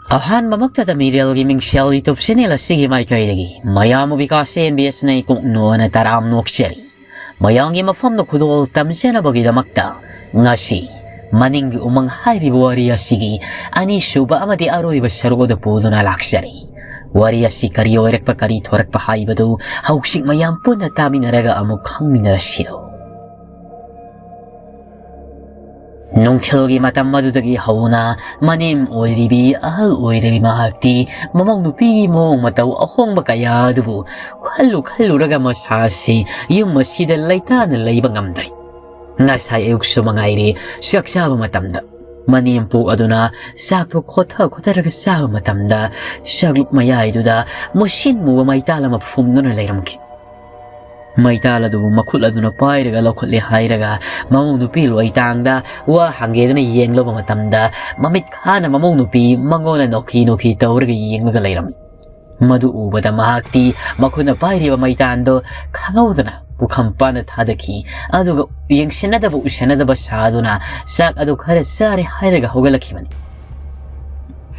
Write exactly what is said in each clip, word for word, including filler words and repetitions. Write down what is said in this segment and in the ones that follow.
ꯑꯍꯥꯟꯕꯃꯛꯇꯗ ꯃꯤꯔꯦꯜꯒꯤ ꯃꯤꯡꯁꯦꯜ YouTube channel ꯑꯁꯤꯒꯤ ꯃꯥꯏꯀꯩꯗꯒꯤ ꯃꯌꯥꯝꯕꯨ ꯕꯤꯀꯥꯁ ꯑꯦꯝ ꯕꯤ ꯑꯦꯁꯅ ꯏꯀꯣꯛ ꯅꯣꯟꯅ ꯇꯔꯥꯝ ꯅꯣꯛꯆꯔꯤ꯫ ꯃꯌꯥꯝꯒꯤ ꯃꯐꯝꯗ ꯈꯨꯗꯣꯜ ꯇꯝꯖꯅꯕꯒꯤꯗꯃꯛꯇ ꯉꯁꯤ ꯃꯅꯤꯡꯒꯤ ꯎꯃꯪ ꯍꯥꯏꯔꯤꯕ ꯋꯥꯔꯤ ꯑꯁꯤꯒꯤ ꯑꯅꯤꯁꯨꯕ ꯑꯃꯗꯤ ꯑꯔꯣꯏꯕ ꯁꯔꯨꯛ ꯑꯗꯨ ꯄꯨꯗꯨꯅ ꯂꯥꯛꯆꯔꯤ꯫ ꯋꯥꯔꯤ ꯑꯁꯤ ꯀꯔꯤ ꯑꯣꯏꯔꯛꯄ, ꯀꯔꯤ ꯊꯣꯔꯛꯄ ꯍꯥꯏꯕꯗꯨ ꯍꯧꯖꯤꯛ ꯃꯌꯥꯝ ꯄꯨꯟꯅ ꯇꯥꯃꯤꯟꯅꯔꯒ ꯑꯃꯨꯛ ꯈꯪꯃꯤꯟꯅꯔꯁꯤꯔꯣ꯫ ꯅꯨꯡꯊꯤꯜꯒꯤ ꯃꯇꯝ ꯑꯗꯨꯗꯒꯤ ꯍꯧꯅ ꯃꯅꯦꯝ ꯑꯣꯏꯔꯤꯕꯤ, ꯑꯍꯜ ꯑꯣꯏꯔꯤꯕꯤ ꯃꯍꯥꯛꯇꯤ ꯃꯃꯧ ꯅꯨꯄꯤꯒꯤ ꯃꯑꯣꯡ ꯃꯇꯧ ꯑꯍꯣꯡꯕ ꯀꯌꯥ ꯑꯗꯨꯕꯨ ꯈꯜꯂꯨ ꯈꯜꯂꯨꯔꯒ ꯃꯁꯥꯁꯤ ꯌꯨꯝ ꯑꯁꯤꯗ ꯂꯩꯇꯥꯅ ꯂꯩꯕ ꯉꯝꯗ꯭ꯔꯦ꯫ ꯉꯁꯥꯏ ꯑꯌꯨꯛꯁꯨ ꯃꯉꯥꯏꯔꯦ, ꯆꯥꯛ ꯆꯥꯕ ꯃꯇꯝꯗ ꯃꯅꯦꯝꯄꯣꯛ ꯑꯗꯨꯅ ꯆꯥꯛꯇꯣ ꯈꯣꯠꯊ ꯈꯣꯠꯊꯔꯒ ꯆꯥꯕ ꯃꯇꯝꯗ ꯆꯥꯛꯂꯨꯛ ꯃꯌꯥꯏꯗꯨꯗ ꯃꯨꯁꯤꯟ ꯃꯨꯕ ꯃꯩꯇꯥꯜ ꯑꯃ ꯐꯨꯝꯗꯨꯅ ꯂꯩꯔꯝꯈꯤ꯫ ꯃꯩꯇꯥꯜ ꯑꯗꯨꯕꯨ ꯃꯈꯨꯠ ꯑꯗꯨꯅ ꯄꯥꯏꯔꯒ ꯂꯧꯈꯠꯂꯦ ꯍꯥꯏꯔꯒ ꯃꯃꯧ ꯅꯨꯄꯤ ꯂꯣꯏꯇꯥꯡꯗ ꯋꯥ ꯍꯪꯒꯦꯗꯅ ꯌꯦꯡꯂꯨꯕ ꯃꯇꯝꯗ ꯃꯃꯤꯠ ꯈꯥꯅ ꯃꯃꯧ ꯅꯨꯄꯤ ꯃꯉꯣꯟꯗ ꯅꯣꯛꯈꯤ ꯅꯣꯛꯈꯤ ꯇꯧꯔꯒ ꯌꯦꯡꯂꯒ ꯂꯩꯔꯝꯃꯤ꯫ ꯃꯗꯨ ꯎꯕꯗ ꯃꯍꯥꯛꯇꯤ ꯃꯈꯨꯠꯅ ꯄꯥꯏꯔꯤꯕ ꯃꯩꯇꯥꯟꯗꯣ ꯈꯪꯍꯧꯗꯅ ꯄꯨꯈꯝ ꯄꯥꯟꯗ ꯊꯥꯗꯈꯤ꯫ ꯑꯗꯨꯒ ꯌꯦꯡꯁꯤꯟꯅꯗꯕ ꯎꯁꯤꯟꯅꯗꯕ ꯁꯥꯗꯨꯅ ꯆꯥꯛ ꯑꯗꯨ ꯈꯔ ꯆꯥꯔꯦ ꯍꯥꯏꯔꯒ ꯍꯧꯒꯠꯂꯛꯈꯤꯕꯅꯤ꯫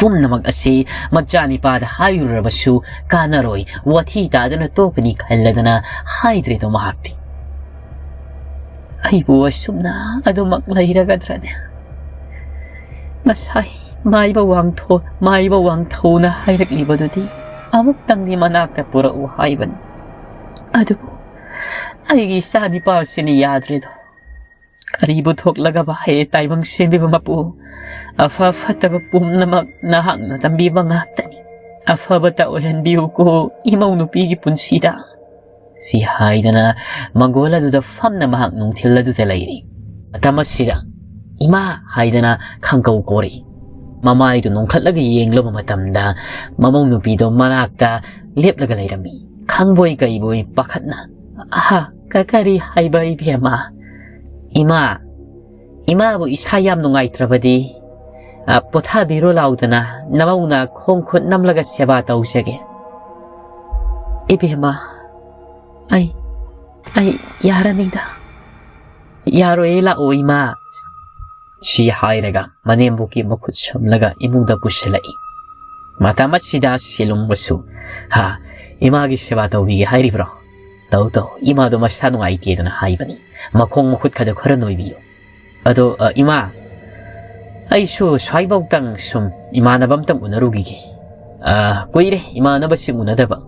ꯄꯨꯝꯅꯃꯛ ꯑꯁꯤ ꯃꯆꯥꯅꯤꯄꯥꯗ ꯍꯥꯏꯔꯨꯔꯕꯁꯨ ꯀꯥꯟꯅꯔꯣꯏ, ꯋꯥꯊꯤ ꯇꯥꯗꯨꯅ ꯇꯣꯛꯀꯅꯤ ꯈꯜꯂꯗꯅ ꯍꯥꯏꯗ꯭ꯔꯦꯗꯣ ꯃꯍꯥꯛꯇꯤ꯫ ꯑꯩꯕꯨ ꯑꯁꯨꯝꯅ ꯑꯗꯨꯃꯛ ꯂꯩꯔꯒꯗ꯭ꯔꯅꯦ? ꯉꯁꯥꯏ ꯃꯥꯏꯕ ꯋꯥꯡꯊꯣ-, ꯃꯥꯏꯕ ꯋꯥꯡꯊꯧꯅ ꯍꯥꯏꯔꯛꯂꯤꯕꯗꯨꯗꯤ ꯑꯃꯨꯛꯇꯪꯗꯤ ꯃꯅꯥꯛꯇ ꯄꯨꯔꯛꯎ ꯍꯥꯏꯕꯅꯤ꯫ ꯑꯗꯨꯕꯨ ꯑꯩꯒꯤ ꯏꯆꯥ ꯅꯤꯄꯥꯁꯤꯅ ꯌꯥꯗ꯭ꯔꯦꯗꯣ꯫ ꯀꯔꯤꯕꯨ ꯊꯣꯛꯂꯒꯕ ꯍꯦ ꯇꯥꯏꯕꯪ ꯁꯦꯝꯕꯤꯕ ꯃꯄꯨ? ꯑꯐ ꯐꯠꯇꯕ ꯄꯨꯝꯅꯃꯛ ꯅꯍꯥꯛꯅ ꯇꯝꯕꯤꯕ ꯉꯥꯛꯇꯅꯤ꯫ ꯑꯐꯕꯇ ꯑꯣꯏꯍꯟꯕꯤꯌꯨꯀꯣ ꯏꯃꯧ ꯅꯨꯄꯤꯒꯤ ꯄꯨꯟꯁꯤꯗ꯫ ꯁꯤ ꯍꯥꯏꯗꯅ ꯃꯪꯒꯣꯜ ꯑꯗꯨꯗ ꯐꯝꯅ ꯃꯍꯥꯛ ꯅꯨꯡꯊꯤꯜ ꯑꯗꯨꯗ ꯂꯩꯔꯤ꯫ ꯃꯇꯝ ꯑꯁꯤꯗ "ꯏꯃꯥ" ꯍꯥꯏꯗꯅ ꯈꯪꯀꯧ ꯀꯧꯔꯛꯏ꯫ ꯃꯃꯥꯏꯗꯨ ꯅꯣꯡꯈꯠꯂꯒ ꯌꯦꯡꯂꯨꯕ ꯃꯇꯝꯗ ꯃꯃꯧ ꯅꯨꯄꯤꯗꯣ ꯃꯅꯥꯛꯇ ꯂꯦꯞꯂꯒ ꯂꯩꯔꯝꯃꯤ꯫ ꯈꯪꯕꯣꯏ ꯀꯩꯕꯣꯏ ꯄꯥꯈꯠꯅ, "ꯑꯍꯥ, ꯀ-, ꯀꯔꯤ ꯍꯥꯏꯕ ꯏꯕꯦꯝꯃ?" "ꯏꯃꯥ, ꯏꯃꯥꯕꯨ ꯏꯁꯥ ꯌꯥꯝ ꯅꯨꯡꯉꯥꯏꯇ꯭ꯔꯕꯗꯤ, ꯑ, ꯄꯣꯊꯥꯕꯤꯔꯣ ꯂꯥꯎꯗꯅ, ꯅꯃꯧꯅ ꯈꯣꯡ ꯈꯨꯠ ꯅꯝꯂꯒ ꯁꯦꯕꯥ ꯇꯧꯖꯒꯦ꯫" "ꯏꯕꯦꯝꯃ, ꯑꯩ, ꯑꯩ ꯌꯥꯔꯅꯤꯗ꯫" "ꯌꯥꯔꯣꯏꯌꯦ, ꯂꯥꯛꯑꯣ ꯏꯃꯥ꯫" ꯁꯤ ꯍꯥꯏꯔꯒ ꯃꯅꯦꯝꯕꯣꯛꯀꯤ ꯃꯈꯨꯠ ꯁꯝꯂꯒ ꯏꯃꯨꯡꯗ ꯄꯨꯁꯤꯜꯂꯛꯏ꯫ ꯃꯇꯝ ꯑꯁꯤꯗ ꯁꯦꯂꯨꯡꯕꯁꯨ, "ꯍꯥ, ꯏꯃꯥꯒꯤ ꯁꯦꯕꯥ ꯇꯧꯕꯤꯒꯦ ꯍꯥꯏꯔꯤꯕ꯭ꯔꯣ? ꯇꯧ ꯇꯧ, ꯏꯃꯥꯗꯣ ꯃꯁꯥ ꯅꯨꯡꯉꯥꯏꯇꯦꯗꯅ ꯍꯥꯏꯕꯅꯤ, ꯃꯈꯣꯡ ꯃꯈꯨꯠ ꯈꯗꯣ ꯈꯔ ꯅꯣꯏꯕꯤꯌꯨ꯫ ꯑꯗꯣ, ꯑ, ꯏꯃꯥ, ꯑꯩꯁꯨ ꯁ꯭ꯋꯥꯏꯐꯥꯎꯇꯪ ꯁꯨꯝ ꯏꯃꯥꯟꯅꯕ ꯑꯝꯇꯪ ꯎꯅꯔꯨꯈꯤꯒꯦ꯫ ꯑ, ꯀꯨꯏꯔꯦ ꯏꯃꯥꯟꯅꯕꯁꯤꯡ ꯎꯅꯗꯕ꯫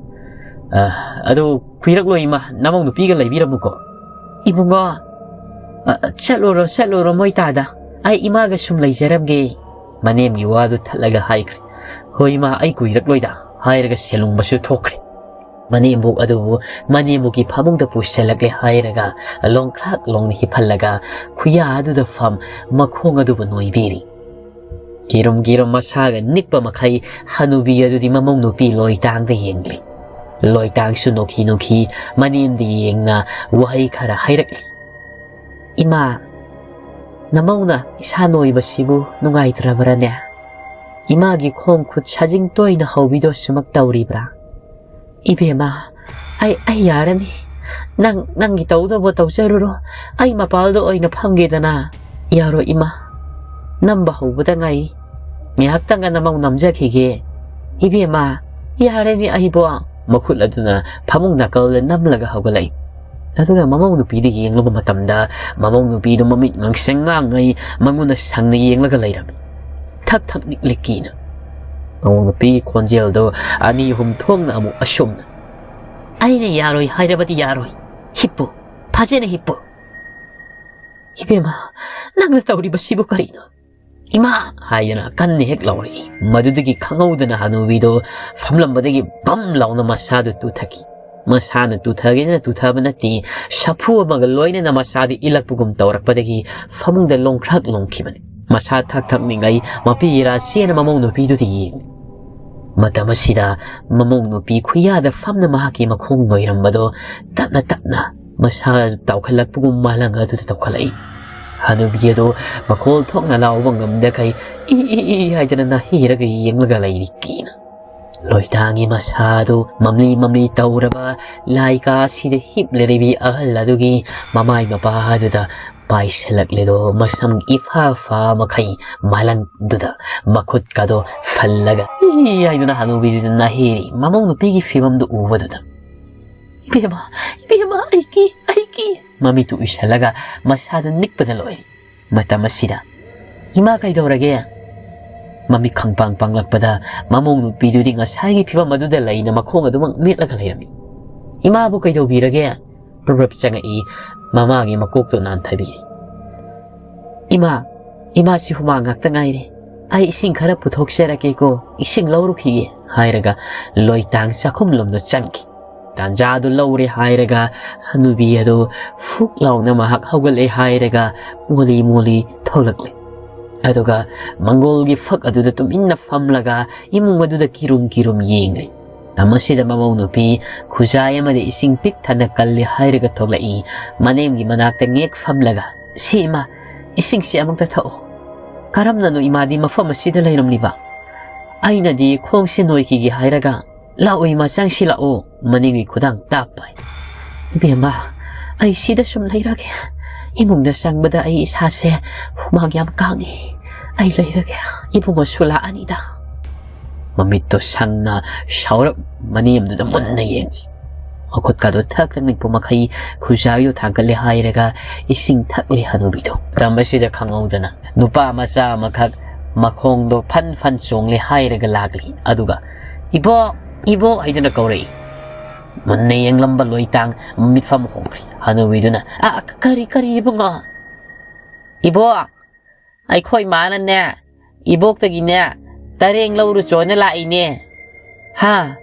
ꯑ, ꯑꯗꯣ ꯀꯨꯏꯔꯛꯂꯣ ꯏꯃꯥ, ꯅꯃꯧ ꯅꯨꯄꯤꯒ ꯂꯩꯕꯤꯔꯝꯃꯨꯀꯣ꯫" "ꯏꯕꯨꯡꯉꯣ, ꯑ, ꯆꯠꯂꯨꯔꯣ, ꯆꯠꯂꯨꯔꯣ ꯃꯣꯏ ꯇꯥꯗ꯫ ꯑꯩ ꯏꯃꯥꯒ ꯁꯨꯝ ꯂꯩꯖꯔꯝꯒꯦ꯫" ꯃꯅꯦꯝꯒꯤ ꯋꯥꯗꯨ ꯊꯠꯂꯒ ꯍꯥꯏꯈ꯭ꯔꯦ꯫ "ꯍꯣꯏ ꯏꯃꯥ, ꯑꯩ ꯀꯨꯏꯔꯛꯂꯣꯏꯗ," ꯍꯥꯏꯔꯒ ꯁꯦꯂꯨꯡꯕꯁꯨ ꯊꯣꯛꯈ꯭ꯔꯦ꯫ ꯃꯅꯦꯝꯕꯣꯛ ꯑꯗꯨꯕꯨ ꯃꯅꯦꯝꯕꯣꯛꯀꯤ ꯐꯃꯨꯡꯗ ꯄꯨꯁꯤꯜꯂꯛꯂꯦ ꯍꯥꯏꯔꯒ ꯂꯣꯡꯈ꯭ꯔꯥꯛ ꯂꯣꯡꯅ ꯍꯤꯞꯍꯜꯂꯒ ꯈꯨꯌꯥ ꯑꯗꯨꯗ ꯐꯝ ꯃꯈꯣꯡ ꯑꯗꯨꯕꯨ ꯅꯣꯏꯕꯤꯔꯤ꯫ ꯀꯤꯔꯨꯝ ꯀꯤꯔꯨꯝ ꯃꯁꯥꯒ ꯅꯤꯛꯄ ꯃꯈꯩ ꯍꯅꯨꯕꯤ ꯑꯗꯨꯗꯤ ꯃꯃꯧ ꯅꯨꯄꯤ ꯂꯣꯏꯇꯥꯡꯗ ꯌꯦꯡꯂꯤ꯫ ꯂꯣꯏꯇꯥꯡꯁꯨ ꯅꯣꯛꯈꯤ ꯅꯣꯛꯈꯤ ꯃꯅꯦꯝꯗ ꯌꯦꯡꯅ ꯋꯥꯍꯩ ꯈꯔ ꯍꯥꯏꯔꯛꯂꯤ꯫ "ꯏꯃꯥ, ꯅꯃꯧꯅ ꯏꯁꯥ ꯅꯣꯏꯕꯁꯤꯕꯨ ꯅꯨꯡꯉꯥꯏꯇ꯭ꯔꯕ꯭ꯔꯅꯦ? ꯏꯃꯥꯒꯤ ꯈꯣꯡ ꯈꯨꯠ ꯁꯥꯖꯤꯡ ꯇꯣꯏꯅ ꯍꯧꯕꯤꯗꯣ ꯁꯨꯃꯛ ꯇꯧꯔꯤꯕ꯭ꯔꯥ?" "ꯏꯕꯦꯝꯃ, ꯑꯩ, ꯑꯩ ꯌꯥꯔꯅꯤ꯫ ꯅꯪ, ꯅꯪꯒꯤ ꯇꯧꯗꯧꯕ ꯇꯧꯖꯔꯨꯔꯣ꯫ ꯑꯩ ꯃꯄꯥꯜꯗ ꯑꯣꯏꯅ ꯐꯝꯒꯦꯗꯅ꯫" "ꯌꯥꯔꯣꯏ ꯏꯃꯥ, ꯅꯝꯕ ꯍꯧꯕꯗ ꯉꯥꯏ꯫ ꯉꯥꯏꯍꯥꯛꯇꯪꯒ ꯅꯃꯧ ꯅꯝꯖꯈꯤꯒꯦ꯫" "ꯏꯕꯦꯝꯃ, ꯌꯥꯔꯅꯤ ꯑꯩꯕꯣ꯫" ꯃꯈꯨꯠ ꯑꯗꯨꯅ ꯐꯃꯨꯡ ꯅꯥꯀꯜꯗ ꯅꯝꯂꯒ ꯍꯧꯒꯠꯂꯛꯏ꯫ ꯑꯗꯨꯒ ꯃꯃꯧ ꯅꯨꯄꯤꯗ ꯌꯦꯡꯂꯨꯕ ꯃꯇꯝꯗ ꯃꯃꯧ ꯅꯨꯄꯤꯗꯨ ꯃꯃꯤꯠ ꯉꯥꯡꯁꯪ ꯉꯥꯡꯉꯩ ꯃꯉꯣꯟꯗ ꯁꯪꯅ ꯌꯦꯡꯂꯒ ꯂꯩꯔꯝꯃꯤ꯫ ꯊꯛ ꯊꯛ ꯅꯤꯛꯂꯤ ꯀꯤꯅ꯫ ꯃꯃꯧ ꯅꯨꯄꯤꯒꯤ ꯈꯣꯟꯖꯦꯜꯗꯣ ꯑꯅꯤ ꯑꯍꯨꯝ ꯊꯣꯛꯅ ꯑꯃꯨꯛ ꯑꯁꯨꯝꯅ, "ꯑꯩꯅ ꯌꯥꯔꯣꯏ ꯍꯥꯏꯔꯕꯗꯤ ꯌꯥꯔꯣꯏ꯫ ꯍꯤꯞꯄꯨ, ꯐꯖꯅ ꯍꯤꯞꯄꯨ꯫" "ꯏꯕꯦꯝꯃ, ꯅꯪꯅ ꯇꯧꯔꯤꯕꯁꯤꯕꯨ ꯀꯔꯤꯅꯣ?" "ꯏꯃꯥ!" ꯍꯥꯏꯗꯅ ꯀꯟꯅ ꯍꯦꯛ ꯂꯥꯎꯔꯛꯏ꯫ ꯃꯗꯨꯗꯒꯤ ꯈꯪꯍꯧꯗꯅ ꯍꯅꯨꯕꯤꯗꯣ ꯐꯝꯂꯝꯕꯗꯒꯤ ꯕꯝ ꯂꯥꯎꯅ ꯃꯁꯥꯗꯨ ꯇꯨꯊꯈꯤ꯫ ꯃꯁꯥꯅ ꯇꯨꯊꯒꯦꯅ ꯇꯨꯊꯕ ꯅꯠꯇꯦ, ꯁꯥꯐꯨ ꯑꯃꯒ ꯂꯣꯏꯅꯅ ꯃꯁꯥꯗ ꯏꯜꯂꯛꯄꯒꯨꯝ ꯇꯧꯔꯛꯄꯗꯒꯤ ꯐꯃꯨꯡꯗ ꯂꯣꯡꯈ꯭ꯔꯛ ꯂꯣꯡꯈꯤꯕꯅꯤ꯫ ꯃꯁꯥ ꯊꯛ ꯊꯛ ꯅꯤꯡꯉꯩ ꯃꯄꯤ ꯏꯔꯥ ꯆꯦꯅ ꯃꯃꯧ ꯅꯨꯄꯤꯗꯨꯗ ꯌꯦꯡꯂꯤ꯫ ꯃꯇꯝ ꯑꯁꯤꯗ ꯃꯃꯧ ꯅꯨꯄꯤ ꯈꯨꯌꯥꯗ ꯐꯝꯅ ꯃꯍꯥꯛꯀꯤ ꯃꯈꯣꯡ ꯅꯣꯏꯔꯝꯕꯗꯣ ꯇꯞꯅ ꯇꯞꯅ ꯃꯁꯥ ꯇꯥꯎꯈꯠꯂꯛꯄꯒꯨꯝ ꯃꯥꯂꯪ ꯑꯗꯨꯗ ꯇꯧꯈꯠꯂꯛꯏ꯫ ꯍꯅꯨꯕꯤ ꯑꯗꯨ ꯃꯈꯣꯜ ꯊꯣꯛꯅ ꯂꯥꯎꯕ ꯉꯝꯗꯈꯩ "ꯏ, ꯏ, ꯏ" ꯍꯥꯏꯗꯅ ꯅꯥꯍꯩꯔꯒ ꯌꯦꯡꯂꯒ ꯂꯩꯔꯤ ꯀꯤꯅ꯫ ꯂꯣꯏꯇꯥꯡꯒꯤ ꯃꯁꯥ ꯑꯗꯨ ꯃꯝꯂꯤ ꯃꯝꯂꯤ ꯇꯧꯔꯕ ꯂꯥꯏꯀꯥ ꯑꯁꯤꯗ ꯍꯤꯞꯂꯤꯔꯤꯕꯤ ꯑꯍꯜ ꯑꯗꯨꯒꯤ ꯃꯃꯥꯏ ꯃꯄꯥ ꯑꯗꯨꯗ ꯄꯥꯏꯁꯤꯜꯂꯛꯂꯦꯗꯣ, ꯃꯁꯝ ꯏꯐꯥ ꯐꯥ ꯃꯈꯩ ꯃꯥꯂꯪꯗꯨꯗ ꯃꯈꯨꯠꯀꯗꯣ ꯐꯜꯂꯒ "ꯏ" ꯍꯥꯏꯗꯨꯅ ꯍꯅꯨꯕꯤꯗꯨꯗ ꯅꯥꯍꯦꯔꯤ꯫ ꯃꯃꯧ ꯅꯨꯄꯤꯒꯤ ꯐꯤꯕꯝꯗꯨ ꯎꯕꯗꯨꯗ "ꯏꯕꯦꯝꯃ, ꯏꯕꯦꯝꯃ, ꯑꯩ ꯀꯤ, ꯑꯩ ꯀꯤ!" ꯃꯃꯤꯠꯇꯨ ꯎꯏꯁꯜꯂꯒ ꯃꯁꯥꯗꯨ ꯅꯤꯛꯄꯗ ꯂꯣꯏꯔꯦ꯫ ꯃꯇꯝ ꯑꯁꯤꯗ "ꯏꯃꯥ, ꯀꯩꯗꯧꯔꯒꯦ?" ꯃꯃꯤꯠ ꯈꯪꯄꯥꯡ ꯄꯥꯡꯂꯛꯄꯗ ꯃꯃꯧ ꯅꯨꯄꯤꯗꯨꯗꯤ ꯉꯁꯥꯏꯒꯤ ꯐꯤꯕꯝ ꯑꯗꯨꯗ ꯂꯩꯅ ꯃꯈꯣꯡ ꯑꯗꯨꯃꯛ ꯃꯦꯠꯂꯒ ꯂꯩꯔꯝꯃꯤ꯫ "ꯏꯃꯥꯕꯨ ꯀꯩꯗꯧꯕꯤꯔꯒꯦ?" ꯄ꯭ꯔꯞ ꯄ꯭ꯔꯞ ꯆꯪꯉꯛꯏ꯫ ꯃꯃꯥꯒꯤ ꯃꯀꯣꯛꯇꯨ ꯅꯥꯟꯊꯕꯤꯔꯤ꯫ "ꯏꯃꯥ, ꯏꯃꯥꯁꯤ ꯍꯨꯃꯥꯡ ꯉꯥꯛꯇ ꯉꯥꯏꯔꯦ꯫ ꯑꯩ ꯏꯁꯤꯡ ꯈꯔ ꯄꯨꯊꯣꯛꯆꯔꯛꯀꯦꯀꯣ, ꯏꯁꯤꯡ ꯂꯧꯔꯨꯈꯤꯒꯦ" ꯍꯥꯏꯔꯒ ꯂꯣꯏꯇꯥꯡ ꯆꯥꯛꯈꯨꯝꯂꯣꯝꯗ ꯆꯪꯈꯤ꯫ ꯇꯥꯟꯖꯥꯗꯨ ꯂꯧꯔꯦ ꯍꯥꯏꯔꯒ ꯍꯅꯨꯕꯤ ꯑꯗꯨ ꯐꯨꯛ ꯂꯥꯎꯅ ꯃꯍꯥꯛ ꯍꯧꯒꯠꯂꯦ ꯍꯥꯏꯔꯒ ꯃꯣꯂꯤ ꯃꯣꯂꯤ ꯊꯣꯛꯂꯛꯂꯦ꯫ ꯑꯗꯨꯒ ꯃꯪꯒꯣꯜꯒꯤ ꯐꯛ ꯑꯗꯨꯗ ꯇꯨꯃꯤꯟꯅ ꯐꯝꯂꯒ ꯏꯃꯨꯡ ꯑꯗꯨꯗ ꯀꯤꯔꯨꯝ ꯀꯤꯔꯨꯝ ꯌꯦꯡꯂꯤ꯫ ꯃꯁꯤꯗ ꯃꯃꯧ ꯅꯨꯄꯤ ꯈꯨꯖꯥꯏ ꯑꯃꯗ ꯏꯁꯤꯡ ꯄꯤꯛ ꯊꯟꯅ ꯀꯜꯂꯤ ꯍꯥꯏꯔꯒ ꯊꯣꯛꯂꯛꯏ꯫ ꯃꯅꯦꯝꯒꯤ ꯃꯅꯥꯛꯇ ꯉꯦꯛ ꯐꯝꯂꯒ, "ꯁꯤ ꯏꯃꯥ, ꯏꯁꯤꯡꯁꯤ ꯑꯃꯨꯛꯇ ꯊꯛꯎ꯫ ꯀꯔꯝꯅꯅꯣ ꯏꯃꯥꯗꯤ ꯃꯐꯝ ꯑꯁꯤꯗ ꯂꯩꯔꯝꯂꯤꯕ? ꯑꯩꯅꯗꯤ ꯈꯣꯡꯁꯤ ꯅꯣꯏꯈꯤꯒꯦ ꯍꯥꯏꯔꯒ, ꯂꯥꯛꯑꯣ ꯏꯃꯥ, ꯆꯪꯁꯤ ꯂꯥꯛꯑꯣ"꯫ ꯃꯅꯦꯝꯒꯤ ꯈꯨꯗꯥꯡ ꯇꯥꯞꯄ꯫ "ꯏꯕꯦꯝꯃ, ꯑꯩ ꯁꯤꯗ ꯁꯨꯝ ꯂꯩꯔꯒꯦ꯫ ꯏꯃꯨꯡꯗ ꯆꯪꯕꯗ ꯑꯩ ꯏꯁꯥꯁꯦ ꯍꯨꯃꯥꯡ ꯌꯥꯝ ꯀꯥꯡꯉꯤ꯫ ꯑꯩ ꯂꯩꯔꯒꯦ, ꯏꯕꯨꯡꯉꯣꯁꯨ ꯂꯥꯛꯑꯅꯤꯗ"꯫ ꯃꯃꯤꯠꯇꯣ ꯁꯪꯅ ꯁꯥꯎꯔꯞ ꯃꯅꯦꯝꯗꯨꯗ ꯃꯨꯟꯅ ꯌꯦꯡꯉꯤ꯫ ꯃꯈꯨꯠꯀꯗꯣ ꯊꯛ ꯊꯛ ꯅꯤꯛꯄ ꯃꯈꯩ ꯈꯨꯖꯥꯏꯗꯣ ꯊꯥꯡꯒꯠꯂꯦ ꯍꯥꯏꯔꯒ ꯏꯁꯤꯡ ꯊꯛꯂꯦ ꯍꯅꯨꯕꯤꯗꯣ꯫ ꯃꯇꯝ ꯑꯁꯤꯗ ꯈꯪꯍꯧꯗꯅ ꯅꯨꯄꯥ ꯃꯆꯥ ꯑꯃꯈꯛ ꯃꯈꯣꯡꯗꯣ ꯐꯟ ꯐꯟ ꯆꯣꯡꯂꯦ ꯍꯥꯏꯔꯒ ꯂꯥꯛꯂꯤ꯫ ꯑꯗꯨꯒ "ꯏꯕꯣꯛ, ꯏꯕꯣꯛ" ꯍꯥꯏꯗꯨꯅ ꯀꯧꯔꯛꯏ꯫ ꯃꯨꯟꯅ ꯌꯦꯡꯂꯝꯕ ꯂꯣꯏꯇꯥꯡ ꯃꯤꯠꯐꯝ ꯍꯣꯡꯈ꯭ꯔꯤ꯫ ꯍꯅꯨꯕꯤꯗꯨꯅ, "ꯑ, ꯀꯔꯤ, ꯀꯔꯤ ꯏꯕꯨꯡꯉꯣ?" "ꯏꯕꯣꯛ, ꯑꯩꯈꯣꯏ ꯃꯥꯅꯅꯦ, ꯏꯕꯣꯛꯇꯒꯤꯅꯦ, ꯇꯔꯦꯡ ꯂꯧꯔꯨꯆꯣꯅ ꯂꯥꯛꯏꯅꯦ"꯫ "ꯍꯥ?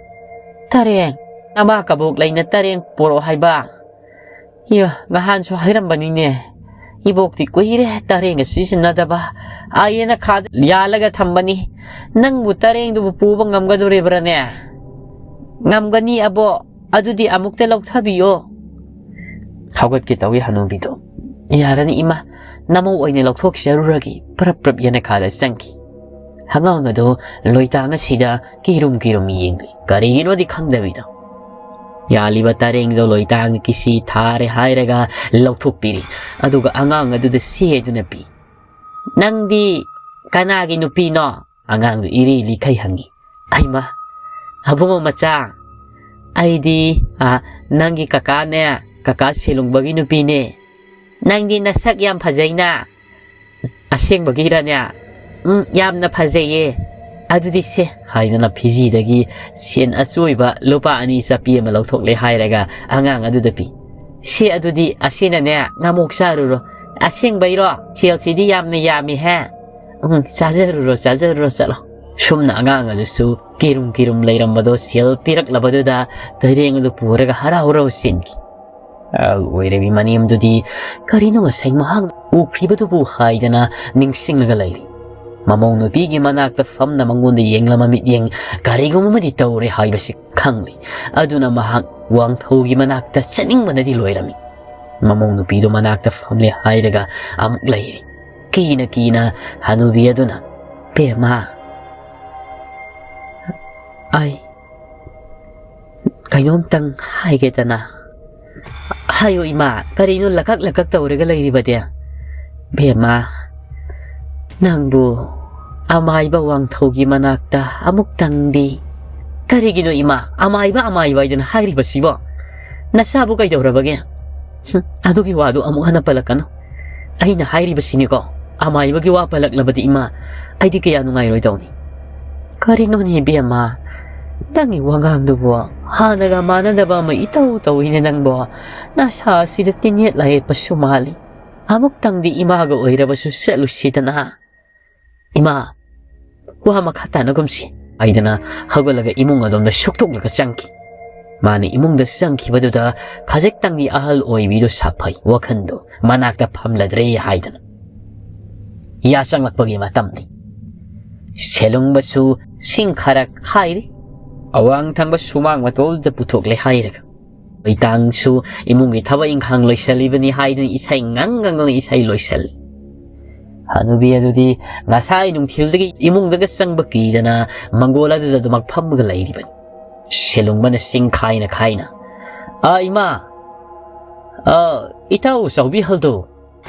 ꯇꯔꯦꯡ? ꯅꯃꯥ ꯀꯕꯣꯛ ꯂꯩꯅ ꯇꯔꯦꯡ ꯄꯣꯔꯛꯑꯣ ꯍꯥꯏꯕ? ꯏꯌꯥ, ꯉꯍꯥꯟꯁꯨ ꯍꯥꯏꯔꯝꯕꯅꯤꯅꯦ꯫ ꯏꯕꯣꯛꯇꯤ ꯀꯨꯏꯔꯦ ꯇꯔꯦꯡꯒ ꯁꯤꯖꯤꯟꯅꯗꯕ꯫ ꯑꯥ ꯌꯦꯅꯈꯥꯗ ꯌꯥꯜꯂꯒ ꯊꯝꯕꯅꯤ꯫ ꯅꯪꯕꯨ ꯇꯔꯦꯡꯗꯨꯕꯨ ꯄꯨꯕ ꯉꯝꯒꯗꯣꯔꯤꯕ꯭ꯔꯥꯅꯦ?" "ꯉꯝꯒꯅꯤ ꯑꯕꯣꯛ, ꯑꯗꯨꯗꯤ ꯑꯃꯨꯛꯇ ꯂꯧꯊꯕꯤꯌꯣ"꯫ ꯍꯧꯒꯠꯀꯦ ꯇꯧꯏ ꯍꯅꯨꯕꯤꯗꯣ꯫ "ꯌꯥꯔꯅꯤ ꯏꯃꯥ, ꯅꯃꯧ ꯑꯣꯏꯅ ꯂꯧꯊꯣꯛꯆꯔꯨꯔꯒꯦ"꯫ ꯄ꯭ꯔꯞ ꯄ꯭ꯔꯞ ꯌꯦꯅꯈꯥꯗ ꯆꯪꯈꯤ꯫ ꯑꯉꯥꯡ ꯑꯗꯣ ꯂꯣꯏꯇꯥꯡ ꯑꯁꯤꯗ ꯀꯤꯔꯨꯝ ꯀꯤꯔꯨꯝ ꯌꯦꯡꯂꯤ꯫ ꯀꯔꯤꯒꯤꯅꯣꯗꯤ ꯈꯪꯗꯕꯤꯗꯣ꯫ ꯌꯥꯜꯂꯤꯕ ꯇꯔꯦꯡꯗꯣ ꯂꯣꯏꯇꯥꯡ ꯀꯤꯁꯤ ꯊꯥꯔꯦ ꯍꯥꯏꯔꯒ ꯂꯧꯊꯣꯛꯄꯤꯔꯤ꯫ ꯑꯗꯨꯒ ꯑꯉꯥꯡ ꯑꯗꯨꯗ ꯁꯦ ꯍꯥꯏꯗꯨꯅ ꯄꯤ꯫ "ꯅꯪꯗꯤ ꯀꯅꯥꯒꯤ ꯅꯨꯄꯤꯅꯣ?" ꯑꯉꯥꯡꯗꯨ ꯏꯔꯤ ꯂꯤꯈꯩ ꯍꯪꯉꯤ꯫ "ꯑꯩꯃ, ꯑꯕꯨꯡꯉꯣ ꯃꯆꯥ, ꯑꯩꯗꯤ, ꯑ, ꯅꯪꯒꯤ ꯀꯀꯥꯅꯦ, ꯀꯀꯥ ꯁꯦꯂꯨꯡꯕꯒꯤ ꯅꯨꯄꯤꯅꯦ꯫ ꯅꯪꯗꯤ ꯅꯁꯛ ꯌꯥꯝ ꯐꯖꯩꯅ꯫ ꯑꯁꯦꯡꯕꯒꯤꯔꯅꯦ?" "ꯎꯝ, ꯌꯥꯝꯅ ꯐꯖꯩꯌꯦ꯫ ꯑꯗꯨꯗꯤ ꯁꯦ," ꯍꯥꯏꯗꯨꯅ ꯐꯤꯖꯤꯗꯒꯤ ꯁꯦꯟ ꯑꯆꯣꯏꯕ ꯂꯨꯄꯥ ꯑꯅꯤ ꯆꯞꯄꯤ ꯑꯃ ꯂꯧꯊꯣꯛꯂꯦ ꯍꯥꯏꯔꯒ ꯑꯉꯥꯡ ꯑꯗꯨꯗ ꯄꯤ꯫ "ꯁꯦ, ꯑꯗꯨꯗꯤ ꯑꯁꯤꯅꯅꯦ, ꯉꯥꯃꯣꯛ ꯆꯥꯔꯨꯔꯣ꯫ ꯑꯁꯦꯡꯕꯩꯔꯣ? ꯁꯦꯜꯁꯤꯗꯤ ꯌꯥꯝꯅ ꯌꯥꯝꯃꯤ ꯍꯦ꯫ ꯎꯝ, ꯆꯥꯖꯔꯨꯔꯣ, ꯆꯥꯖꯔꯨꯔꯣ, ꯆꯠꯂꯣ꯫" ꯁꯨꯝꯅ ꯑꯉꯥꯡ ꯑꯗꯨꯁꯨ ꯀꯤꯔꯨꯝ ꯀꯤꯔꯨꯝ ꯂꯩꯔꯝꯕꯗꯣ ꯁꯦꯜ ꯄꯤꯔꯛꯂꯕꯗꯨꯗ ꯇꯔꯦꯡ ꯑꯗꯨ ꯄꯨꯔꯒ ꯍꯔꯥꯎ ꯍꯔꯥꯎ ꯆꯦꯟꯈꯤ꯫ ꯑꯍꯜ ꯑꯣꯏꯔꯕꯤ ꯃꯅꯦꯝꯗꯨꯗꯤ ꯀꯔꯤꯅꯣ ꯉꯁꯥꯏ ꯃꯍꯥꯛ ꯎꯈ꯭ꯔꯤꯕꯗꯨꯕꯨ ꯍꯥꯏꯗꯅ ꯅꯤꯡꯁꯤꯡꯂꯒ ꯂꯩꯔꯤ꯫ ꯃꯃꯧ ꯅꯨꯄꯤꯒꯤ ꯃꯅꯥꯛꯇ ꯐꯝꯅ ꯃꯉꯣꯟꯗ ꯌꯦꯡꯂꯝꯕ ꯃꯤꯠꯌꯦꯡ ꯀꯔꯤꯒꯨꯝꯕ ꯑꯃꯗꯤ ꯇꯧꯔꯦ ꯍꯥꯏꯕꯁꯤ ꯈꯪꯂꯤ꯫ ꯑꯗꯨꯅ ꯃꯍꯥꯛ ꯋꯥꯡꯊꯧꯒꯤ ꯃꯅꯥꯛꯇ ꯆꯠꯅꯤꯡꯕꯅꯗꯤ ꯂꯣꯏꯔꯝꯃꯤ꯫ ꯃꯃꯧ ꯅꯨꯄꯤꯗꯨ ꯃꯅꯥꯛꯇ ꯐꯝꯂꯦ ꯍꯥꯏꯔꯒ ꯑꯃꯨꯛ ꯂꯩꯔꯤ꯫ ꯀꯤꯅ ꯀꯤꯅ ꯍꯅꯨꯕꯤ ꯑꯗꯨꯅ, "ꯕꯦꯝꯃ, ꯑꯩ ꯀꯩꯅꯣꯝꯇꯪ ꯍꯥꯏꯒꯦꯗꯅ꯫" "ꯍꯥꯏꯌꯣ ꯏꯃꯥ, ꯀꯔꯤꯅꯣ ꯂꯀꯛ ꯂꯀꯛ ꯇꯧꯔꯒ ꯂꯩꯔꯤꯕꯗꯤ?" "ꯕꯦꯝꯃ, ꯅꯪꯕꯨ ꯑꯃꯥꯏꯕ ꯋꯥꯡꯊꯧꯒꯤ ꯃꯅꯥꯛꯇ ꯑꯃꯨꯛꯇꯪꯗꯤ꯫" "ꯀꯔꯤꯒꯤꯅꯣ ꯏꯃꯥ, ꯑꯃꯥꯏꯕ, ꯑꯃꯥꯏꯕ ꯍꯥꯏꯗꯅ ꯍꯥꯏꯔꯤꯕꯁꯤꯕꯣ? ꯅꯆꯥꯕꯨ ꯀꯩꯗꯧꯔꯕꯒꯦ? ꯍꯨꯝ, ꯑꯗꯨꯒꯤ ꯋꯥꯗꯨ ꯑꯃꯨꯛ ꯍꯟꯅ ꯄꯜꯂꯛꯀꯅꯨ꯫ ꯑꯩꯅ ꯍꯥꯏꯔꯤꯕꯁꯤꯅꯤꯀꯣ, ꯑꯃꯥꯏꯕꯒꯤ ꯋꯥ ꯄꯜꯂꯛꯂꯕꯗꯤ ꯏꯃꯥ, ꯑꯩꯗꯤ ꯀꯌꯥ ꯅꯨꯡꯉꯥꯏꯔꯣꯏꯗꯧꯅꯤ꯫" "ꯀꯔꯤꯅꯣꯅꯦ ꯏꯕꯦꯝꯃ, ꯅꯪꯒꯤ ꯋꯥꯉꯥꯡꯗꯨꯕꯨ ꯍꯥꯟꯅꯒ ꯃꯥꯟꯅꯗꯕ ꯑꯃ ꯏꯇꯧ ꯇꯧꯏꯅꯦ ꯅꯪꯕꯣ꯫ ꯅꯁꯥ ꯑꯁꯤꯗ ꯇꯤꯟꯌꯦꯠ ꯂꯥꯏꯌꯦꯠꯄꯁꯨ ꯃꯥꯜꯂꯤ꯫ ꯑꯃꯨꯛꯇꯪꯗꯤ ꯏꯃꯥꯒ ꯑꯣꯏꯔꯕꯁꯨ ꯆꯠꯂꯨꯁꯤꯗꯅ꯫" "ꯏꯃꯥ, ꯋꯥ ꯃꯈꯥ ꯇꯥꯅꯒꯨꯝꯁꯤ," ꯍꯥꯏꯗꯅ ꯍꯧꯒꯠꯂꯒ ꯏꯃꯨꯡ ꯑꯗꯣꯝꯗ ꯁꯨꯛꯇꯣꯛꯂꯒ ꯆꯪꯈꯤ꯫ ꯃꯥꯅ ꯏꯃꯨꯡꯗ ꯆꯪꯈꯤꯕꯗꯨꯗ ꯈꯖꯤꯛꯇꯪꯗꯤ ꯑꯍꯜ ꯑꯣꯏꯕꯤꯗꯨ ꯁꯥꯐꯩ, ꯋꯥꯈꯟꯗꯨ ꯃꯅꯥꯛꯇ ꯐꯝꯂꯗ꯭ꯔꯦ ꯍꯥꯏꯗꯅ꯫ ꯌꯥ ꯆꯪꯂꯛꯄꯒꯤ ꯃꯇꯝꯅꯤ꯫ ꯁꯦꯂꯨꯡꯕꯁꯨ ꯁꯤꯡ ꯈꯔ ꯈꯥꯏꯔꯤ꯫ ꯑꯋꯥꯡ ꯊꯪꯕ ꯁꯨꯃꯥꯡ ꯃꯇꯣꯜꯗ ꯄꯨꯊꯣꯛꯂꯦ ꯍꯥꯏꯔꯒ꯫ ꯃꯩꯇꯥꯡꯁꯨ ꯏꯃꯨꯡꯒꯤ ꯊꯕꯛ ꯏꯪꯈꯥꯡ ꯂꯣꯏꯁꯤꯜꯂꯤꯕꯅꯤ ꯍꯥꯏꯗꯨꯅ ꯏꯁꯩ ꯉꯪ ꯉꯪꯗꯨꯅ ꯏꯁꯩ ꯂꯣꯏꯁꯤꯜꯂꯤ꯫ ꯍꯅꯨꯕꯤ ꯑꯗꯨꯗꯤ ꯉꯁꯥꯏ ꯅꯨꯡꯊꯤꯜꯗꯒꯤ ꯏꯃꯨꯡꯗꯒ ꯆꯪꯕ ꯀꯤꯗꯅ ꯃꯪꯒꯣꯜ ꯑꯗꯨꯗ ꯑꯗꯨꯃꯛ ꯐꯝꯃꯒ ꯂꯩꯔꯤꯕꯅꯤ꯫ ꯁꯦꯂꯨꯡꯕꯅ ꯁꯤꯡ ꯈꯥꯏꯅ ꯈꯥꯏꯅ ꯑꯥ, ꯏꯃꯥ꯫ ꯑꯥ, ꯏꯇꯥꯎ ꯆꯥꯎꯕꯤꯍꯜꯗꯣ꯫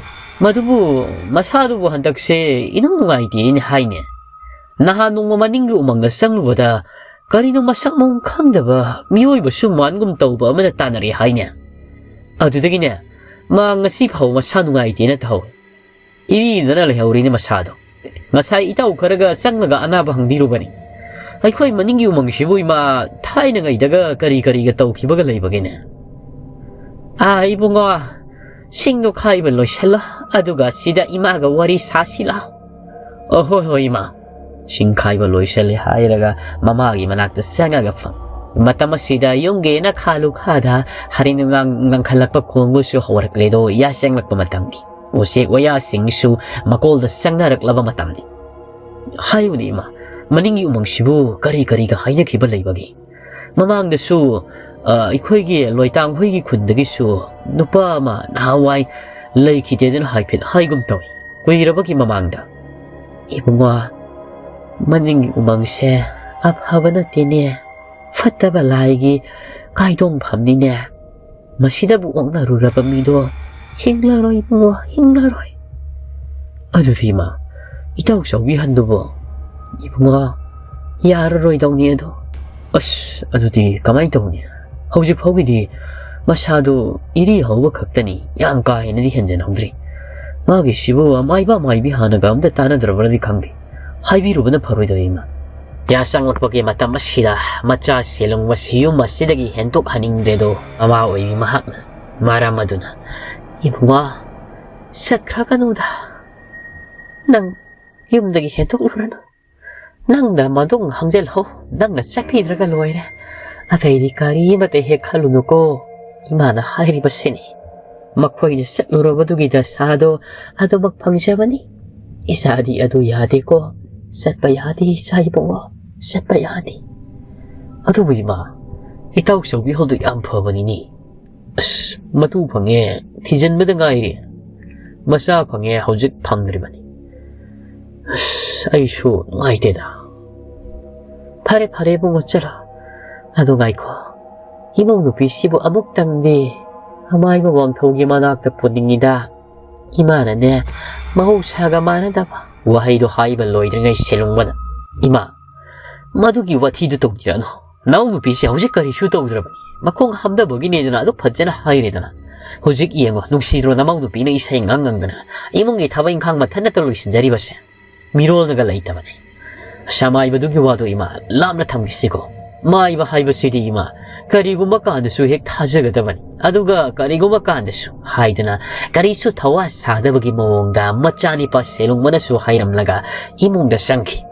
ꯃꯗꯨꯕꯨ, ꯃꯁꯥꯗꯨꯕꯨ ꯍꯟꯗꯛꯁꯦ ꯏꯅꯨꯡ ꯅꯨꯡꯉꯥꯏꯇꯦꯅꯦ ꯍꯥꯏꯅꯦ꯫ ꯅꯍꯥꯟ ꯅꯣꯡꯃ ꯃꯅꯤꯡꯒꯤ ꯎꯃꯪꯗ ꯆꯪꯂꯨꯕꯗ, ꯀꯔꯤꯅꯣ ꯃꯁꯛ ꯃꯑꯣꯡ ꯈꯪꯗꯕ ꯃꯤꯑꯣꯏꯕꯁꯨ ꯃꯥꯟꯒꯨꯝ ꯇꯧꯕ ꯑꯃꯅ ꯇꯥꯟꯅꯔꯛꯑꯦ ꯍꯥꯏꯅꯦ꯫ ꯑꯗꯨꯗꯒꯤꯅꯦ, ꯃꯥ ꯉꯁꯤ ꯐꯥꯎ ꯃꯁꯥ ꯅꯨꯡꯉꯥꯏꯇꯦꯅ ꯇꯧꯍꯧꯏ꯫ ꯏꯔꯤꯗꯅ ꯂꯩꯍꯧꯔꯤꯅꯦ ꯃꯁꯥꯗꯣ꯫ ꯉꯁꯥꯏ ꯏꯇꯥꯎ ꯈꯔꯒ ꯆꯪꯂꯒ ꯑꯅꯥꯕ ꯍꯪꯕꯤꯔꯨꯕꯅꯤ꯫ ꯑꯩꯈꯣꯏ ꯃꯅꯤꯡꯒꯤ ꯎꯃꯪꯁꯤꯕꯨ, ꯏꯃꯥ, ꯊꯥꯏꯅꯉꯩꯗꯒ ꯀꯔꯤ ꯀꯔꯤꯒ ꯇꯧꯈꯤꯕꯒ ꯂꯩꯕꯒꯦꯅꯦ? ꯑꯥ, ꯏꯕꯨꯡꯉꯣ, ꯁꯤꯡꯗꯣ ꯈꯥꯏꯕ ꯂꯣꯏꯁꯜꯂꯣ, ꯑꯗꯨꯒ ꯁꯤꯗ ꯏꯃꯥꯒ ꯋꯥꯔꯤ ꯁꯥꯁꯤ ꯂꯥꯎ꯫ ꯑꯣ, ꯍꯣꯏ, ꯍꯣꯏ, ꯏꯃꯥ꯫ ꯁꯤꯡ ꯈꯥꯏꯕ ꯂꯣꯏꯁꯜꯂꯦ ꯍꯥꯏꯔꯒ ꯃꯃꯥꯒꯤ ꯃꯅꯥꯛꯇ ꯆꯪꯉꯒ ꯐꯝ꯫ ꯃꯇꯝ ꯑꯁꯤꯗ ꯌꯨꯝꯒꯤ ꯅꯈꯥ ꯂꯨꯈꯥꯗ ꯍꯔꯤꯅ ꯉꯥꯡ-, ꯉꯪꯈꯠꯂꯛꯄ ꯈꯣꯡꯕꯁꯨ ꯍꯧꯔꯛꯂꯦꯗꯣ, ꯌꯥꯆꯪꯂꯛꯄ ꯃꯇꯝꯒꯤ꯫ ꯎꯆꯦꯛ ꯋꯥꯌꯥꯁꯤꯡꯁꯨ ꯃꯀꯣꯜꯗ ꯆꯪꯅꯔꯛꯂꯕ ꯃꯇꯝꯅꯤ꯫ ꯍꯥꯏꯌꯨꯅꯦ ꯏꯃꯥ, ꯃꯅꯤꯡꯒꯤ ꯎꯃꯪꯁꯤꯕꯨ ꯀꯔꯤ ꯀꯔꯤꯒ ꯍꯥꯏꯅꯈꯤꯕ ꯂꯩꯕꯒꯦ? ꯃꯃꯥꯡꯗꯁꯨ, ꯑ, ꯑꯩꯈꯣꯏꯒꯤ ꯂꯣꯏꯇꯥꯡ ꯍꯣꯏꯒꯤ ꯈꯨꯟꯗꯒꯤꯁꯨ ꯅꯨꯄꯥ ꯑꯃ ꯅꯍꯥꯟꯋꯥꯏ ꯂꯩꯈꯤꯗꯦꯗꯅ ꯍꯥꯏꯐꯦꯠ ꯍꯥꯏꯒꯨꯝ ꯇꯧꯏ, ꯀꯨꯏꯔꯕꯒꯤ ꯃꯃꯥꯡꯗ꯫ ꯏꯕꯨꯡꯉꯣ, ꯃꯅꯤꯡꯒꯤ ꯎꯃꯪꯁꯦ ꯑꯐꯕ ꯅꯠꯇꯦꯅꯦ, ꯐꯠꯇꯕ ꯂꯥꯏꯒꯤ ꯀꯥꯏꯗꯣꯡꯐꯝꯅꯤꯅꯦ꯫ ꯃꯁꯤꯗꯕꯨ ꯑꯣꯛꯅꯔꯨꯔꯕ ꯃꯤꯗꯣ ꯍꯤꯡꯂꯔꯣꯏ ꯏꯕꯨꯡꯉꯣ, ꯍꯤꯡꯂꯔꯣꯏ꯫ ꯑꯗꯨꯗꯤ ꯏꯃꯥ, ꯏꯇꯥꯎ ꯆꯥꯎꯕꯤꯍꯟꯗꯨꯕꯣ? ꯏꯕꯨꯡꯉꯣ, ꯌꯥꯔꯔꯣꯏꯗꯧꯅꯤ ꯑꯗꯣ꯫ ꯑꯁ, ꯑꯗꯨꯗꯤ ꯀꯃꯥꯏꯅ ꯇꯧꯅꯤ? ꯍꯧꯖꯤꯛ ꯐꯥꯎꯒꯤꯗꯤ ꯃꯁꯥꯗꯣ ꯏꯔꯤ ꯍꯧꯕ ꯈꯛꯇꯅꯤ, ꯌꯥꯝ ꯀꯥ ꯍꯦꯟꯅꯗꯤ ꯍꯦꯟꯖꯟꯍꯧꯗ꯭ꯔꯤ꯫ ꯃꯥꯒꯤꯁꯤꯕꯨ ꯃꯥꯏꯕ ꯃꯥꯏꯕꯤ ꯍꯥꯟꯅꯒ ꯑꯝꯇ ꯇꯥꯟꯅꯗ꯭ꯔꯕ꯭ꯔꯗꯤ ꯈꯪꯗꯦ꯫ ꯍꯥꯏꯕꯤꯔꯨꯕꯅ ꯐꯔꯣꯏꯗꯧꯔꯤ ꯏꯃꯥ꯫ ꯌꯥ ꯆꯪꯂꯛꯄꯒꯤ ꯃꯇꯝ ꯑꯁꯤꯗ ꯃꯆꯥꯁꯤ ꯂꯨꯡꯕꯁꯤ ꯌꯨꯝ ꯑꯁꯤꯗꯒꯤ ꯍꯦꯟꯗꯣꯛꯍꯟꯅꯤꯡꯗ꯭ꯔꯦꯗꯣ ꯃꯃꯥ ꯑꯣꯏꯕꯤ ꯃꯍꯥꯛꯅ꯫ ꯃꯔꯝ ꯑꯗꯨꯅ, "ꯏꯕꯨꯡꯉꯣ, ꯆꯠꯈ꯭ꯔꯒꯅꯨꯗ꯫ ꯅꯪ ꯌꯨꯝꯗꯒꯤ ꯍꯦꯟꯗꯣꯛꯂꯨꯔꯅꯨ꯫ ꯅꯪꯅ ꯃꯗꯨ ꯍꯪꯖꯤꯜꯍꯧ, ꯅꯪꯅ ꯆꯠꯄꯤꯗ꯭ꯔꯒ ꯂꯣꯏꯔꯦ꯫ ꯑꯇꯩꯗꯤ ꯀꯔꯤꯃꯇ ꯍꯦꯛ ꯈꯜꯂꯨꯅꯨꯀꯣ꯫ ꯏꯃꯥꯅ ꯍꯥꯏꯔꯤꯕꯁꯤꯅꯤ꯫ ꯃꯈꯣꯏꯅ ꯆꯠꯂꯨꯔꯕꯗꯨꯒꯤ ꯗꯁꯥꯗꯣ ꯑꯗꯨꯃꯛ ꯐꯪꯖꯕꯅꯤ꯫ ꯏꯆꯥꯗꯤ ꯑꯗꯨ ꯌꯥꯗꯦꯀꯣ꯫ ꯆꯠꯄ ꯌꯥꯗꯦ ꯏꯆꯥ ꯏꯕꯨꯡꯉꯣ, ꯆꯠꯄ ꯌꯥꯗꯦ꯫" "ꯑꯗꯨꯕꯨ ꯏꯃꯥ, ꯏꯇꯥꯎ ꯆꯧꯕꯤꯍꯜꯗꯨ ꯌꯥꯝ ꯐꯕꯅꯤꯅꯦ꯫ ꯑꯁ, ꯃꯇꯨ ꯐꯪꯉꯦ, ꯊꯤꯖꯤꯟꯕꯗ ꯉꯥꯏꯔꯤ꯫ ꯃꯆꯥ ꯐꯪꯉꯦ, ꯍꯧꯖꯤꯛ ꯐꯪꯗ꯭ꯔꯤꯕꯅꯤ꯫ ꯑꯁ, ꯑꯩꯁꯨ ꯅꯨꯡꯉꯥꯏꯇꯦꯗ꯫" "ꯐꯔꯦ, ꯐꯔꯦ ꯏꯕꯨꯡꯉꯣ, ꯆꯠꯂꯣ꯫ ꯑꯗꯨ ꯉꯥꯏꯈꯣ, ꯏꯃꯧ ꯅꯨꯄꯤꯁꯤꯕꯨ ꯑꯃꯨꯛꯇꯪꯗꯤ ꯑꯃꯥꯏꯕ ꯋꯥꯡꯊꯧꯒꯤ ꯃꯅꯥꯛꯇ ꯄꯨꯅꯤꯡꯉꯤꯗ꯫ ꯏꯃꯥꯅꯅꯦ, ꯃꯍꯧꯁꯥꯒ ꯃꯥꯟꯅꯗꯕ ꯋꯥꯍꯩꯗꯣ ꯍꯥꯏꯕ ꯂꯣꯏꯗ꯭ꯔꯤꯉꯩ ꯁꯦꯂꯨꯡꯕꯅ, "ꯏꯃꯥ, ꯃꯗꯨꯒꯤ ꯋꯥꯊꯤꯗꯨ ꯇꯧꯕꯤꯔꯅꯨ꯫ ꯅꯅꯥꯎ ꯅꯨꯄꯤꯁꯦ ꯍꯧꯖꯤꯛ ꯀꯔꯤꯁꯨ ꯇꯧꯗ꯭ꯔꯕꯅꯤ꯫ ꯃꯈꯣꯡ ꯍꯥꯝꯗꯕꯒꯤꯅꯦꯗꯅ ꯑꯗꯨꯛ ꯐꯖꯅ ꯍꯥꯏꯔꯦꯗꯅ꯫ ꯍꯧꯖꯤꯛ ꯌꯦꯡꯉꯣ, ꯅꯨꯡꯁꯤꯗ꯭ꯔꯣ ꯅꯃꯧ ꯅꯨꯄꯤꯅ ꯏꯁꯩ ꯉꯥꯡ ꯉꯪꯗꯅ ꯏꯃꯨꯡꯒꯤ ꯊꯕꯛ ꯏꯪꯈꯥꯡ ꯃꯊꯟꯇ ꯂꯣꯏꯁꯤꯟꯖꯔꯤꯕꯁꯦ? ꯃꯤꯔꯣꯜꯅꯒ ꯂꯩꯇꯕꯅꯤ꯫ ꯁꯃꯥꯏꯕꯗꯨꯒꯤ ꯋꯥꯗꯣ ꯏꯃꯥ ꯂꯥꯞꯅ ꯊꯝꯈꯤꯁꯤꯀꯣ꯫ ꯃꯥꯏꯕ ꯍꯥꯏꯕꯁꯤꯗꯤ ꯏꯃꯥ, ꯀꯔꯤꯒꯨꯝꯕ ꯀꯥꯟꯗꯁꯨ ꯍꯦꯛ ꯊꯥꯖꯒꯗꯕꯅꯤ꯫ ꯑꯗꯨꯒ ꯀꯔꯤꯒꯨꯝꯕ ꯀꯥꯟꯗꯁꯨ ꯍꯥꯏꯗꯅ ꯀꯔꯤꯁꯨ ꯊꯋꯥ ꯁꯥꯗꯕꯒꯤ ꯃꯑꯣꯡꯗ ꯃꯆꯥꯅꯤꯄꯥ ꯁꯦꯂꯨꯡꯕꯅꯁꯨ ꯍꯥꯏꯔꯝꯂꯒ ꯏꯃꯨꯡꯗ ꯆꯪꯈꯤ꯫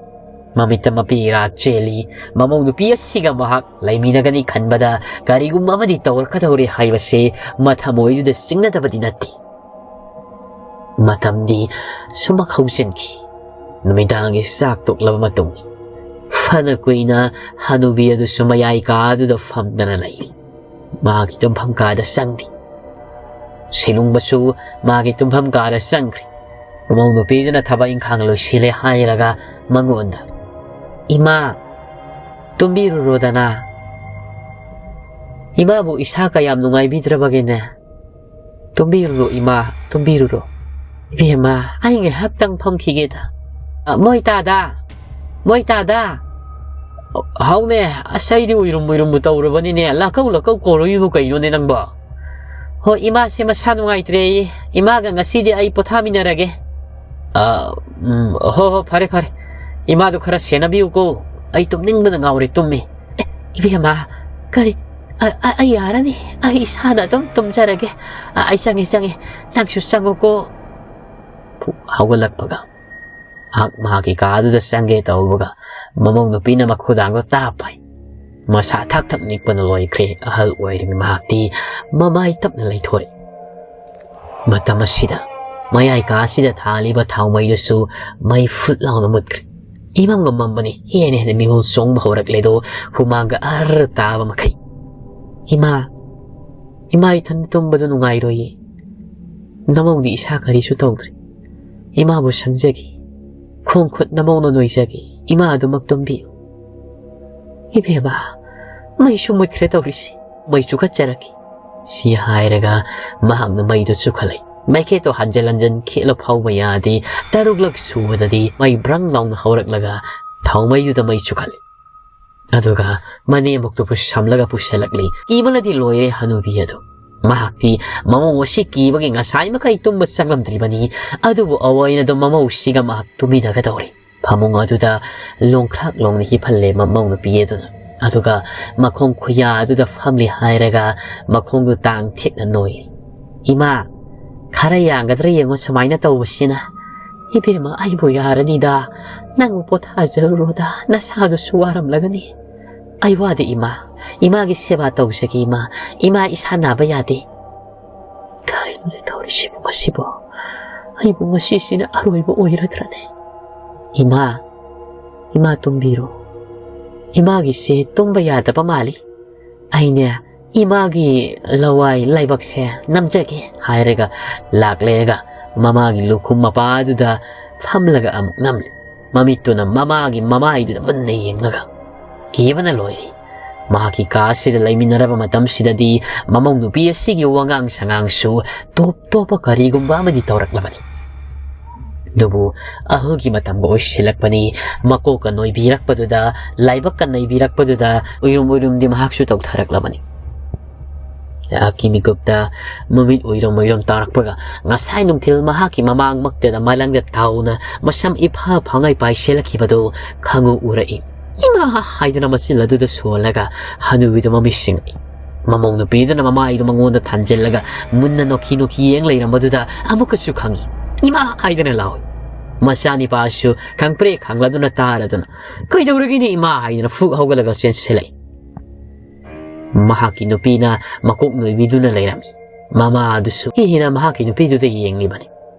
ꯃꯃꯤꯠꯇ ꯃꯄꯤ ꯏꯔꯥ ꯆꯦꯜꯂꯤ꯫ ꯃꯃꯧ ꯅꯨꯄꯤ ꯑꯁꯤꯒ ꯃꯍꯥꯛ ꯂꯩꯃꯤꯟꯅꯒꯅꯤ ꯈꯟꯕꯗ ꯀꯔꯤꯒꯨꯝꯕ ꯑꯃꯗꯤ ꯇꯧꯔꯛꯀꯗꯧꯔꯦ ꯍꯥꯏꯕꯁꯤ ꯃꯊꯃꯣꯏꯗꯨꯗ ꯆꯤꯡꯅꯗꯕꯗꯤ ꯅꯠꯇꯦ꯫ ꯃꯇꯝꯗꯤ ꯁꯨꯃꯛ ꯍꯧꯖꯤꯟꯈꯤ꯫ ꯅꯨꯃꯤꯗꯥꯡꯒꯤ ꯆꯥꯛ ꯇꯣꯛꯂꯕ ꯃꯇꯨꯡ, ꯐꯅ ꯀꯨꯏꯅ ꯍꯅꯨꯕꯤ ꯑꯗꯨꯁꯨ ꯃꯌꯥꯏ ꯀꯥꯗꯨꯗ ꯐꯝꯗꯅ ꯂꯩꯔꯤ꯫ ꯃꯥꯒꯤ ꯇꯨꯝꯐꯝ ꯀꯥꯗ ꯆꯪꯂꯤ꯫ ꯁꯤꯂꯨꯡꯕꯁꯨ ꯃꯥꯒꯤ ꯇꯨꯝꯐꯝ ꯀꯥꯗ ꯆꯪꯈ꯭ꯔꯦ꯫ ꯃꯃꯧ ꯅꯨꯄꯤꯗꯨꯅ ꯊꯕꯛ ꯏꯪꯈꯥꯡ ꯂꯣꯏꯁꯤꯜꯂꯦ ꯍꯥꯏꯔꯒ ꯃꯉꯣꯟꯗ, "ꯏꯃꯥ, ꯇꯨꯝꯕꯤꯔꯨꯔꯣꯗꯅ꯫ ꯏꯃꯥꯕꯨ ꯏꯁꯥ ꯀꯌꯥꯝ ꯅꯨꯡꯉꯥꯏꯕꯤꯗ꯭ꯔꯕꯒꯦꯅꯦ? ꯇꯨꯝꯕꯤꯔꯨꯔꯣ ꯏꯃꯥ, ꯇꯨꯝꯕꯤꯔꯨꯔꯣ꯫" "ꯏꯕꯦꯝꯃ, ꯑꯩ ꯉꯥꯏꯍꯥꯛꯇꯪ ꯐꯝꯈꯤꯒꯦꯗ꯫ ꯑ, ꯃꯣꯏ ꯇꯥꯗ! ꯃꯣꯏ ꯇꯥꯗ!" "ꯍꯥꯎꯅꯦ, ꯑꯁ ꯑꯩꯗꯤ ꯎꯏꯔꯨꯝ ꯎꯏꯔꯨꯝꯕꯨ ꯇꯧꯔꯕꯅꯤꯅꯦ, ꯂꯥꯛꯀꯧ ꯂꯥꯛꯀꯧ ꯀꯧꯔꯛꯏꯕꯨ ꯀꯩꯅꯣꯅꯦ ꯅꯪꯕꯣ?" "ꯍꯣ, ꯏꯃꯥꯁꯦ ꯃꯁꯥ ꯅꯨꯡꯉꯥꯏꯇ꯭ꯔꯦꯌꯦ, ꯏꯃꯥꯒ ꯉꯁꯤꯗꯤ ꯑꯩ ꯄꯣꯊꯥꯃꯤꯟꯅꯔꯒꯦ꯫" "ꯑ, ꯎꯝ, ꯍꯣ ꯍꯣ, ꯐꯔꯦ ꯐꯔꯦ, ꯏꯃꯥꯗꯣ ꯈꯔ ꯁꯦꯟꯅꯕꯤꯌꯨꯀꯣ, ꯑꯩ ꯇꯨꯝꯅꯤꯡꯕꯅ ꯉꯥꯎꯔꯦ, ꯇꯨꯝꯃꯤ꯫" "ꯑꯦ, ꯏꯕꯦꯝꯃ, ꯀꯔꯤ? ꯑ, ꯑ, ꯑꯩ ꯌꯥꯔꯅꯤ, ꯑꯩ ꯏꯁꯥꯅ ꯑꯗꯨꯝ ꯇꯨꯝꯖꯔꯒꯦ꯫ ꯑ, ꯑꯩ ꯆꯪꯉꯦ, ꯆꯪꯉꯦ, ꯅꯪꯁꯨ ꯆꯪꯉꯨꯀꯣ꯫" ꯐꯨꯛ ꯍꯧꯒꯠꯂꯛꯄꯒ ꯃꯍꯥꯛ ꯃꯍꯥꯛꯀꯤ ꯀꯥꯗꯨꯗ ꯆꯪꯒꯦ ꯇꯧꯕꯒ ꯃꯃꯧ ꯅꯨꯄꯤꯅ ꯃꯈꯨꯗꯥꯡꯗꯣ ꯇꯥꯞ ꯄꯥꯏ꯫ ꯃꯁꯥ ꯊꯛ ꯊꯛ ꯅꯤꯛꯄꯅ ꯂꯣꯏꯈ꯭ꯔꯦ꯫ ꯑꯍꯜ ꯑꯣꯏꯔꯤꯕ ꯃꯍꯥꯛꯇꯤ ꯃꯃꯥꯏ ꯇꯞꯅ ꯂꯩꯊꯣꯔꯛꯏ꯫ ꯃꯇꯝ ꯑꯁꯤꯗ ꯃꯌꯥꯏ ꯀꯥ ꯑꯁꯤꯗ ꯊꯥꯜꯂꯤꯕ ꯊꯥꯎꯃꯩꯗꯨꯁꯨ ꯃꯩ ꯐꯨꯠ ꯂꯥꯎꯅ ꯃꯨꯠꯈ꯭ꯔꯦ꯫ ꯏꯃꯝꯒ ꯃꯝꯕꯅꯤ, ꯍꯦꯟꯅ ꯍꯦꯟꯅ ꯃꯤꯍꯨꯜ ꯆꯣꯡꯕ ꯍꯧꯔꯛꯂꯦꯗꯣ, ꯍꯨꯃꯥꯡꯒ ꯑꯔ ꯇꯥꯕ ꯃꯈꯩ꯫ "ꯏꯃꯥ, ꯏꯃꯥ, ꯏꯊꯟꯗ ꯇꯨꯝꯕꯗꯣ ꯅꯨꯡꯉꯥꯏꯔꯣꯏꯌꯦ꯫ ꯅꯃꯧꯗꯤ ꯏꯁꯥ ꯀꯔꯤꯁꯨ ꯇꯧꯗ꯭ꯔꯤ꯫ ꯏꯃꯥꯕꯨ ꯁꯪꯖꯒꯦ꯫ ꯈꯣꯡ ꯈꯨꯠ ꯅꯃꯧꯅ ꯅꯣꯏꯖꯒꯦ꯫ ꯏꯃꯥ ꯑꯗꯨꯃꯛ ꯇꯨꯝꯕꯤꯌꯨ꯫" "ꯏꯕꯦꯝꯃ, ꯃꯩꯁꯨ ꯃꯨꯠꯈ꯭ꯔꯦ ꯇꯧꯔꯤꯁꯦ꯫ ꯃꯩ ꯆꯨꯈꯠꯆꯔꯛꯈꯤ꯫ ꯁꯤ ꯍꯥꯏꯔꯒ ꯃꯍꯥꯛꯅ ꯃꯩꯗꯨ ꯆꯨꯈꯠꯂꯛꯏ꯫ ꯃꯩꯈꯦꯠꯇꯣ ꯍꯟꯖꯤꯟ ꯍꯟꯖꯤꯟ ꯈꯦꯠꯂ ꯐꯥꯎꯕ ꯌꯥꯗꯦ꯫ ꯇꯔꯨꯛꯂꯛ ꯁꯨꯕꯗꯗꯤ ꯃꯩ ꯕ꯭ꯔꯪ ꯂꯥꯎꯅ ꯍꯧꯔꯛꯂꯒ ꯊꯥꯎꯃꯩꯗꯨꯗ ꯃꯩ ꯆꯨꯈꯠꯂꯤ꯫ ꯑꯗꯨꯒ ꯃꯅꯦꯝꯕꯣꯛꯇꯨ ꯄꯨꯁꯝꯂꯒ ꯄꯨꯁꯤꯜꯂꯛꯂꯤ꯫ ꯀꯤꯕꯅꯗꯤ ꯂꯣꯏꯔꯦ ꯍꯅꯨꯕꯤ ꯑꯗꯨ꯫ ꯃꯍꯥꯛꯇꯤ ꯃꯃꯧ ꯑꯁꯤ ꯀꯤꯕꯒꯤ ꯉꯁꯥꯏ ꯃꯈꯩ ꯇꯨꯝꯕ ꯆꯪꯂꯝꯗ꯭ꯔꯤꯕꯅꯤ꯫ ꯑꯗꯨꯕꯨ ꯑꯋꯥꯏꯅꯗꯣ ꯃꯃꯧꯁꯤꯒ ꯃꯍꯥꯛ ꯇꯨꯃꯤꯟꯅꯒꯗꯧꯔꯤ꯫ ꯐꯃꯨꯡ ꯑꯗꯨꯗ ꯂꯣꯡꯈ꯭ꯔꯥꯛ ꯂꯣꯡꯅ ꯍꯤꯞꯍꯜꯂꯦ ꯃꯃꯧ ꯅꯨꯄꯤ ꯑꯗꯨꯅ꯫ ꯑꯗꯨꯒ ꯃꯈꯣꯡ ꯈꯨꯌꯥ ꯑꯗꯨꯗ ꯐꯝꯂꯤ ꯍꯥꯏꯔꯒ ꯃꯈꯣꯡꯗꯨ ꯇꯥꯡ ꯊꯦꯛꯅ ꯅꯣꯏꯔꯤ꯫ "ꯏꯃꯥ, ꯈꯔ ꯌꯥꯡꯒꯗ꯭ꯔꯥ ꯌꯦꯡꯉꯣ ꯁꯨꯃꯥꯏꯅ ꯇꯧꯕꯁꯤꯅ꯫ ꯏꯕꯦꯝꯃ, ꯑꯩꯕꯨ ꯌꯥꯔꯅꯤꯗ꯫ ꯅꯪꯕꯨ ꯄꯣꯊꯥꯖꯔꯨꯔꯣꯗ, ꯅꯁꯥꯗꯨꯁꯨ ꯋꯥꯔꯝꯂꯒꯅꯤ꯫" "ꯑꯩ ꯋꯥꯗꯦ ꯏꯃꯥ꯫ ꯏꯃꯥꯒꯤ ꯁꯦꯕꯥ ꯇꯧꯖꯒꯦ ꯏꯃꯥ꯫ ꯏꯃꯥ ꯏꯁꯥ ꯅꯥꯕ ꯌꯥꯗꯦ꯫" "ꯀꯔꯤꯅꯣꯅꯦ ꯇꯧꯔꯤꯁꯤꯕꯨ ꯉꯁꯤꯕꯣ? ꯑꯩꯕꯨ ꯉꯁꯤꯁꯤꯅ ꯑꯔꯣꯏꯕ ꯑꯣꯏꯔꯗ꯭ꯔꯅꯦ? ꯏꯃꯥ, ꯏꯃꯥ ꯇꯨꯝꯕꯤꯔꯣ꯫ ꯏꯃꯥꯒꯤꯁꯦ ꯇꯨꯝꯕ ꯌꯥꯗꯕ ꯃꯥꯜꯂꯤ꯫ ꯑꯩꯅꯦ ꯏꯃꯥꯒꯤ ꯂꯋꯥꯏ ꯂꯥꯏꯕꯛꯁꯦ ꯅꯝꯖꯒꯦ," ꯍꯥꯏꯔꯒ ꯂꯥꯛꯂꯦꯒ ꯃꯃꯥꯒꯤ ꯂꯨꯈꯨꯝ ꯃꯄꯥꯗꯨꯗ ꯐꯝꯂꯒ ꯑꯃꯨꯛ ꯅꯝꯂꯤ꯫ ꯃꯃꯤꯠꯇꯨꯅ ꯃꯃꯥꯒꯤ ꯃꯃꯥꯏꯗꯨꯗ ꯃꯨꯟꯅ ꯌꯦꯡꯂꯒ ꯀꯤꯕꯅ ꯂꯣꯏꯔꯤ꯫ ꯃꯍꯥꯛꯀꯤ ꯀꯥ ꯑꯁꯤꯗ ꯂꯩꯃꯤꯟꯅꯔꯕ ꯃꯇꯝꯁꯤꯗꯗꯤ ꯃꯃꯧ ꯅꯨꯄꯤ ꯑꯁꯤꯒꯤ ꯋꯥꯉꯥꯡ ꯁꯉꯥꯡꯁꯨ ꯇꯣꯞ ꯇꯣꯞꯄ ꯀꯔꯤꯒꯨꯝꯕ ꯑꯃꯗꯤ ꯇꯧꯔꯛꯂꯕꯅꯤ꯫ ꯑꯗꯨꯕꯨ ꯑꯍꯜꯒꯤ ꯃꯇꯝꯒ ꯑꯣꯏꯁꯤꯜꯂꯛꯄꯅꯤ꯫ ꯃꯀꯣꯛꯀ ꯅꯣꯏꯕꯤꯔꯛꯄꯗꯨꯗ, ꯂꯥꯏꯕꯛꯀ ꯅꯩꯕꯤꯔꯛꯄꯗꯨꯗ ꯎꯏꯔꯨꯝ ꯎꯏꯔꯨꯝꯗꯤ ꯃꯍꯥꯛꯁꯨ ꯇꯧꯊꯔꯛꯂꯕꯅꯤ꯫ ꯑꯩꯍꯥꯛꯀꯤ ꯃꯤꯀꯨꯞꯇ ꯃꯃꯤꯠ ꯎꯏꯔꯨꯝ ꯎꯏꯔꯨꯝ ꯇꯥꯔꯛꯄꯒ ꯉꯁꯥꯏ ꯅꯨꯡꯊꯤꯜ ꯃꯍꯥꯛꯀꯤ ꯃꯃꯥꯡꯃꯛꯇꯗ ꯃꯂꯪꯗ ꯊꯥꯎꯅ ꯃꯁꯝ ꯏꯐ ꯐꯉꯩ ꯄꯥꯏꯁꯤꯜꯂꯛꯈꯤꯕꯗꯨ ꯈꯪꯎ ꯎꯔꯛꯏ꯫ "ꯏꯃꯥ!" ꯍꯥꯏꯗꯨꯅ ꯃꯆꯤꯟ ꯑꯗꯨꯗ ꯁꯣꯜꯂꯒ ꯍꯅꯨꯕꯤꯗꯨ ꯃꯃꯤꯠ ꯁꯤꯡꯏ꯫ ꯃꯃꯧ ꯅꯨꯄꯤꯗꯨꯅ ꯃꯃꯥꯏꯗꯨ ꯃꯉꯣꯟꯗ ꯊꯥꯟꯖꯤꯜꯂꯒ ꯃꯨꯟꯅ ꯅꯣꯛꯈꯤ ꯅꯣꯛꯈꯤ ꯌꯦꯡ ꯂꯩꯔꯝꯕꯗꯨꯗ ꯑꯃꯨꯛꯀꯁꯨ ꯈꯪꯏ꯫ "ꯏꯃꯥ!" ꯍꯥꯏꯗꯅ ꯂꯥꯎꯏ꯫ ꯃꯆꯥꯅꯤꯄꯥꯁꯨ ꯈꯪꯄ꯭ꯔꯦ ꯈꯪꯂꯗꯨꯅ ꯇꯥꯔꯗꯨꯅ, "ꯀꯩꯗꯧꯔꯒꯦꯅꯦ ꯏꯃꯥ?" ꯍꯥꯏꯗꯨꯅ ꯐꯨꯛ ꯍꯧꯒꯠꯂꯒ ꯆꯦꯟꯁꯤꯜꯂꯛꯏ꯫ ꯃꯍꯥꯛꯀꯤ ꯅꯨꯄꯤꯅ ꯃꯀꯣꯛ ꯅꯣꯏꯕꯤꯗꯨꯅ ꯂꯩꯔꯝꯃꯤ꯫ ꯃꯃꯥ ꯑꯗꯨꯁꯨ ꯍꯤ ꯍꯤꯅ ꯃꯍꯥꯛꯀꯤ ꯅꯨꯄꯤꯗꯨꯗ ꯌꯦꯡꯂꯤꯕꯅꯤ꯫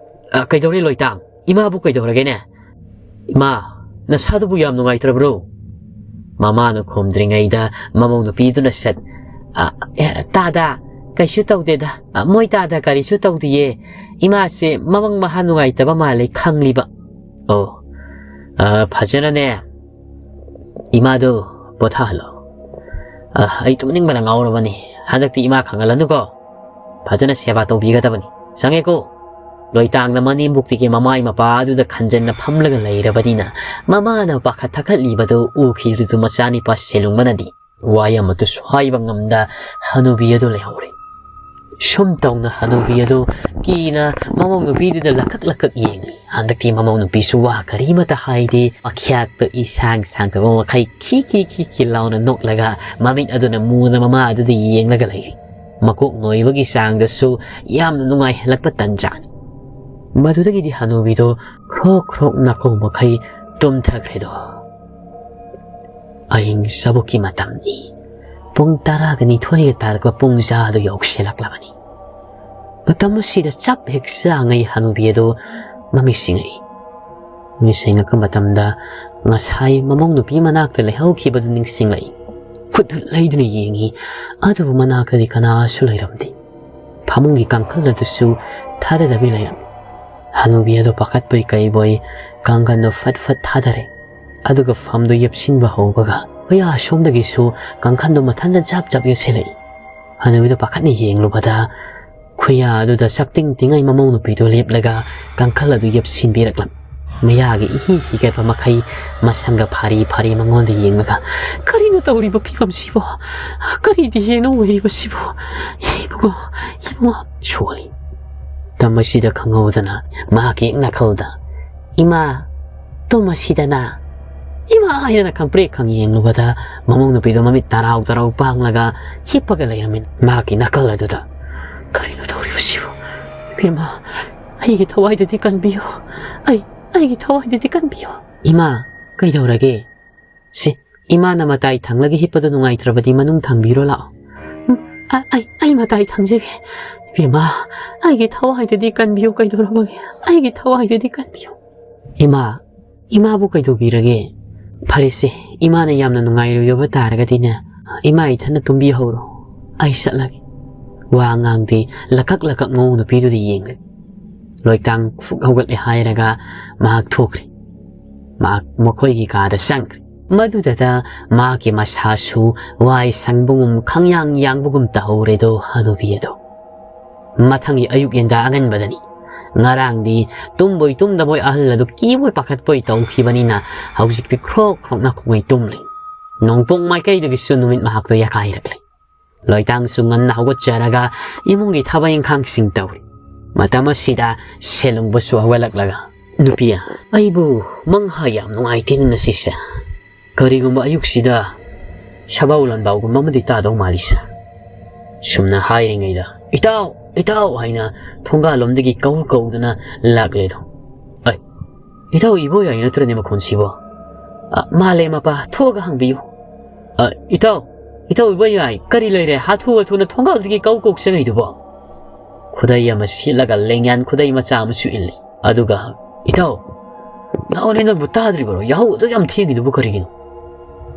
"ꯑ, ꯀꯩꯗꯧꯔꯦ ꯂꯣꯏꯇꯥꯡ? ꯏꯃꯥꯕꯨ ꯀꯩꯗꯧꯔꯒꯦꯅꯦ? ꯏꯃꯥ, ꯅꯁꯥꯗꯨꯕꯨ ꯌꯥꯝ ꯅꯨꯡꯉꯥꯏꯇ꯭ꯔꯕ꯭ꯔꯣ?" ꯃꯃꯥꯅ ꯈꯨꯝꯗ꯭ꯔꯤꯉꯩꯗ ꯃꯃꯧ ꯅꯨꯄꯤꯗꯨꯅ ꯁꯠ, "ꯑ, ꯑꯦ, ꯇꯥꯗ, ꯀꯩꯁꯨ ꯇꯧꯗꯦꯗ꯫ ꯑ, ꯃꯣꯏ ꯇꯥꯗ ꯀꯔꯤꯁꯨ ꯇꯧꯗꯤꯌꯦ꯫ ꯏꯃꯥꯁꯦ ꯃꯃꯪ ꯃꯍꯥ ꯅꯨꯡꯉꯥꯏꯇꯕ ꯃꯥꯜꯂꯦ ꯈꯪꯂꯤꯕ꯫" "ꯑꯣ, ꯑ, ꯐꯖꯅꯅꯦ ꯏꯃꯥꯗꯣ ꯄꯣꯊꯥꯍꯜꯂꯣ꯫ ꯑ, ꯑꯩ ꯇꯨꯝꯅꯤꯡꯕꯅ ꯉꯥꯎꯔꯕꯅꯤ꯫ ꯍꯟꯗꯛꯇꯤ ꯏꯃꯥ ꯈꯪꯍꯜꯂꯅꯨꯀꯣ꯫ ꯐꯖꯅ ꯁꯦꯕꯥ ꯇꯧꯕꯤꯒꯗꯕꯅꯤ꯫ ꯆꯪꯉꯦꯀꯣ꯫ ꯂꯣꯏꯇꯥꯡꯅ ꯃꯅꯦꯝꯕꯣꯛꯇꯒꯤ ꯃꯃꯥꯏ ꯃꯄꯥ ꯑꯗꯨꯗ ꯈꯟꯖꯟꯅ ꯐꯝꯂꯒ ꯂꯩꯔꯕꯅꯤꯅ ꯃꯃꯥꯅ ꯄꯥꯈꯠ ꯊꯛꯈꯠꯂꯤꯕꯗꯨ ꯎꯈꯤꯗ꯭ꯔꯤꯗꯨ ꯃꯆꯥꯅꯤꯄꯥ ꯁꯦꯂꯨꯡꯕꯅꯗꯤ ꯋꯥ ꯑꯃꯠꯇꯁꯨ ꯍꯥꯏꯕ ꯉꯝꯗ ꯍꯅꯨꯕꯤ ꯑꯗꯨ ꯂꯩꯍꯧꯔꯦ꯫ ꯁꯨꯝ ꯇꯧꯅ ꯍꯅꯨꯕꯤ ꯑꯗꯨ ꯀꯤꯅ ꯃꯃꯧ ꯅꯨꯄꯤꯗꯨꯗ ꯂꯀꯛ ꯂꯀꯛ ꯌꯦꯡꯂꯤ꯫ ꯍꯟꯗꯛꯇꯤ ꯃꯃꯧ ꯅꯨꯄꯤꯁꯨ ꯋꯥ ꯀꯔꯤꯃꯠꯇ ꯍꯥꯏꯗꯦ꯫ ꯃꯈ꯭ꯌꯥꯛꯇ ꯏꯁꯥꯡ ꯁꯥꯡꯗꯕ ꯃꯈꯩ ꯈꯤ ꯈꯤ ꯈꯤ ꯈꯤ ꯂꯥꯎꯅ ꯅꯣꯛꯂꯒ ꯃꯃꯤꯠ ꯑꯗꯨꯅ ꯃꯨꯅ ꯃꯃꯥ ꯑꯗꯨꯗ ꯌꯦꯡꯂꯒ ꯂꯩꯔꯤ꯫ ꯃꯀꯣꯛ ꯅꯣꯏꯕꯒꯤ ꯆꯥꯡꯗꯁꯨ ꯌꯥꯝꯅ ꯅꯨꯡꯉꯥꯏꯍꯜꯂꯛꯄ ꯇꯟꯖꯥꯅꯤ꯫ ꯃꯗꯨꯗꯒꯤꯗꯤ ꯍꯅꯨꯕꯤꯗꯣ ꯈ꯭ꯔꯣꯛ ꯈ꯭ꯔꯣꯛ ꯅꯥꯀꯣꯡ ꯃꯈꯩ ꯇꯨꯝꯊꯈ꯭ꯔꯦꯗꯣ꯫ ꯑꯍꯤꯡ ꯆꯕꯨꯛꯀꯤ ꯃꯇꯝꯅꯤ꯫ ꯄꯨꯡ ꯇꯔꯥꯒ ꯅꯤꯊꯣꯏꯒ ꯇꯥꯔꯛꯄ ꯄꯨꯡ ꯖꯥꯗꯨ ꯌꯧꯁꯤꯜꯂꯛꯂꯕꯅꯤ꯫ ꯃꯇꯝ ꯑꯁꯤꯗ ꯆꯞ ꯍꯦꯛ ꯆꯥꯉꯩ ꯍꯅꯨꯕꯤ ꯑꯗꯨ ꯃꯃꯤꯠ ꯁꯤꯡꯉꯛꯏ꯫ ꯃꯤꯠ ꯁꯤꯡꯂꯛꯄ ꯃꯇꯝꯗ ꯉꯁꯥꯏ ꯃꯃꯧ ꯅꯨꯄꯤ ꯃꯅꯥꯛꯇ ꯂꯩꯍꯧꯈꯤꯕꯗꯨ ꯅꯤꯡꯁꯤꯡꯂꯛꯏ꯫ ꯈꯨꯠ ꯍꯨꯠ ꯂꯩꯗꯨꯅ ꯌꯦꯡꯉꯤ꯫ ꯑꯗꯨꯕꯨ ꯃꯅꯥꯛꯇꯗꯤ ꯀꯅꯥꯁꯨ ꯂꯩꯔꯝꯗꯦ꯫ ꯐꯃꯨꯡꯒꯤ ꯀꯥꯡꯈꯜ ꯑꯗꯨꯁꯨ ꯊꯥꯗꯗꯕꯤ ꯂꯩꯔꯝꯃꯤ꯫ ꯍꯅꯨꯕꯤ ꯑꯗꯨ ꯄꯥꯈꯠꯄꯣꯏ ꯀꯩꯕꯣꯏ ꯀꯥꯡꯈꯜꯗꯨ ꯐꯠ ꯐꯠ ꯊꯥꯗꯔꯦ꯫ ꯑꯗꯨꯒ ꯐꯝꯗꯨ ꯌꯦꯞꯁꯤꯟꯕ ꯍꯧꯕꯒ ꯈꯨꯌꯥ ꯑꯁꯣꯝꯗꯒꯤꯁꯨ ꯀꯥꯡꯈꯜꯗꯨ ꯃꯊꯟꯇ ꯖꯥꯞ ꯖꯥꯞ ꯌꯦꯞꯁꯤꯜꯂꯛꯏ꯫ ꯍꯅꯨꯕꯤꯗꯨ ꯄꯥꯈꯠꯅ ꯌꯦꯡꯂꯨꯕꯗ ꯈꯨꯌꯥ ꯑꯗꯨꯗ ꯆꯞꯇꯤꯡ ꯇꯤꯡꯉꯩ ꯃꯃꯧ ꯅꯨꯄꯤꯗꯨ ꯂꯦꯞꯂꯒ ꯀꯥꯡꯈꯜ ꯑꯗꯨ ꯌꯦꯞꯁꯤꯟꯕꯤꯔꯛꯂꯝꯃꯤ꯫ ꯃꯌꯥꯒꯤ ꯏꯍꯤ ꯍꯤꯒꯠꯄ ꯃꯈꯩ ꯃꯁꯝꯒ ꯐꯥꯔꯤ ꯐꯥꯔꯤ ꯃꯉꯣꯟꯗ ꯌꯦꯡꯂꯒ, "ꯀꯔꯤꯅꯣ ꯇꯧꯔꯤꯕ ꯐꯤꯕꯝꯁꯤꯕꯣ? ꯀꯔꯤꯗꯤ ꯍꯦꯟꯅ ꯑꯣꯏꯔꯤꯕꯁꯤꯕꯣ? ꯏꯕꯨꯡꯉꯣ, ꯏꯕꯨꯡꯉꯣ!" ꯁꯣꯜꯂꯤ꯫ ꯃꯇꯝ ꯑꯁꯤꯗ ꯈꯪꯍꯧꯗꯅ ꯃꯍꯥꯛꯀꯤ ꯍꯦꯛ ꯅꯥꯀꯜꯗ, "ꯏꯃꯥ, ꯇꯨꯝꯃꯁꯤꯗꯅ, ꯏꯃꯥ!" ꯍꯥꯏꯗꯅ ꯈꯪꯄ꯭ꯔꯦꯛ ꯈꯪ ꯌꯦꯡꯂꯨꯕꯗ ꯃꯃꯧ ꯅꯨꯄꯤꯗꯣ ꯃꯃꯤꯠ ꯇꯔꯥꯎ ꯇꯔꯥꯎ ꯄꯥꯡꯂꯒ ꯍꯤꯞꯄꯒ ꯂꯩꯔꯝꯃꯤ ꯃꯍꯥꯛꯀꯤ ꯅꯥꯀꯜ ꯑꯗꯨꯗ꯫ "ꯀꯔꯤꯅꯣ ꯇꯧꯔꯤꯕꯁꯤꯕꯨ? ꯏꯕꯦꯝꯃ, ꯑꯩꯒꯤ ꯊꯋꯥꯏꯗꯗꯤ ꯀꯟꯕꯤꯌꯨ꯫ ꯑꯩ, ꯑꯩꯒꯤ ꯊꯋꯥꯏꯗꯗꯤ ꯀꯟꯕꯤꯌꯨ꯫ ꯏꯃꯥ, ꯀꯩꯗꯧꯔꯒꯦ? ꯁꯤ, ꯏꯃꯥꯅ ꯃꯇꯥꯏ ꯊꯪꯂꯒ ꯍꯤꯞꯄꯗꯨ ꯅꯨꯡꯉꯥꯏꯇ꯭ꯔꯕꯗꯤ ꯃꯅꯨꯡ ꯊꯪꯕꯤꯔꯣ ꯂꯥꯛꯑꯣ꯫" "ꯎꯝ, ꯑ-, ꯑꯩ, ꯑꯩ ꯃꯇꯥꯏ ꯊꯪꯖꯒꯦ꯫ ꯏꯕꯦꯝꯃ, ꯑꯩꯒꯤ ꯊꯋꯥꯏꯗꯗꯤ ꯀꯟꯕꯤꯌꯨ, ꯀꯩꯗꯧꯔꯕꯒꯦ? ꯑꯩꯒꯤ ꯊꯋꯥꯏꯗꯗꯤ ꯀꯟꯕꯤꯌꯨ꯫" "ꯏꯃꯥ, ꯏꯃꯥꯕꯨ ꯀꯩꯗꯧꯕꯤꯔꯒꯦ? ꯐꯔꯦꯁꯦ, ꯏꯃꯥꯅ ꯌꯥꯝꯅ ꯅꯨꯡꯉꯥꯏꯔꯣꯏꯗꯕ ꯇꯥꯔꯒꯗꯤꯅꯦ, ꯏꯃꯥ ꯏꯊꯟꯗ ꯇꯨꯝꯕꯤꯍꯧꯔꯣ꯫ ꯑꯩ ꯆꯠꯂꯒꯦ꯫" ꯋꯥ ꯉꯥꯡꯗꯦ, ꯂꯀꯛ ꯂꯀꯛ ꯃꯑꯣꯡ ꯅꯨꯄꯤꯗꯨꯗ ꯌꯦꯡꯂꯦ꯫ ꯂꯣꯏꯇꯥꯡ ꯐꯨꯛ ꯍꯧꯒꯠꯂꯦ ꯍꯥꯏꯔꯒ ꯃꯍꯥꯛ ꯊꯣꯛꯈ꯭ꯔꯦ꯫ ꯃꯍꯥꯛ ꯃꯈꯣꯏꯒꯤ ꯀꯥꯗ ꯆꯪꯈ꯭ꯔꯦ꯫ ꯃꯗꯨꯗꯇ ꯃꯍꯥꯛꯀꯤ ꯃꯁꯥꯁꯨ ꯋꯥꯏ ꯁꯪꯕꯒꯨꯝ ꯈꯪꯌꯥꯡ ꯌꯥꯡꯕꯒꯨꯝ ꯇꯧꯍꯧꯔꯦꯗꯣ ꯍꯅꯨꯕꯤ ꯑꯗꯣ꯫ ꯃꯊꯪꯒꯤ ꯑꯌꯨꯛ ꯌꯦꯟꯗꯥ ꯑꯉꯟꯕꯗꯅꯤ꯫ ꯉꯔꯥꯡꯗꯤ ꯇꯨꯝꯕꯣꯏ ꯇꯨꯝꯗꯕꯣꯏ ꯑꯍꯜ ꯑꯗꯨ ꯀꯤꯕꯣꯏ ꯄꯥꯈꯠꯄꯣꯏ ꯇꯧꯈꯤꯕꯅꯤꯅ ꯍꯧꯖꯤꯛꯇꯤ ꯈ꯭ꯔꯣꯛ ꯈ꯭ꯔꯣꯛ ꯅꯥꯈꯣꯡꯉꯩ ꯇꯨꯝꯂꯤ꯫ ꯅꯣꯡꯄꯣꯛ ꯃꯥꯏꯀꯩꯗꯒꯤꯁꯨ ꯅꯨꯃꯤꯠ ꯃꯍꯥꯛꯇꯣ ꯌꯥꯀꯥꯏꯔꯛꯂꯤ꯫ ꯂꯣꯏꯇꯥꯡꯁꯨ ꯉꯟꯅ ꯍꯧꯒꯠꯆꯔꯒ ꯏꯃꯨꯡꯒꯤ ꯊꯕꯛ ꯏꯪꯈꯥꯡꯁꯤꯡ ꯇꯧꯔꯤ꯫ ꯃꯇꯝ ꯑꯁꯤꯗ ꯁꯦꯂꯨꯡꯕꯁꯨ ꯍꯧꯒꯠꯂꯛꯂꯒ, "ꯅꯨꯄꯤ, ꯑꯩꯕꯨ ꯃꯪꯍꯥ ꯌꯥꯝ ꯅꯨꯡꯉꯥꯏꯇꯦꯅꯦ ꯉꯁꯤꯁꯦ꯫ ꯀꯔꯤꯒꯨꯝꯕ ꯑꯌꯨꯛꯁꯤꯗ ꯁꯕꯥꯎ ꯂꯥꯟꯕꯥꯎꯒꯨꯝꯕ ꯑꯃꯗꯤ ꯇꯥꯗꯧ ꯃꯥꯜꯂꯤꯁꯦ"꯫ ꯁꯨꯝꯅ ꯍꯥꯏꯔꯤꯉꯩꯗ, "ꯏꯇꯥꯎ, ꯏꯇꯥꯎ" ꯍꯥꯏꯅ ꯊꯣꯡꯒꯥꯜꯂꯣꯝꯗꯒꯤ ꯀꯧ ꯀꯧꯗꯨꯅ ꯂꯥꯛꯂꯦꯗꯣ꯫ "ꯑꯩ, ꯏꯇꯥꯎ ꯏꯕꯣꯌꯥꯏ ꯅꯠꯇ꯭ꯔꯅꯦ ꯃꯈꯣꯟꯁꯤꯕꯣ?" "ꯑ, ꯃꯥꯜꯂꯦ ꯃꯄꯥ, ꯊꯣꯛꯑꯒ ꯍꯪꯕꯤꯌꯨ"꯫ "ꯑ, ꯏꯇꯥꯎ, ꯏꯇꯥꯎ ꯏꯕꯣꯌꯥꯏ, ꯀꯔꯤ ꯂꯩꯔꯦ? ꯍꯥꯊꯨ ꯍꯥꯊꯨꯅ ꯊꯣꯡꯒꯥꯜꯗꯒꯤ ꯀꯧ ꯀꯧ ꯆꯪꯉꯛꯏꯗꯨꯕꯣ?" ꯈꯨꯗꯩ ꯑꯃ ꯁꯦꯠꯂꯒ ꯂꯦꯡꯌꯥꯟ ꯈꯨꯗꯩ ꯃꯆꯥ ꯑꯃꯁꯨ ꯏꯜꯂꯤ꯫ ꯑꯗꯨꯒ, "ꯏꯇꯥꯎ, ꯅꯍꯥꯟꯅꯦ ꯅꯪꯕꯨ ꯇꯥꯗ꯭ꯔꯤꯕꯔꯣ? ꯌꯥꯍꯧ ꯑꯗꯨꯛ ꯌꯥꯝ ꯊꯦꯡꯉꯤꯗꯨꯕꯨ ꯀꯔꯤꯒꯤꯅꯣ?"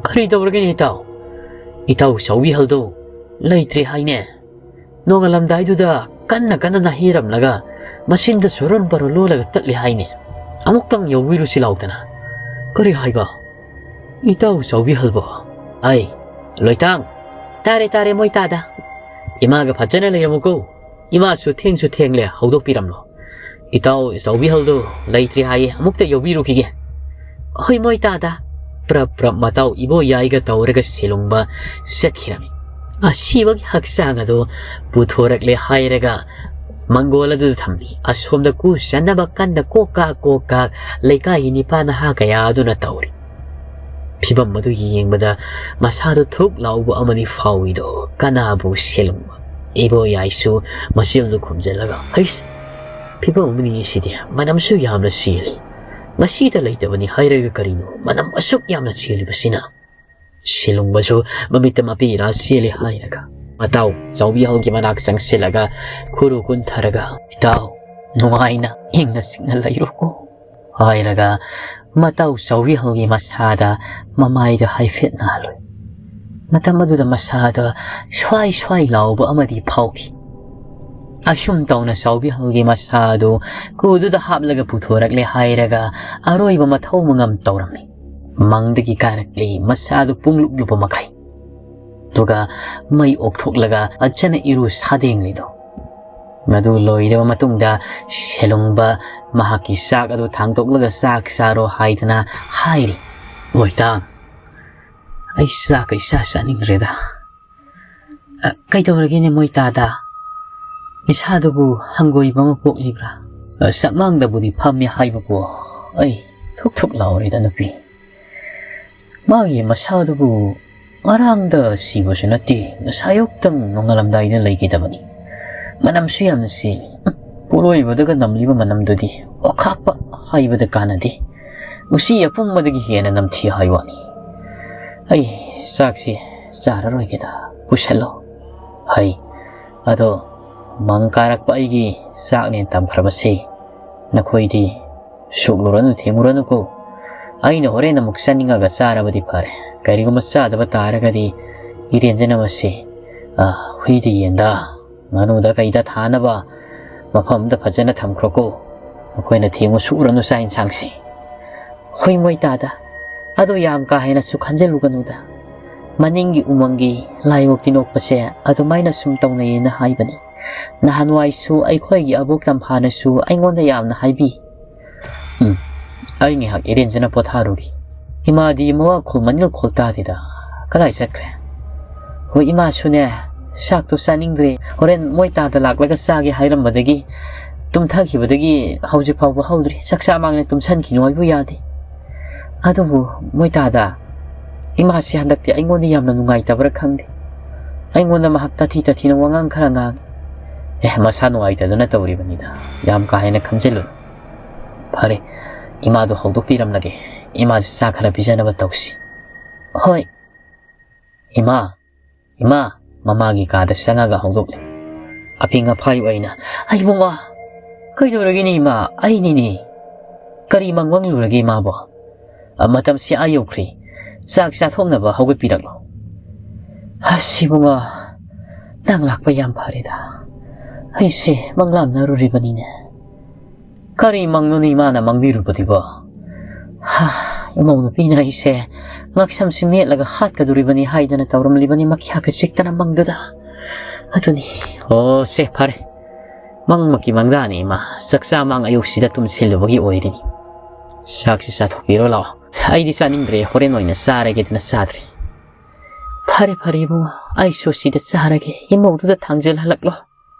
"ꯀꯔꯤ ꯇꯧꯔꯒꯦꯅꯦ ꯏꯇꯥꯎ? ꯏꯇꯥꯎ ꯆꯥꯎꯕꯤꯍꯜꯗꯣ ꯂꯩꯇ꯭ꯔꯦ ꯍꯥꯏꯅꯦ꯫ ꯅꯣꯡꯉꯥꯜꯂꯝꯗꯥꯏꯗꯨꯗ ꯀꯟꯅ ꯀꯟꯅ ꯅꯥꯍꯦꯔꯝꯂꯒ ꯃꯆꯤꯟꯗ ꯁꯣꯔꯣꯟ ꯄꯥꯔꯣ ꯂꯣꯜꯂꯒ ꯇꯠꯂꯦ ꯍꯥꯏꯅꯦ꯫ ꯑꯃꯨꯛꯇꯪ ꯌꯧꯕꯤꯔꯨꯁꯤ ꯂꯥꯎꯗꯅ"꯫ "ꯀꯔꯤ ꯍꯥꯏꯕ? ꯏꯇꯥꯎ ꯆꯥꯎꯕꯤꯍꯜꯕꯣ?" "ꯑꯩ, ꯂꯣꯏꯇꯥꯡ"꯫ "ꯇꯥꯔꯦ, ꯇꯥꯔꯦ, ꯃꯣꯏ ꯇꯥꯗ꯫ ꯏꯃꯥꯒ ꯐꯖꯅ ꯂꯩꯔꯝꯃꯨꯀꯣ꯫ ꯏꯃꯥꯁꯨ ꯊꯦꯡꯁꯨ ꯊꯦꯡꯂꯦ, ꯍꯧꯗꯣꯛꯄꯤꯔꯝꯂꯣ꯫ ꯏꯇꯥꯎ ꯆꯥꯎꯕꯤꯍꯜꯗꯣ ꯂꯩꯇ꯭ꯔꯦ ꯍꯥꯏꯌꯦ, ꯑꯃꯨꯛꯇ ꯌꯧꯕꯤꯔꯨꯈꯤꯒꯦ"꯫ "ꯍꯣꯏ, ꯃꯣꯏ ꯇꯥꯗ"꯫ ꯄ꯭ꯔꯞ ꯄ꯭ꯔꯞ ꯃꯇꯥꯎ ꯏꯕꯣꯌꯥꯏꯒ ꯇꯧꯔꯒ ꯁꯦꯂꯨꯡꯕ ꯆꯠꯈꯤꯔꯝꯃꯤ꯫ ꯑꯁꯤꯕꯒꯤ ꯍꯛꯆꯥꯡ ꯑꯗꯨ ꯄꯨꯊꯣꯔꯛꯂꯦ ꯍꯥꯏꯔꯒ ꯃꯪꯒꯣꯜ ꯑꯗꯨꯗ ꯊꯝꯂꯤ꯫ ꯑꯁꯣꯝꯗ ꯀꯨ ꯆꯟꯅꯕ ꯀꯟꯅ ꯀꯣꯛ ꯀꯥꯛ ꯀꯣꯛ ꯀꯥꯛ ꯂꯩꯀꯥꯏꯒꯤ ꯅꯤꯄꯥ ꯅꯍꯥ ꯀꯌꯥ ꯑꯗꯨꯅ ꯇꯧꯔꯤ꯫ ꯐꯤꯚꯝ ꯑꯗꯨ ꯌꯦꯡꯕꯗ ꯃꯁꯥꯗꯨ ꯊꯨꯛ ꯂꯥꯎꯕ ꯑꯃꯗꯤ ꯐꯥꯎꯏꯗꯣ ꯀꯅꯥꯕꯨ ꯁꯦꯂꯨꯡꯕ꯫ ꯏꯕꯣꯌꯥꯏꯁꯨ ꯃꯆꯤꯜꯗꯨ ꯈꯨꯝꯖꯤꯜꯂꯒ, "ꯍꯩꯁ, ꯐꯤꯚꯝ ꯑꯃꯅꯤ ꯁꯤꯗꯤ, ꯃꯅꯝꯁꯨ ꯌꯥꯝꯅ ꯆꯦꯜꯂꯤ꯫ ꯉꯁꯤꯇ ꯂꯩꯇꯕꯅꯤ ꯍꯥꯏꯔꯒ ꯀꯔꯤꯅꯣ ꯃꯅꯝ ꯑꯁꯨꯛ ꯌꯥꯝꯅ ꯆꯦꯜꯂꯤꯕꯁꯤꯅ?" ꯁꯦꯂꯨꯡꯕꯁꯨ ꯃꯃꯤꯠꯇ ꯃꯄꯤ ꯏꯔꯥ ꯆꯦꯜꯂꯤ ꯍꯥꯏꯔꯒ ꯃꯇꯥꯎ ꯆꯥꯎꯕꯤꯍꯜꯒꯤ ꯃꯅꯥꯛ ꯆꯪꯁꯤꯜꯂꯒ ꯈꯨꯔꯨ ꯀꯨꯟꯊꯔꯒ, "ꯏꯇꯥꯎ, ꯅꯨꯡꯉꯥꯏꯅ ꯏꯪꯅ ꯆꯤꯛꯅ ꯂꯩꯔꯣꯀꯣ" ꯍꯥꯏꯔꯒ ꯃꯇꯥꯎ ꯆꯥꯎꯕꯤꯍꯜꯒꯤ ꯃꯁꯥꯗ ꯃꯃꯥꯏꯗ ꯍꯥꯏꯐꯦꯠ ꯅꯥꯜꯂꯨꯏ꯫ ꯃꯇꯝ ꯑꯗꯨꯗ ꯃꯁꯥꯗ ꯁ꯭ꯋꯥꯏ ꯁ꯭ꯋꯥꯏ ꯂꯥꯎꯕ ꯑꯃꯗꯤ ꯐꯥꯎꯈꯤ꯫ ꯑꯁꯨꯝ ꯇꯧꯅ ꯆꯥꯎꯕꯤꯍꯜꯒꯤ ꯃꯁꯥ ꯑꯗꯨ ꯀꯨꯗꯨꯗ ꯍꯥꯞꯂꯒ ꯄꯨꯊꯣꯔꯛꯂꯦ ꯍꯥꯏꯔꯒ ꯑꯔꯣꯏꯕ ꯃꯊꯧ ꯃꯉꯝ ꯇꯧꯔꯝꯃꯤ꯫ ꯃꯪꯗꯒꯤ ꯀꯥꯔꯛꯂꯤ ꯃꯁꯥꯗꯨ ꯄꯨꯡꯂꯨꯞ ꯂꯨꯞꯄ ꯃꯈꯩ꯫ ꯑꯗꯨꯒ ꯃꯩ ꯑꯣꯛꯊꯣꯛꯂꯒ ꯐꯖꯅ ꯏꯔꯨ ꯁꯥꯗꯦꯡꯂꯤꯗꯣ꯫ ꯃꯗꯨ ꯂꯣꯏꯔꯕ ꯃꯇꯨꯡꯗ ꯁꯦꯂꯨꯡꯕ ꯃꯍꯥꯛꯀꯤ ꯆꯥꯛ ꯑꯗꯨ ꯊꯥꯡꯗꯣꯛꯂꯒ "ꯆꯥꯛ ꯆꯥꯔꯣ" ꯍꯥꯏꯗꯅ ꯍꯥꯏꯔꯤ꯫ "ꯃꯣꯏꯇꯥ, ꯑꯩ ꯆꯥꯛꯀ ꯏꯆꯥ ꯆꯥꯅꯤꯡꯗ꯭ꯔꯦꯗ꯫ ꯑ, ꯀꯩꯗꯧꯔꯒꯦꯅꯦ ꯃꯣꯏꯇꯥꯗ? ꯏꯁꯥꯗꯨꯕꯨ ꯍꯪꯒꯣꯏꯕ ꯑꯃ ꯄꯣꯛꯂꯤꯕ꯭ꯔꯥ?" ꯑ, ꯆꯥꯛꯃꯥꯡꯗꯕꯨꯗꯤ ꯐꯝꯃꯦ ꯍꯥꯏꯕꯕꯨ ꯑꯩ ꯊꯨꯛ ꯊꯨꯛ ꯂꯥꯎꯔꯦꯗ ꯅꯨꯄꯤ꯫ ꯃꯥꯒꯤ ꯃꯁꯥꯗꯨꯕꯨ ꯉꯔꯥꯡꯗ ꯁꯤꯕꯁꯨ ꯅꯠꯇꯦ, ꯉꯁꯥꯏ ꯑꯌꯨꯛꯇꯪ ꯅꯣꯡꯉꯥꯜꯂꯝꯗꯥꯏꯗ ꯂꯩꯈꯤꯗꯕꯅꯤ꯫ ꯃꯅꯝꯁꯨ ꯌꯥꯝꯅ ꯆꯦꯜꯂꯤ꯫ ꯎꯝ, ꯄꯣꯠꯂꯣꯏꯕꯗꯒ ꯅꯝꯂꯤꯕ ꯃꯅꯝꯗꯨꯗꯤ ꯑꯣꯈꯥꯛꯄ ꯍꯥꯏꯕꯗ ꯀꯥꯟꯅꯗꯦ꯫ ꯎꯆꯤ ꯑꯄꯨꯝꯕꯗꯒꯤ ꯍꯦꯟꯅ ꯅꯝꯊꯤ ꯍꯥꯏ ꯋꯥꯅꯤ꯫ ꯑꯩ ꯆꯥꯛꯁꯤ ꯆꯥꯔꯔꯣꯏꯒꯦꯗ, ꯄꯨꯁꯜꯂꯣ꯫ ꯍꯩ, ꯑꯗꯣ ꯃꯪ ꯀꯥꯔꯛꯄ ꯑꯩꯒꯤ ꯆꯥꯛꯅꯦ ꯇꯝꯈ꯭ꯔꯕꯁꯦ꯫ ꯅꯈꯣꯏꯗꯤ ꯁꯣꯛꯂꯨꯔꯅꯨ, ꯊꯦꯡꯉꯨꯔꯅꯨꯀꯣ꯫ ꯑꯩꯅ ꯍꯣꯔꯦꯟ ꯑꯃꯨꯛ ꯆꯥꯅꯤꯡꯉꯒ ꯆꯥꯔꯕꯗꯤ ꯐꯔꯦ꯫ ꯀꯔꯤꯒꯨꯝꯕ ꯆꯥꯗꯕ ꯇꯥꯔꯒꯗꯤ ꯏꯔꯦꯟꯖꯅ ꯃꯁꯤ, ꯑ, ꯍꯨꯏꯗ ꯌꯦꯟꯗ ꯉꯥꯅꯨꯗ ꯀꯩꯗ ꯊꯥꯅꯕ ꯃꯐꯝ ꯑꯃꯗ ꯐꯖꯅ ꯊꯝꯈ꯭ꯔꯣꯀꯣ꯫ ꯅꯈꯣꯏꯅ ꯊꯦꯡꯉꯨ ꯁꯨꯔꯅꯨ ꯆꯥꯛ ꯌꯦꯟꯁꯥꯡꯁꯦ꯫ ꯍꯣꯏ ꯃꯣꯏ ꯇꯥꯗ, ꯑꯗꯣ ꯌꯥꯝ ꯀꯥ ꯍꯦꯟꯅꯁꯨ ꯈꯟꯖꯤꯜꯂꯨꯒꯅꯨꯗ꯫ ꯃꯅꯤꯡꯒꯤ ꯎꯃꯪꯒꯤ ꯂꯥꯏꯑꯣꯛꯇꯤ ꯅꯣꯛꯄꯁꯦ ꯑꯗꯨꯃꯥꯏꯅ ꯁꯨꯝ ꯇꯧꯅꯩꯌꯦꯅ ꯍꯥꯏꯕꯅꯤ꯫ ꯅꯍꯥꯟꯋꯥꯏꯁꯨ ꯑꯩꯈꯣꯏꯒꯤ ꯑꯕꯣꯛ ꯇꯝꯐꯥꯅꯁꯨ ꯑꯩꯉꯣꯟꯗ ꯌꯥꯝꯅ ꯍꯥꯏꯕꯤ꯫ ꯎꯝ, ꯑꯩ ꯉꯥꯏꯍꯥꯛ ꯏꯔꯦꯟꯖꯅ ꯄꯣꯊꯥꯔꯨꯒꯦ꯫ ꯏꯃꯥꯗꯤ ꯃꯋꯥ ꯈꯣꯜ ꯃꯅꯤꯜ ꯈꯣꯜ ꯇꯥꯗꯦꯗ꯫ ꯀꯗꯥꯏ ꯆꯠꯈ꯭ꯔꯦ? ꯍꯣꯏ, ꯏꯃꯥꯁꯨꯅꯦ, ꯆꯥꯛꯇꯣ ꯆꯥꯅꯤꯡꯗ꯭ꯔꯦ꯫ ꯍꯣꯔꯦꯟ ꯃꯣꯏ ꯇꯥꯗ ꯂꯥꯛꯂꯒ ꯆꯥꯒꯦ ꯍꯥꯏꯔꯝꯕꯗꯒꯤ ꯇꯨꯝꯊꯈꯤꯕꯗꯒꯤ ꯍꯧꯖꯤꯛ ꯐꯥꯎꯕ ꯍꯧꯗ꯭ꯔꯤ꯫ ꯆꯥꯛ ꯆꯥ ꯃꯥꯡꯅ ꯇꯨꯝꯁꯟꯈꯤꯅꯨ ꯍꯥꯏꯕꯨ ꯌꯥꯗꯦ꯫ ꯑꯗꯨꯕꯨ ꯃꯣꯏ ꯇꯥꯗ, ꯏꯃꯥꯁꯤ ꯍꯟꯗꯛꯇꯤ ꯑꯩꯉꯣꯟꯗ ꯌꯥꯝꯅ ꯅꯨꯡꯉꯥꯏꯇꯕ꯭ꯔꯥ ꯈꯪꯗꯦ꯫ ꯑꯩꯉꯣꯟꯗ ꯃꯍꯥꯛ ꯇꯥꯊꯤ ꯇꯥꯊꯤꯅ ꯋꯥꯉꯥꯡ ꯈꯔ ꯉꯥꯡꯉꯤ꯫ ꯑꯦ, ꯃꯁꯥ ꯅꯨꯡꯉꯥꯏꯇꯗꯅ ꯇꯧꯔꯤꯕꯅꯤꯗ꯫ ꯌꯥꯝ ꯀꯥ ꯍꯦꯟꯅ ꯈꯟꯖꯤꯜꯂꯨ꯫ ꯐꯔꯦ, ꯏꯃꯥꯗꯣ ꯍꯧꯗꯣꯛꯄꯤꯔꯝꯂꯒꯦ꯫ ꯏꯃꯥꯁꯤ ꯆꯥ ꯈꯔ ꯄꯤꯖꯅꯕ ꯇꯧꯁꯤ꯫ ꯍꯣꯏ꯫ ꯏꯃꯥ, ꯏꯃꯥ, ꯃꯃꯥꯒꯤ ꯀꯥꯗ ꯆꯪꯉꯒ ꯍꯧꯗꯣꯛꯂꯦ꯫ ꯑꯐꯤꯡ ꯑꯐꯥꯏ ꯑꯣꯏꯅ, "ꯍꯩ ꯏꯕꯨꯡꯉꯣ, ꯀꯩꯗꯧꯔꯒꯦꯅꯦ ꯏꯃꯥ? ꯑꯩꯅꯤꯅꯦ꯫ ꯀꯔꯤ ꯃꯪ ꯃꯪꯂꯨꯔꯒꯦ ꯏꯃꯥꯕꯣ? ꯑ, ꯃꯇꯝꯁꯤ ꯑꯥ ꯌꯧꯈ꯭ꯔꯦ꯫ ꯆꯥꯛ ꯆꯥꯊꯣꯛꯅꯕ ꯍꯧꯒꯠꯄꯤꯔꯛꯂꯣ꯫" "ꯑꯁ ꯏꯕꯨꯡꯉꯣ, ꯅꯪ ꯂꯥꯛꯄ ꯌꯥꯝ ꯐꯔꯦꯗ꯫ ꯑꯩꯁꯦ ꯃꯪꯂꯥꯡꯅꯔꯨꯔꯤꯕꯅꯤꯅꯦ꯫" "ꯀꯔꯤ ꯃꯪꯅꯣꯅꯦ ꯏꯃꯥꯅ ꯃꯪꯕꯤꯔꯨꯕꯗꯨꯕꯣ?" "ꯍꯥ, ꯏꯃꯧ ꯅꯨꯄꯤꯅ ꯑꯩꯁꯦ ꯉꯛꯁꯝꯁꯤ ꯃꯦꯠꯂꯒ ꯍꯥꯠꯀꯗꯣꯔꯤꯕꯅꯤ ꯍꯥꯏꯗꯅ ꯇꯧꯔꯝꯂꯤꯕꯅꯤ ꯃꯈ꯭ꯌꯥꯒ ꯆꯤꯛꯇꯅ ꯃꯪꯗꯨꯗ꯫ ꯑꯗꯨꯅꯤ꯫ ꯑꯣ, ꯁꯦ, ꯐꯔꯦ꯫ ꯃꯪꯃꯛꯀꯤ ꯃꯪꯗꯥꯅꯤ, ꯏꯃꯥ꯫ ꯆꯥꯛꯆꯥ ꯃꯥꯡ ꯑꯌꯨꯛꯁꯤꯗ ꯇꯨꯝꯁꯤꯜꯂꯨꯕꯒꯤ ꯑꯣꯏꯔꯤꯅꯤ꯫ ꯆꯥꯛꯁꯤ ꯆꯥꯊꯣꯛꯄꯤꯔꯣ ꯂꯥꯛꯑꯣ꯫ ꯑꯩꯗꯤ ꯆꯥꯅꯤꯡꯗ꯭ꯔꯦ, ꯍꯣꯔꯦꯟ ꯑꯣꯏꯅ ꯆꯥꯔꯒꯦꯗꯅ ꯆꯥꯗ꯭ꯔꯤ꯫ ꯐꯔꯦ, ꯐꯔꯦ, ꯏꯕꯨꯡꯉꯣ꯫ ꯑꯩꯁꯨ ꯁꯤꯗ ꯆꯥꯔꯒꯦ꯫ ꯏꯃꯧꯗꯨꯗ ꯊꯥꯡꯖꯜꯍꯜꯂꯛꯂꯣ꯫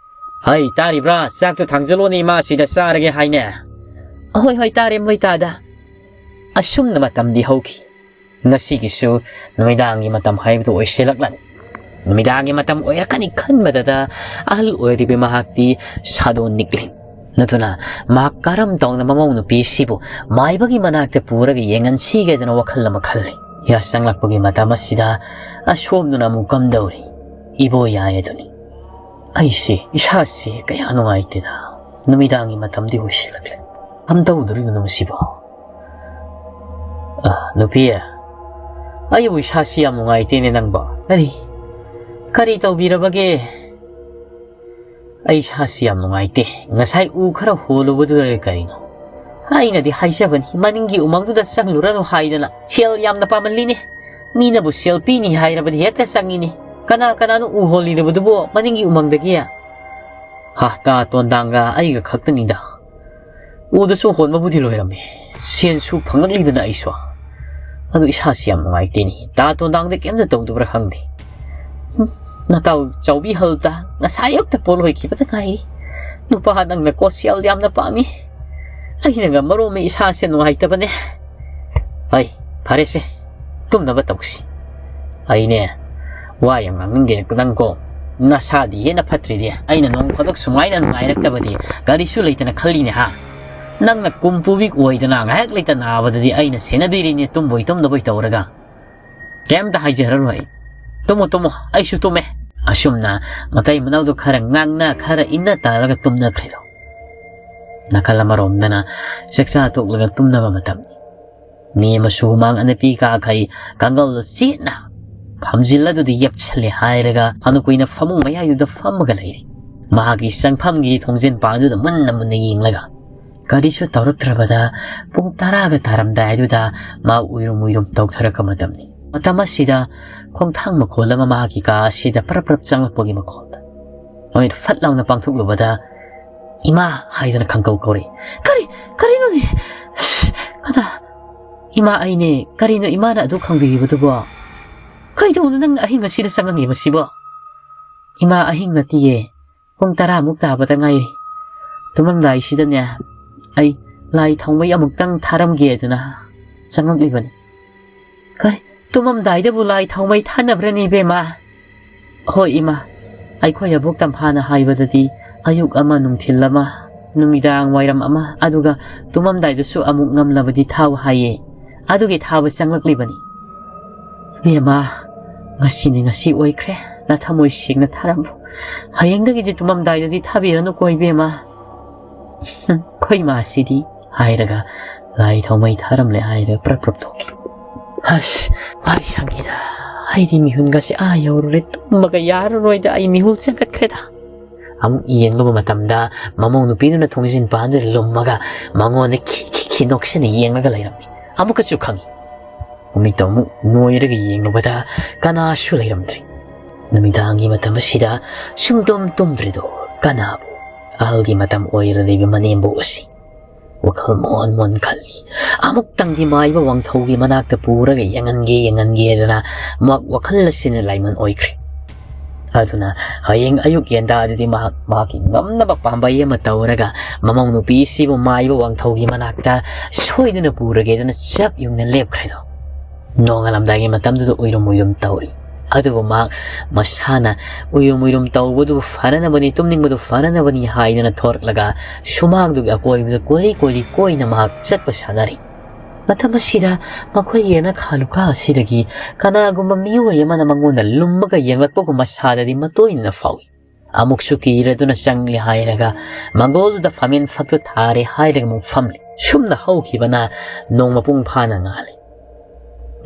ꯍꯩ, ꯇꯥꯔꯤꯕ꯭ꯔꯥ? ꯆꯥꯛꯇꯣ ꯊꯥꯡꯖꯜꯂꯣꯅꯦ, ꯏꯃꯥ ꯁꯤꯗ ꯆꯥꯔꯒꯦ ꯍꯥꯏꯅꯦ꯫ ꯑꯍꯣꯏ, ꯍꯣꯏ, ꯇꯥꯔꯦ, ꯃꯣꯏ ꯇꯥꯗ꯫ ꯑꯁꯨꯝꯅ ꯃꯇꯝꯗꯤ ꯍꯧꯈꯤ꯫ ꯉꯁꯤꯒꯤꯁꯨ ꯅꯨꯃꯤꯗꯥꯡꯒꯤ ꯃꯇꯝ ꯍꯥꯏꯕꯗꯨ ꯑꯣꯏꯁꯤꯜꯂꯛꯂꯅꯤ꯫ ꯅꯨꯃꯤꯗꯥꯡꯒꯤ ꯃꯇꯝ ꯑꯣꯏꯔꯛꯀꯅꯤ ꯈꯟꯕꯗꯗ ꯑꯍꯜ ꯑꯣꯏꯔꯤꯕꯤ ꯃꯍꯥꯛꯇꯤ ꯁꯥꯗꯣꯟ ꯅꯤꯛꯂꯤ꯫ ꯅꯠꯇꯅ ꯃꯍꯥꯛ ꯀꯔꯝ ꯇꯧꯅ ꯃꯃꯧ ꯅꯨꯄꯤꯁꯤꯕꯨ ꯃꯥꯏꯕꯒꯤ ꯃꯅꯥꯛꯇ ꯄꯨꯔꯒ ꯌꯦꯡꯍꯟꯁꯤꯒꯦꯗꯅ ꯋꯥꯈꯜ ꯑꯃ ꯈꯜꯂꯤ꯫ ꯌꯥ ꯆꯪꯂꯛꯄꯒꯤ ꯃꯇꯝ ꯑꯁꯤꯗ ꯑꯁꯣꯝꯗꯅ ꯑꯃꯨꯛ ꯀꯝꯗꯧꯔꯤ? ꯏꯕꯣ ꯌꯥꯏ ꯑꯗꯨꯅꯤ꯫ ꯑꯩꯁꯤ ꯏꯁꯥꯁꯤ ꯀꯌꯥ ꯅꯨꯡꯉꯥꯏꯇꯦꯗ꯫ ꯅꯨꯃꯤꯗꯥꯡꯒꯤ ꯃꯇꯝꯗꯤ ꯑꯣꯏꯁꯤꯜꯂꯛꯂꯦ꯫ ꯀꯝꯗꯧꯗꯣꯔꯤꯕꯅꯣ ꯃꯁꯤꯕꯣ? ꯑ, ꯅꯨꯄꯤ, ꯑꯩꯕꯨ ꯏꯁꯥꯁꯤ ꯌꯥꯝ ꯅꯨꯡꯉꯥꯏꯇꯦꯅꯦ ꯅꯪꯕꯣ꯫ ꯀꯔꯤ? ꯀꯔꯤ ꯇꯧꯕꯤꯔꯕꯒꯦ? ꯑꯩ ꯏꯁꯥꯁꯤ ꯌꯥꯝ ꯅꯨꯡꯉꯥꯏꯇꯦ꯫ ꯉꯁꯥꯏ ꯎ ꯈꯔ ꯍꯣꯜꯂꯨꯕꯗꯨꯗ ꯀꯔꯤꯅꯣ? ꯑꯩꯅꯗꯤ ꯍꯥꯏꯖꯕꯅꯤ, ꯃꯅꯤꯡꯒꯤ ꯎꯃꯪꯗꯨꯗ ꯆꯪꯂꯨꯔꯅꯨ ꯍꯥꯏꯗꯅ꯫ ꯁꯦꯜ ꯌꯥꯝꯅ ꯄꯥꯝꯃꯜꯂꯤꯅꯦ꯫ ꯃꯤꯅꯕꯨ ꯁꯦꯜ ꯄꯤꯅꯤ ꯍꯥꯏꯔꯕꯗꯤ ꯍꯦꯛꯇ ꯆꯪꯉꯤꯅꯦ꯫ ꯀꯅꯥ ꯀꯅꯥꯅꯣ ꯎ ꯍꯣꯜꯂꯤꯔꯕꯗꯨꯕꯨ ꯃꯅꯤꯡꯒꯤ ꯎꯃꯪꯗꯒꯤ? ꯍꯥ, ꯇꯥ ꯇꯣꯟꯗꯥꯡꯒ ꯑꯩꯒ ꯈꯛꯇꯅꯤꯗ꯫ ꯎꯗꯨꯁꯨ ꯍꯣꯟꯕꯕꯨꯗꯤ ꯂꯣꯏꯔꯝꯃꯤ꯫ ꯁꯦꯟꯁꯨ ꯐꯪꯂꯛꯂꯤꯗꯅ ꯑꯩꯁꯨ꯫ ꯑꯗꯨ ꯏꯁꯥꯁꯤ ꯌꯥꯝ ꯅꯨꯡꯉꯥꯏꯇꯦꯅꯦ꯫ ꯇꯥ ꯇꯣꯟꯗꯥꯡꯗ ꯀꯩꯝꯇ ꯇꯧꯗꯕ꯭ꯔꯥ ꯈꯪꯗꯦ꯫ ꯍꯨꯝ, ꯅꯇꯥꯎ ꯆꯥꯎꯕꯤ ꯍꯜꯇ ꯉꯁꯥꯏ ꯑꯌꯨꯛꯇ ꯄꯣꯠ ꯂꯣꯏꯈꯤꯕꯗ ꯉꯥꯏꯔꯤ꯫ ꯅꯨꯄꯥ ꯅꯪꯅ ꯀꯣ ꯁꯦꯜ ꯌꯥꯝꯅ ꯄꯥꯝꯃꯤ꯫ ꯑꯩꯅꯒ ꯃꯔꯣꯝꯃ ꯏꯁꯥꯁꯦ ꯅꯨꯡꯉꯥꯏꯇꯕꯅꯦ꯫ ꯍꯩ, ꯐꯔꯦꯁꯦ, ꯇꯨꯝꯅꯕ ꯇꯧꯁꯤ꯫ ꯑꯩꯅꯦ, ꯋꯥ ꯌꯥꯝ ꯉꯥꯡꯅꯤꯡꯗꯦ ꯅꯪꯀꯣ꯫ ꯅꯁꯥꯗꯤ ꯍꯦꯟꯅ ꯐꯠꯇ꯭ꯔꯤꯗꯤ꯫ ꯑꯩꯅ ꯅꯣꯡ ꯐꯥꯗꯣꯛ ꯁꯨꯃꯥꯏꯅ ꯅꯨꯡꯉꯥꯏꯔꯛꯇꯕꯗꯤ ꯀꯔꯤꯁꯨ ꯂꯩꯇꯅ ꯈꯜꯂꯤꯅꯦ ꯍꯥ? ꯅꯪꯅ ꯀꯨꯝ ꯄꯨꯕꯤ ꯑꯣꯏꯗꯅ ꯉꯥꯏꯍꯥꯛ ꯂꯩꯇ ꯅꯥꯕꯗꯗꯤ ꯑꯩꯅ ꯁꯦꯟꯅꯕꯤꯔꯤꯅꯦ ꯇꯨꯝꯕꯣꯏ ꯇꯨꯝꯗꯕꯣꯏ ꯇꯧꯔꯒ꯫ ꯀꯩꯝꯇ ꯍꯥꯏꯖꯔꯔꯣꯏ ꯑꯩ꯫ ꯇꯨꯝꯃꯣ, ꯇꯨꯝꯃꯣ, ꯑꯩꯁꯨ ꯇꯨꯝꯃꯦ꯫ ꯑꯁꯨꯝꯅ ꯃꯇꯩ ꯃꯅꯥꯎꯗꯣ ꯈꯔ ꯉꯥꯡꯅ, ꯈꯔ ꯏꯟꯅ ꯇꯥꯔꯒ ꯇꯨꯝꯅꯈ꯭ꯔꯦꯗꯣ꯫ ꯅꯥꯀꯜ ꯑꯃꯔꯣꯝꯗꯅ ꯆꯥꯛꯆꯥ ꯇꯣꯛꯂꯒ ꯇꯨꯝꯅꯕ ꯃꯇꯝꯅꯤ꯫ ꯃꯤ ꯑꯃꯁꯨ ꯍꯨꯃꯥꯡ ꯑꯅꯞꯄꯤ ꯀꯥꯈꯩ ꯀꯥꯡꯒꯜꯗꯨ ꯆꯦꯠꯅ ꯐꯝꯖꯤꯜꯂꯗꯨꯗꯤ ꯌꯦꯞꯁꯜꯂꯦ ꯍꯥꯏꯔꯒ ꯐꯅ ꯀꯨꯏꯅ ꯐꯃꯨꯡ ꯃꯌꯥꯏꯗꯨꯗ ꯐꯝꯃꯒ ꯂꯩꯔꯤ꯫ ꯃꯍꯥꯛꯀꯤ ꯆꯪꯐꯝꯒꯤ ꯊꯣꯡꯖꯤꯟ ꯄꯥꯟꯗꯨꯗ ꯃꯨꯟꯅ ꯃꯨꯟꯅ ꯌꯦꯡꯂꯒ, ꯀꯔꯤꯁꯨ ꯇꯧꯔꯛꯇ꯭ꯔꯕꯗ ꯄꯨꯡ ꯇꯔꯥꯒ ꯇꯥꯔꯝꯗꯥꯏꯗꯨꯗ ꯃꯥ ꯎꯏꯔꯨꯝ ꯎꯏꯔꯨꯝ ꯇꯧꯊꯔꯛꯄ ꯃꯇꯝꯅꯤ꯫ ꯃꯇꯝ ꯑꯁꯤꯗ ꯈꯣꯡꯊꯥꯡ ꯃꯈꯣꯜ ꯑꯃ ꯃꯥꯒꯤ ꯀꯥ ꯑꯁꯤꯗ ꯄꯔꯞ ꯄꯔꯞ ꯆꯪꯂꯛꯄꯒꯤ ꯃꯈꯣꯜꯗ ꯃꯣꯏꯅ ꯐꯠ ꯂꯥꯎꯅ ꯄꯥꯡꯊꯣꯛꯂꯨꯕꯗ, "ꯏꯃꯥ" ꯍꯥꯏꯗꯅ ꯈꯪꯀꯧ ꯀꯧꯔꯛꯏ꯫ "ꯀꯔꯤ, ꯀꯔꯤꯅꯣꯅꯦ? ꯀꯅꯥ?" "ꯏꯃꯥ, ꯑꯩꯅꯦ꯫ ꯀꯔꯤꯅꯣ ꯏꯃꯥꯅ ꯑꯗꯨ ꯈꯪꯕꯤꯔꯤꯕꯗꯨꯕꯣ? ꯀꯩꯗꯧꯅꯣ ꯅꯪ ꯑꯍꯤꯡ ꯑꯁꯤꯗ ꯆꯪꯉꯛꯏꯕꯁꯤꯕꯣ?" "ꯏꯃꯥ, ꯑꯍꯤꯡ ꯅꯠꯇꯤꯌꯦ꯫ ꯄꯨꯡ ꯇꯔꯥꯃꯨꯛ ꯇꯥꯕꯗ ꯉꯥꯏꯔꯤ꯫ ꯇꯨꯝꯃꯝꯗꯥꯏꯁꯤꯗꯅꯦ, ꯑꯩ ꯂꯥꯏ ꯊꯥꯎꯃꯩ ꯑꯃꯨꯛꯇꯪ ꯊꯥꯔꯝꯒꯦꯗꯅ ꯆꯪꯉꯛꯂꯤꯕꯅꯤ꯫" "ꯀꯩ? ꯇꯨꯝꯃꯝꯗꯥꯏꯗꯕꯨ ꯂꯥꯏ ꯊꯥꯎꯃꯩ ꯊꯥꯅꯕ꯭ꯔꯅꯦ, ꯏꯕꯦꯝꯃ?" "ꯍꯣꯏ, ꯏꯃꯥ꯫ ꯑꯩꯈꯣꯏ ꯑꯕꯣꯛ ꯇꯝꯐꯥꯅ ꯍꯥꯏꯕꯗꯗꯤ ꯑꯌꯨꯛ ꯑꯃ, ꯅꯨꯡꯊꯤꯜ ꯑꯃ, ꯅꯨꯃꯤꯗꯥꯡ ꯋꯥꯏꯔꯝ ꯑꯃ, ꯑꯗꯨꯒ ꯇꯨꯝꯃꯝꯗꯥꯏꯗꯁꯨ ꯑꯃꯨꯛ ꯉꯝꯂꯕꯗꯤ ꯊꯥꯎ ꯍꯥꯏꯌꯦ꯫ ꯑꯗꯨꯒꯤ ꯊꯥꯕ ꯆꯪꯂꯛꯂꯤꯕꯅꯤ꯫" "ꯏꯕꯦꯝꯃ, ꯉꯁꯤꯅꯤ ꯉꯁꯤ ꯑꯣꯏꯈ꯭ꯔꯦ꯫ ꯅꯊꯃꯣꯏ ꯁꯦꯡꯅ ꯊꯥꯔꯝꯃꯨ꯫ ꯍꯌꯦꯡꯗꯒꯤꯗꯤ ꯇꯨꯝꯃꯝꯗꯥꯏꯗꯗꯤ ꯊꯥꯕꯤꯔꯅꯨꯀꯣ, ꯏꯕꯦꯝꯃ꯫" "ꯍꯨꯝ, ꯑꯩꯈꯣꯏ ꯏꯃꯥꯁꯤꯗꯤ" ꯍꯥꯏꯔꯒ ꯂꯥꯏ ꯊꯥꯎꯃꯩ ꯊꯥꯔꯝꯂꯦ ꯍꯥꯏꯔꯒ ꯄ꯭ꯔꯞ ꯄ꯭ꯔꯞ ꯊꯣꯛꯈꯤ꯫ "ꯑꯁ, ꯋꯥꯏ ꯁꯪꯉꯤꯗ꯫ ꯑꯩꯗꯤ ꯃꯤꯍꯨꯟꯒꯁꯦ ꯑꯥ ꯌꯧꯔꯨꯔꯦ꯫ ꯇꯨꯝꯕꯒ ꯌꯥꯔꯔꯣꯏꯗ꯫ ꯑꯩ ꯃꯤꯍꯨꯜ ꯆꯪꯈꯠꯈ꯭ꯔꯦꯗ꯫" ꯑꯃꯨꯛ ꯌꯦꯡꯂꯨꯕ ꯃꯇꯝꯗ ꯃꯃꯧ ꯅꯨꯄꯤꯗꯨꯅ ꯊꯣꯡꯖꯤꯟ ꯄꯥꯟꯗꯨꯗ ꯂꯨꯝꯃꯒ ꯃꯉꯣꯟꯗ ꯈꯤ ꯈꯤ ꯈꯤ ꯅꯣꯛꯁꯤꯟꯅ ꯌꯦꯡꯂꯒ ꯂꯩꯔꯝꯃꯤ꯫ ꯑꯃꯨꯛꯀꯁꯨ ꯈꯪꯉꯤ꯫ ꯃꯃꯤꯠꯇꯣ ꯑꯃꯨꯛ ꯅꯣꯏꯔꯒ ꯌꯦꯡꯂꯨꯕꯗ ꯀꯅꯥꯁꯨ ꯂꯩꯔꯝꯗ꯭ꯔꯤ꯫ ꯅꯨꯃꯤꯗꯥꯡꯒꯤ ꯃꯇꯝ ꯑꯁꯤꯗ ꯁꯨꯡꯇꯨꯝ ꯇꯨꯝꯗ꯭ꯔꯤꯗꯣ ꯀꯅꯥꯕꯨ? ꯑꯍꯜꯒꯤ ꯃꯇꯝ ꯑꯣꯏꯔ ꯂꯩꯕ ꯃꯅꯦꯝꯕꯣꯛ ꯑꯁꯤ꯫ ꯋꯥꯈꯜ ꯃꯣꯟ ꯃꯣꯟ ꯈꯜꯂꯤ꯫ ꯑꯃꯨꯛꯇꯪꯗꯤ ꯃꯥꯏꯕ ꯋꯥꯡꯊꯧꯒꯤ ꯃꯅꯥꯛꯇ ꯄꯨꯔꯒ ꯌꯦꯡꯍꯟꯒꯦ, ꯌꯦꯡꯍꯟꯒꯦ ꯍꯥꯏꯗꯅ ꯃꯍꯥꯛ ꯋꯥꯈꯜ ꯑꯁꯤꯅ ꯂꯥꯏꯃꯟ ꯑꯣꯏꯈ꯭ꯔꯦ꯫ ꯑꯗꯨꯅ ꯍꯌꯦꯡ ꯑꯌꯨꯛ ꯌꯦꯟꯗꯥꯗꯗꯤ ꯃꯍꯥꯛ ꯃꯍꯥꯛꯀꯤ ꯉꯝꯅꯕ ꯄꯥꯝꯕꯩ ꯑꯃ ꯇꯧꯔꯒ ꯃꯃꯧ ꯅꯨꯄꯤꯁꯤꯕꯨ ꯃꯥꯏꯕ ꯋꯥꯡꯊꯧꯒꯤ ꯃꯅꯥꯛꯇ ꯁꯣꯏꯗꯅ ꯄꯨꯔꯒꯦꯗꯅ ꯆꯞ ꯌꯨꯡꯅ ꯂꯦꯞꯈ꯭ꯔꯦꯗꯣ꯫ ꯅꯣꯡꯉꯥꯜꯂꯝꯗꯥꯏꯒꯤ ꯃꯇꯝꯗꯨꯗ ꯎꯏꯔꯨꯝ ꯎꯏꯔꯨꯝ ꯇꯧꯔꯤ꯫ ꯑꯗꯨꯕꯨ ꯃꯍꯥꯛ ꯃꯁꯥꯅ ꯎꯏꯔꯨꯝ ꯎꯏꯔꯨꯝ ꯇꯧꯕꯗꯨ ꯐꯅꯅꯕꯅꯤ, ꯇꯨꯝꯅꯤꯡꯕꯗꯨ ꯐꯅꯅꯕꯅꯤ ꯍꯥꯏꯗꯅ ꯊꯣꯔꯛꯂꯒ ꯁꯨꯃꯥꯡꯗꯨꯒꯤ ꯑꯀꯣꯏꯕꯗ ꯀꯣꯏꯔꯤ ꯀꯣꯏꯔꯤ ꯀꯣꯏꯅ ꯃꯍꯥꯛ ꯆꯠꯄ ꯁꯥꯟꯅꯔꯤ꯫ ꯃꯇꯝ ꯑꯁꯤꯗ ꯃꯈꯣꯏꯒꯤ ꯌꯦꯅꯈꯥ ꯂꯨꯈꯥ ꯑꯁꯤꯗꯒꯤ ꯀꯅꯥꯒꯨꯝꯕ ꯃꯤꯑꯣꯏ ꯑꯃꯅ ꯃꯉꯣꯟꯗ ꯂꯨꯝꯃꯒ ꯌꯦꯡꯂꯛꯄꯒꯨꯝꯕ ꯁꯥꯗꯗꯤ ꯃꯇꯣꯏꯅꯅ ꯐꯥꯎꯏ꯫ ꯑꯃꯨꯛꯁꯨ ꯀꯤꯔꯗꯨꯅ ꯆꯪꯂꯦ ꯍꯥꯏꯔꯒ ꯃꯪꯒꯣꯜꯗꯨꯗ ꯐꯝꯃꯦꯟ ꯐꯛꯇꯨ ꯊꯥꯔꯦ ꯍꯥꯏꯔꯒ ꯑꯃꯨꯛ ꯐꯝꯂꯦ꯫ ꯁꯨꯝꯅ ꯍꯧꯈꯤꯕꯅ ꯅꯣꯡ ꯃꯄꯨꯡ ꯐꯥꯅ ꯉꯥꯜꯂꯤ꯫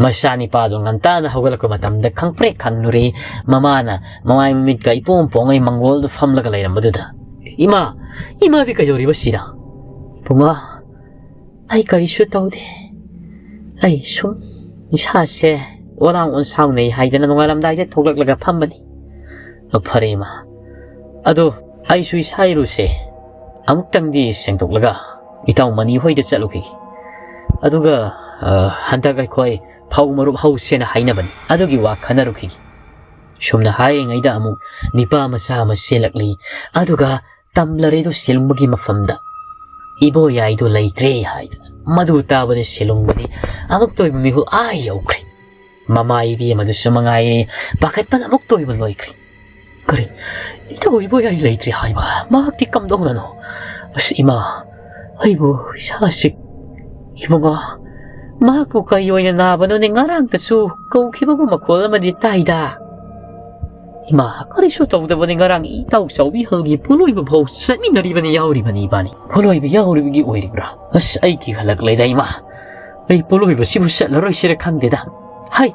ꯃꯆꯥꯅꯤꯄꯥꯗꯨ ꯉꯟꯇꯥꯅ ꯍꯧꯒꯠꯂꯛꯄ ꯃꯇꯝꯗ ꯈꯪꯄ꯭ꯔꯦꯛ ꯈꯪꯂꯨꯔꯦ꯫ ꯃꯃꯥꯅ ꯃꯃꯥꯏ ꯃꯃꯤꯠꯀ ꯏꯄꯣꯝ ꯄꯣꯡꯉꯩ ꯃꯪꯒꯣꯜꯗꯨ ꯐꯝꯂꯒ ꯂꯩꯔꯝꯕꯗꯨꯗ, "ꯏꯃꯥ, ꯏꯃꯥꯗꯤ ꯀꯩꯗꯧꯔꯤꯕ ꯁꯤꯗ?" "ꯏꯕꯨꯡꯉꯣ, ꯑꯩ ꯀꯔꯤꯁꯨ ꯇꯧꯗꯦ꯫ ꯑꯩ ꯁꯨꯝ ꯏꯁꯥꯁꯦ ꯑꯣꯂꯥꯡ ꯑꯣꯟꯁꯥꯎꯅꯩ ꯍꯥꯏꯗꯅ ꯅꯣꯡꯉꯥꯜꯂꯝꯗꯥꯏꯗ ꯊꯣꯛꯂꯛꯂꯒ ꯐꯝꯕꯅꯤ꯫" "ꯑ, ꯐꯔꯦ ꯏꯃꯥ꯫ ꯑꯗꯣ ꯑꯩꯁꯨ ꯏꯁꯥ ꯏꯔꯨꯁꯦ ꯑꯃꯨꯛꯇꯪꯗꯤ ꯁꯦꯡꯗꯣꯛꯂꯒ ꯏꯇꯥꯎ ꯃꯅꯤ ꯍꯣꯏꯗ ꯆꯠꯂꯨꯈꯤꯒꯦ꯫ ꯑꯗꯨꯒ, ꯑ, ꯍꯟꯗꯛ ꯑꯩꯈꯣꯏ ꯐꯧ ꯃꯔꯨꯞ ꯍꯧꯁꯦꯅ ꯍꯥꯏꯅꯕꯅꯤ꯫ ꯑꯗꯨꯒꯤ ꯋꯥ ꯈꯟꯅꯔꯨꯈꯤꯒꯦ꯫" ꯁꯨꯝꯅ ꯍꯥꯏꯔꯤꯉꯩꯗ ꯑꯃꯨꯛ ꯅꯤꯄꯥ ꯃꯆꯥ ꯑꯃ ꯆꯦꯜꯂꯛꯂꯤ꯫ ꯑꯗꯨꯒ ꯇꯝꯂꯔꯦꯗꯣ ꯁꯦꯂꯨꯡꯕꯒꯤ ꯃꯐꯝꯗ ꯏꯕꯣꯌꯥꯏꯗꯣ ꯂꯩꯇ꯭ꯔꯦ ꯍꯥꯏꯗꯅ꯫ ꯃꯗꯨ ꯇꯥꯕꯗ ꯁꯦꯂꯨꯡꯕꯗꯤ ꯑꯃꯨꯛꯇ ꯑꯣꯏꯕ ꯃꯤꯍꯨꯜ ꯑꯥ ꯌꯧꯈ꯭ꯔꯦ꯫ ꯃꯃꯥ ꯏꯕꯦꯝ ꯑꯗꯨꯁꯨ ꯃꯉꯥꯏꯔꯦ, ꯄꯥꯈꯠꯄꯅ ꯑꯃꯨꯛꯇ ꯑꯣꯏꯕ ꯂꯣꯏꯈ꯭ꯔꯦ꯫ "ꯀꯔꯤ? ꯏꯇꯥꯎ ꯏꯕꯣꯌꯥꯏ ꯂꯩꯇ꯭ꯔꯦ ꯍꯥꯏꯕ? ꯃꯍꯥꯛꯇꯤ ꯀꯝꯗꯧꯅꯅꯣ? ꯑꯁ ꯏꯃꯥ, ꯑꯩꯕꯨ ꯏꯁꯥꯁꯤ, ꯏꯕꯨꯡꯉꯣ, ꯃꯍꯥꯛꯄꯨ ꯀꯔꯤ ꯑꯣꯏꯅ ꯅꯥꯕꯅꯣꯅꯦ? ꯉꯔꯥꯡꯇꯁꯨ ꯀꯧꯈꯤꯕꯒꯨꯝ ꯃꯈꯣꯜ ꯑꯃꯗꯤ ꯇꯥꯏꯗ꯫" "ꯏꯃꯥ, ꯀꯔꯤꯁꯨ ꯇꯧꯗꯕꯅꯤ꯫ ꯉꯔꯥꯡ ꯏꯇꯥꯎ ꯆꯥꯎꯕꯤ ꯍꯜꯒꯤ ꯄꯣꯂꯣꯏꯕ ꯐꯥꯎ ꯆꯠꯃꯤꯟꯅꯔꯤꯕꯅꯤ, ꯌꯥꯎꯔꯤꯕꯅꯤ ꯏꯕꯥꯅꯤ꯫ ꯄꯣꯂꯣꯏꯕ ꯌꯥꯎꯔꯤꯕꯒꯤ ꯑꯣꯏꯔꯤꯕ꯭ꯔꯥ? ꯑꯁ, ꯑꯩ ꯀꯤꯈꯠꯂꯛꯂꯦꯗ ꯏꯃꯥ꯫ ꯑꯩ ꯄꯣꯂꯣꯏꯕꯁꯤꯕꯨ ꯆꯠꯂꯔꯣꯏꯁꯤꯔ ꯈꯪꯗꯦꯗ꯫ ꯍꯩ,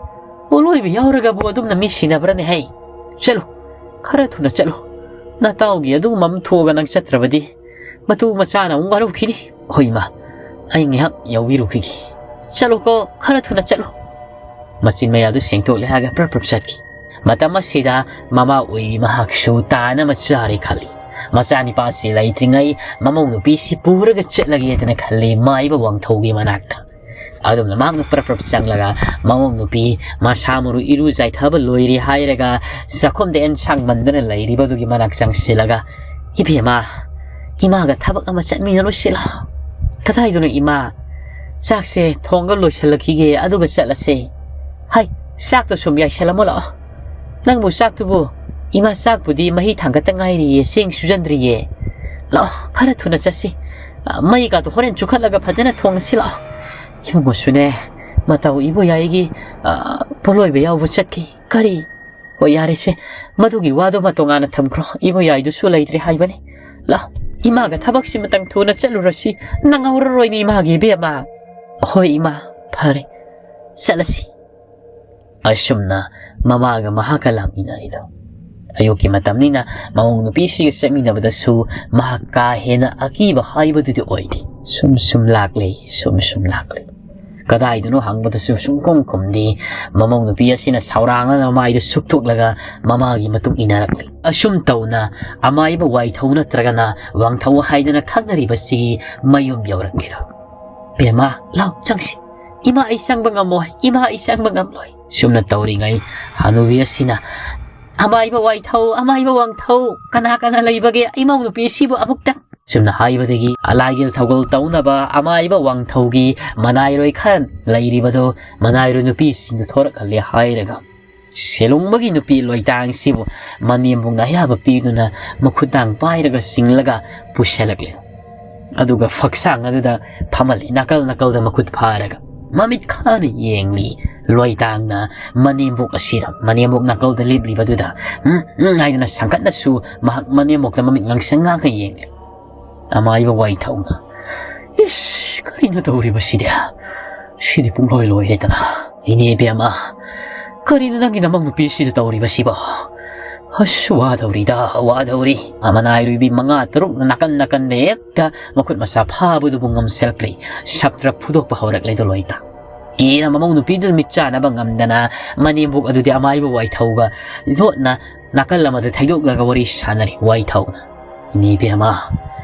ꯄꯣꯂꯣꯏꯕ ꯌꯥꯎꯔꯒꯕꯨ ꯑꯗꯨꯝꯅ ꯃꯤ ꯁꯤꯅꯕ꯭ꯔꯅꯦ? ꯍꯩ, ꯆꯠꯂꯨ, ꯈꯔ ꯊꯨꯅ ꯆꯠꯂꯨ꯫ ꯅꯇꯥꯎꯒꯤ ꯑꯗꯨꯒꯨꯝꯕ ꯑꯃ ꯊꯣꯛꯑꯒ ꯅꯪ ꯆꯠꯇ꯭ꯔꯕꯗꯤ ꯃꯇꯨ ꯃꯆꯥꯅ ꯑꯃꯨꯛ ꯋꯥꯔꯧꯈꯤꯅꯤ꯫" "ꯍꯣꯏ ꯏꯃꯥ, ꯑꯩ ꯉꯥꯏꯍꯥꯛ ꯌꯥꯎꯕꯤꯔꯨꯈꯤꯒꯦ꯫" "ꯆꯠꯂꯨꯀꯣ, ꯈꯔ ꯊꯨꯅ ꯆꯠꯂꯨ꯫" ꯃꯆꯤꯟ ꯃꯌꯥꯗꯨ ꯁꯦꯡꯇꯣꯛꯂꯦ ꯍꯥꯏꯔꯒ ꯄ꯭ꯔꯞ ꯄ꯭ꯔꯞ ꯆꯠꯈꯤ꯫ ꯃꯇꯝ ꯑꯁꯤꯗ ꯃꯃꯥ ꯑꯣꯏꯕꯤ ꯃꯍꯥꯛꯁꯨ ꯇꯥꯟ ꯑꯃ ꯆꯥꯔꯦ ꯈꯜꯂꯤ꯫ ꯃꯆꯥꯅꯤꯄꯥꯁꯤ ꯂꯩꯇ꯭ꯔꯤꯉꯩ ꯃꯃꯧ ꯅꯨꯄꯤꯁꯤ ꯄꯨꯔꯒ ꯆꯠꯂꯒꯦꯗꯅ ꯈꯜꯂꯤ ꯃꯥꯏꯕ ꯋꯥꯡꯊꯧꯒꯤ ꯃꯅꯥꯛꯇ꯫ ꯑꯗꯨꯝꯅ ꯃꯍꯥꯛꯅ ꯄ꯭ꯔꯞ ꯄ꯭ꯔꯞ ꯆꯪꯂꯒ ꯃꯃꯧ ꯅꯨꯄꯤ ꯃꯁꯥ ꯃꯔꯨ ꯏꯔꯨ ꯆꯥꯏꯊꯕ ꯂꯣꯏꯔꯦ ꯍꯥꯏꯔꯒ ꯆꯥꯛꯈꯨꯝꯗ ꯑꯦꯟꯁꯥꯡ ꯃꯟꯗꯅ ꯂꯩꯔꯤꯕꯗꯨꯒꯤ ꯃꯅꯥꯛ ꯆꯪꯁꯤꯜꯂꯒ, "ꯏꯕꯦꯝꯃ, ꯏꯃꯥꯒ ꯊꯕꯛ ꯑꯃ ꯆꯠꯃꯤꯟꯅꯔꯨꯁꯤ ꯂꯥꯎ꯫" "ꯀꯗꯥꯏꯗꯅꯣ ꯏꯃꯥ? ꯆꯥꯛꯁꯦ ꯊꯣꯡꯒ ꯂꯣꯏꯁꯤꯜꯂꯛꯈꯤꯒꯦ, ꯑꯗꯨꯒ ꯆꯠꯂꯁꯦ꯫" "ꯍꯥꯏ, ꯆꯥꯛꯇꯣ ꯁꯨꯝ ꯌꯥꯏꯁꯜꯂꯝꯃꯣ ꯂꯥꯛꯑꯣ꯫" "ꯅꯪꯕꯨ ꯆꯥꯛꯇꯨꯕꯨ?" "ꯏꯃꯥ, ꯆꯥꯛꯄꯨꯗꯤ ꯃꯍꯤ ꯊꯥꯡꯒꯠꯇ ꯉꯥꯏꯔꯤꯌꯦ, ꯆꯦꯡ ꯁꯨꯖꯟꯗ꯭ꯔꯤꯌꯦ꯫" "ꯂꯥꯛꯑꯣ, ꯈꯔ ꯊꯨꯅ ꯆꯠꯁꯤ꯫ ꯑ, ꯃꯩꯒꯥꯗꯣ ꯍꯣꯔꯦꯟ ꯆꯨꯈꯠꯂꯒ ꯐꯖꯅ ꯊꯣꯡꯉꯁꯤ ꯂꯥꯛꯑꯣ꯫" ꯏꯕꯨꯡꯉꯣꯁꯨꯅꯦ, ꯃꯇꯥꯎ ꯏꯕꯣꯌꯥꯏꯒꯤ, ꯑ, ꯄꯣꯂꯣꯏꯕ ꯌꯥꯎꯕ ꯆꯠꯈꯤ꯫ "ꯀꯔꯤ? ꯍꯣꯏ, ꯌꯥꯔꯦꯁꯦ, ꯃꯗꯨꯒꯤ ꯋꯥꯗꯨꯃ ꯇꯣꯉꯥꯟꯅ ꯊꯝꯈ꯭ꯔꯣ꯫ ꯏꯕꯣꯌꯥꯏꯗꯨꯁꯨ ꯂꯩꯇ꯭ꯔꯦ ꯍꯥꯏꯕꯅꯤ꯫ ꯂꯥꯛꯑꯣ, ꯏꯃꯥꯒ ꯊꯕꯛꯁꯤꯃꯇꯪ ꯊꯨꯅ ꯆꯠꯂꯨꯔꯁꯤ꯫ ꯅꯪꯍꯧꯔꯔꯣꯏꯅꯦ ꯏꯃꯥꯒꯤ ꯏꯕꯦꯝꯃ꯫" "ꯍꯣꯏ ꯏꯃꯥ, ꯐꯔꯦ, ꯆꯠꯂꯁꯤ꯫" ꯑꯁꯨꯝꯅ ꯃꯃꯥꯒ ꯃꯍꯥꯛꯀ ꯂꯥꯛꯃꯤꯟꯅꯔꯤꯗꯣ ꯑꯌꯨꯛꯀꯤ ꯃꯇꯝꯅꯤꯅ ꯃꯃꯧ ꯅꯨꯄꯤꯁꯤꯒ ꯆꯠꯃꯤꯟꯅꯕꯗꯁꯨ ꯃꯍꯥꯛ ꯀꯥ ꯍꯦꯟꯅ ꯑꯀꯤꯕ ꯍꯥꯏꯕꯗꯨꯗꯤ ꯑꯣꯏꯗꯦ꯫ ꯁꯨꯝ ꯁꯨꯝ ꯂꯥꯛꯂꯦ, ꯁꯨꯝ ꯁꯨꯝ ꯂꯥꯛꯂꯦ꯫ ꯀꯗꯥꯏꯗꯅꯣ ꯍꯪꯕꯗꯁꯨ ꯁꯨꯡꯈꯨꯝ ꯈꯨꯝꯗꯦ꯫ ꯃꯃꯧ ꯅꯨꯄꯤ ꯑꯁꯤꯅ ꯁꯥꯎꯔꯥꯡꯅꯅ ꯃꯃꯥꯏꯗꯨ ꯁꯨꯛꯊꯣꯛꯂꯒ ꯃꯃꯥꯒꯤ ꯃꯇꯨꯡ ꯏꯟꯅꯔꯛꯂꯤ꯫ ꯑꯁꯨꯝ ꯇꯧꯅ ꯑꯃꯥꯏꯕ ꯋꯥꯏꯊꯧ ꯅꯠꯇ꯭ꯔꯒꯅ ꯋꯥꯡꯊꯧ ꯍꯥꯏꯗꯅ ꯈꯪꯅꯔꯤꯕꯁꯤꯒꯤ ꯃꯌꯨꯝ ꯌꯧꯔꯛꯂꯤꯗꯣ꯫ "ꯕꯦꯝꯃ, ꯂꯥꯎ, ꯆꯪꯁꯤ꯫ ꯏꯃꯥ, ꯑꯩ ꯆꯪꯕ ꯉꯝꯃꯣꯏ꯫ ꯏꯃꯥ, ꯑꯩ ꯆꯪꯕ ꯉꯝꯂꯣꯏ"꯫ ꯁꯨꯝꯅ ꯇꯧꯔꯤꯉꯩ ꯍꯅꯨꯕꯤ ꯑꯁꯤꯅ, "ꯑꯃꯥꯏꯕ ꯋꯥꯏꯊꯧ, ꯑꯃꯥꯏꯕ ꯋꯥꯡꯊꯧ, ꯀꯅꯥ ꯀꯅꯥ ꯂꯩꯕꯒꯦ? ꯏꯃꯧ ꯅꯨꯄꯤꯁꯤꯕꯨ ꯑꯃꯨꯛꯇꯪ"꯫ ꯁꯨꯝꯅ ꯍꯥꯏꯕꯗꯒꯤ ꯂꯥꯏꯒꯦꯜ ꯊꯧꯒꯜ ꯇꯧꯅꯕ ꯑꯃꯥꯏꯕ ꯋꯥꯡꯊꯧꯒꯤ ꯃꯅꯥꯏꯔꯣꯏ ꯈꯔ ꯂꯩꯔꯤꯕꯗꯨ ꯃꯅꯥꯏꯔꯣꯏ ꯅꯨꯄꯤꯁꯤꯡꯗꯨ ꯊꯣꯔꯛꯍꯜꯂꯦ ꯍꯥꯏꯔꯒ ꯁꯦꯂꯨꯡꯕꯒꯤ ꯅꯨꯄꯤ ꯂꯣꯏꯇꯥꯡꯁꯤꯕꯨ ꯃꯅꯦꯝꯕꯣꯛꯅ ꯑꯌꯥꯕ ꯄꯤꯗꯨꯅ ꯃꯈꯨꯠꯇꯥꯡ ꯄꯥꯏꯔꯒ ꯆꯤꯡꯂꯒ ꯄꯨꯁꯤꯜꯂꯛꯂꯦ꯫ ꯑꯗꯨꯒ ꯐꯛꯁꯥꯡ ꯑꯗꯨꯗ ꯐꯝꯍꯜꯂꯤ, ꯅꯥꯀꯜ ꯅꯥꯀꯜꯗ ꯃꯈꯨꯠ ꯐꯥꯔꯒ꯫ ꯃꯃꯤꯠ ꯈꯥꯅ ꯌꯦꯡꯂꯤ ꯂꯣꯏꯇꯥꯡꯅ ꯃꯅꯦꯝꯕꯣꯛ ꯑꯁꯤꯗ꯫ ꯃꯅꯦꯝꯕꯣꯛ ꯅꯥꯀꯜꯗ ꯂꯦꯞꯂꯤꯕꯗꯨꯗ, "ꯎꯝ, ꯎꯝ" ꯍꯥꯏꯗꯅ ꯁꯪꯒꯠꯅꯁꯨ ꯃꯍꯥꯛ ꯃꯅꯦꯝꯕꯣꯛꯇ ꯃꯃꯤꯠ ꯉꯥꯡꯁꯪ ꯉꯥꯡꯅ ꯌꯦꯡꯂꯤ꯫ ꯑꯃꯥꯏꯕ ꯋꯥꯏꯊꯧꯅ, "ꯏꯁ, ꯀꯔꯤꯅꯣ ꯇꯧꯔꯤꯕꯁꯤꯗꯤ? ꯁꯤꯗꯤ ꯄꯨꯡꯂꯣꯏ ꯂꯣꯏꯔꯦꯗꯅ꯫ ꯏꯅꯦ ꯏꯕꯦꯝꯃ, ꯀꯔꯤꯅꯣ ꯅꯪꯒꯤ ꯅꯃꯧ ꯅꯨꯄꯤꯁꯤꯗ ꯇꯧꯔꯤꯕꯁꯤꯕꯣ? ꯑꯁ, ꯋꯥꯗꯧꯔꯤꯗ, ꯋꯥꯗꯧꯔꯤ"꯫ ꯃꯅꯥꯏꯔꯣꯏꯕꯤ ꯃꯉꯥ ꯇꯔꯨꯛꯅ ꯅꯥꯀꯟ ꯅꯥꯀꯟꯗ ꯍꯦꯛꯇ ꯃꯈꯨꯠ ꯃꯁꯥ ꯐꯥꯕꯗꯨꯕꯨ ꯉꯝꯁꯤꯜꯂꯛꯇ꯭ꯔꯦ꯫ ꯁꯞꯇ꯭ꯔ ꯐꯨꯗꯣꯛꯄ ꯍꯧꯔꯛꯂꯦꯗꯣ ꯂꯣꯏꯇꯥꯡ꯫ ꯀꯤꯅ ꯃꯃꯧ ꯅꯨꯄꯤꯗꯨ ꯃꯤꯠ ꯆꯥꯅꯕ ꯉꯝꯗꯅ ꯃꯅꯦꯝꯕꯣꯛ ꯑꯗꯨꯗꯤ ꯑꯃꯥꯏꯕ ꯋꯥꯏꯊꯧꯒ ꯂꯣꯠꯅ ꯅꯥꯀꯜ ꯑꯃꯗ ꯊꯩꯗꯣꯛꯂꯒ ꯋꯥꯔꯤ ꯁꯥꯟꯅꯔꯤ ꯋꯥꯏꯊꯧꯅ꯫ "ꯏꯅꯦ ꯏꯕꯦꯝꯃ,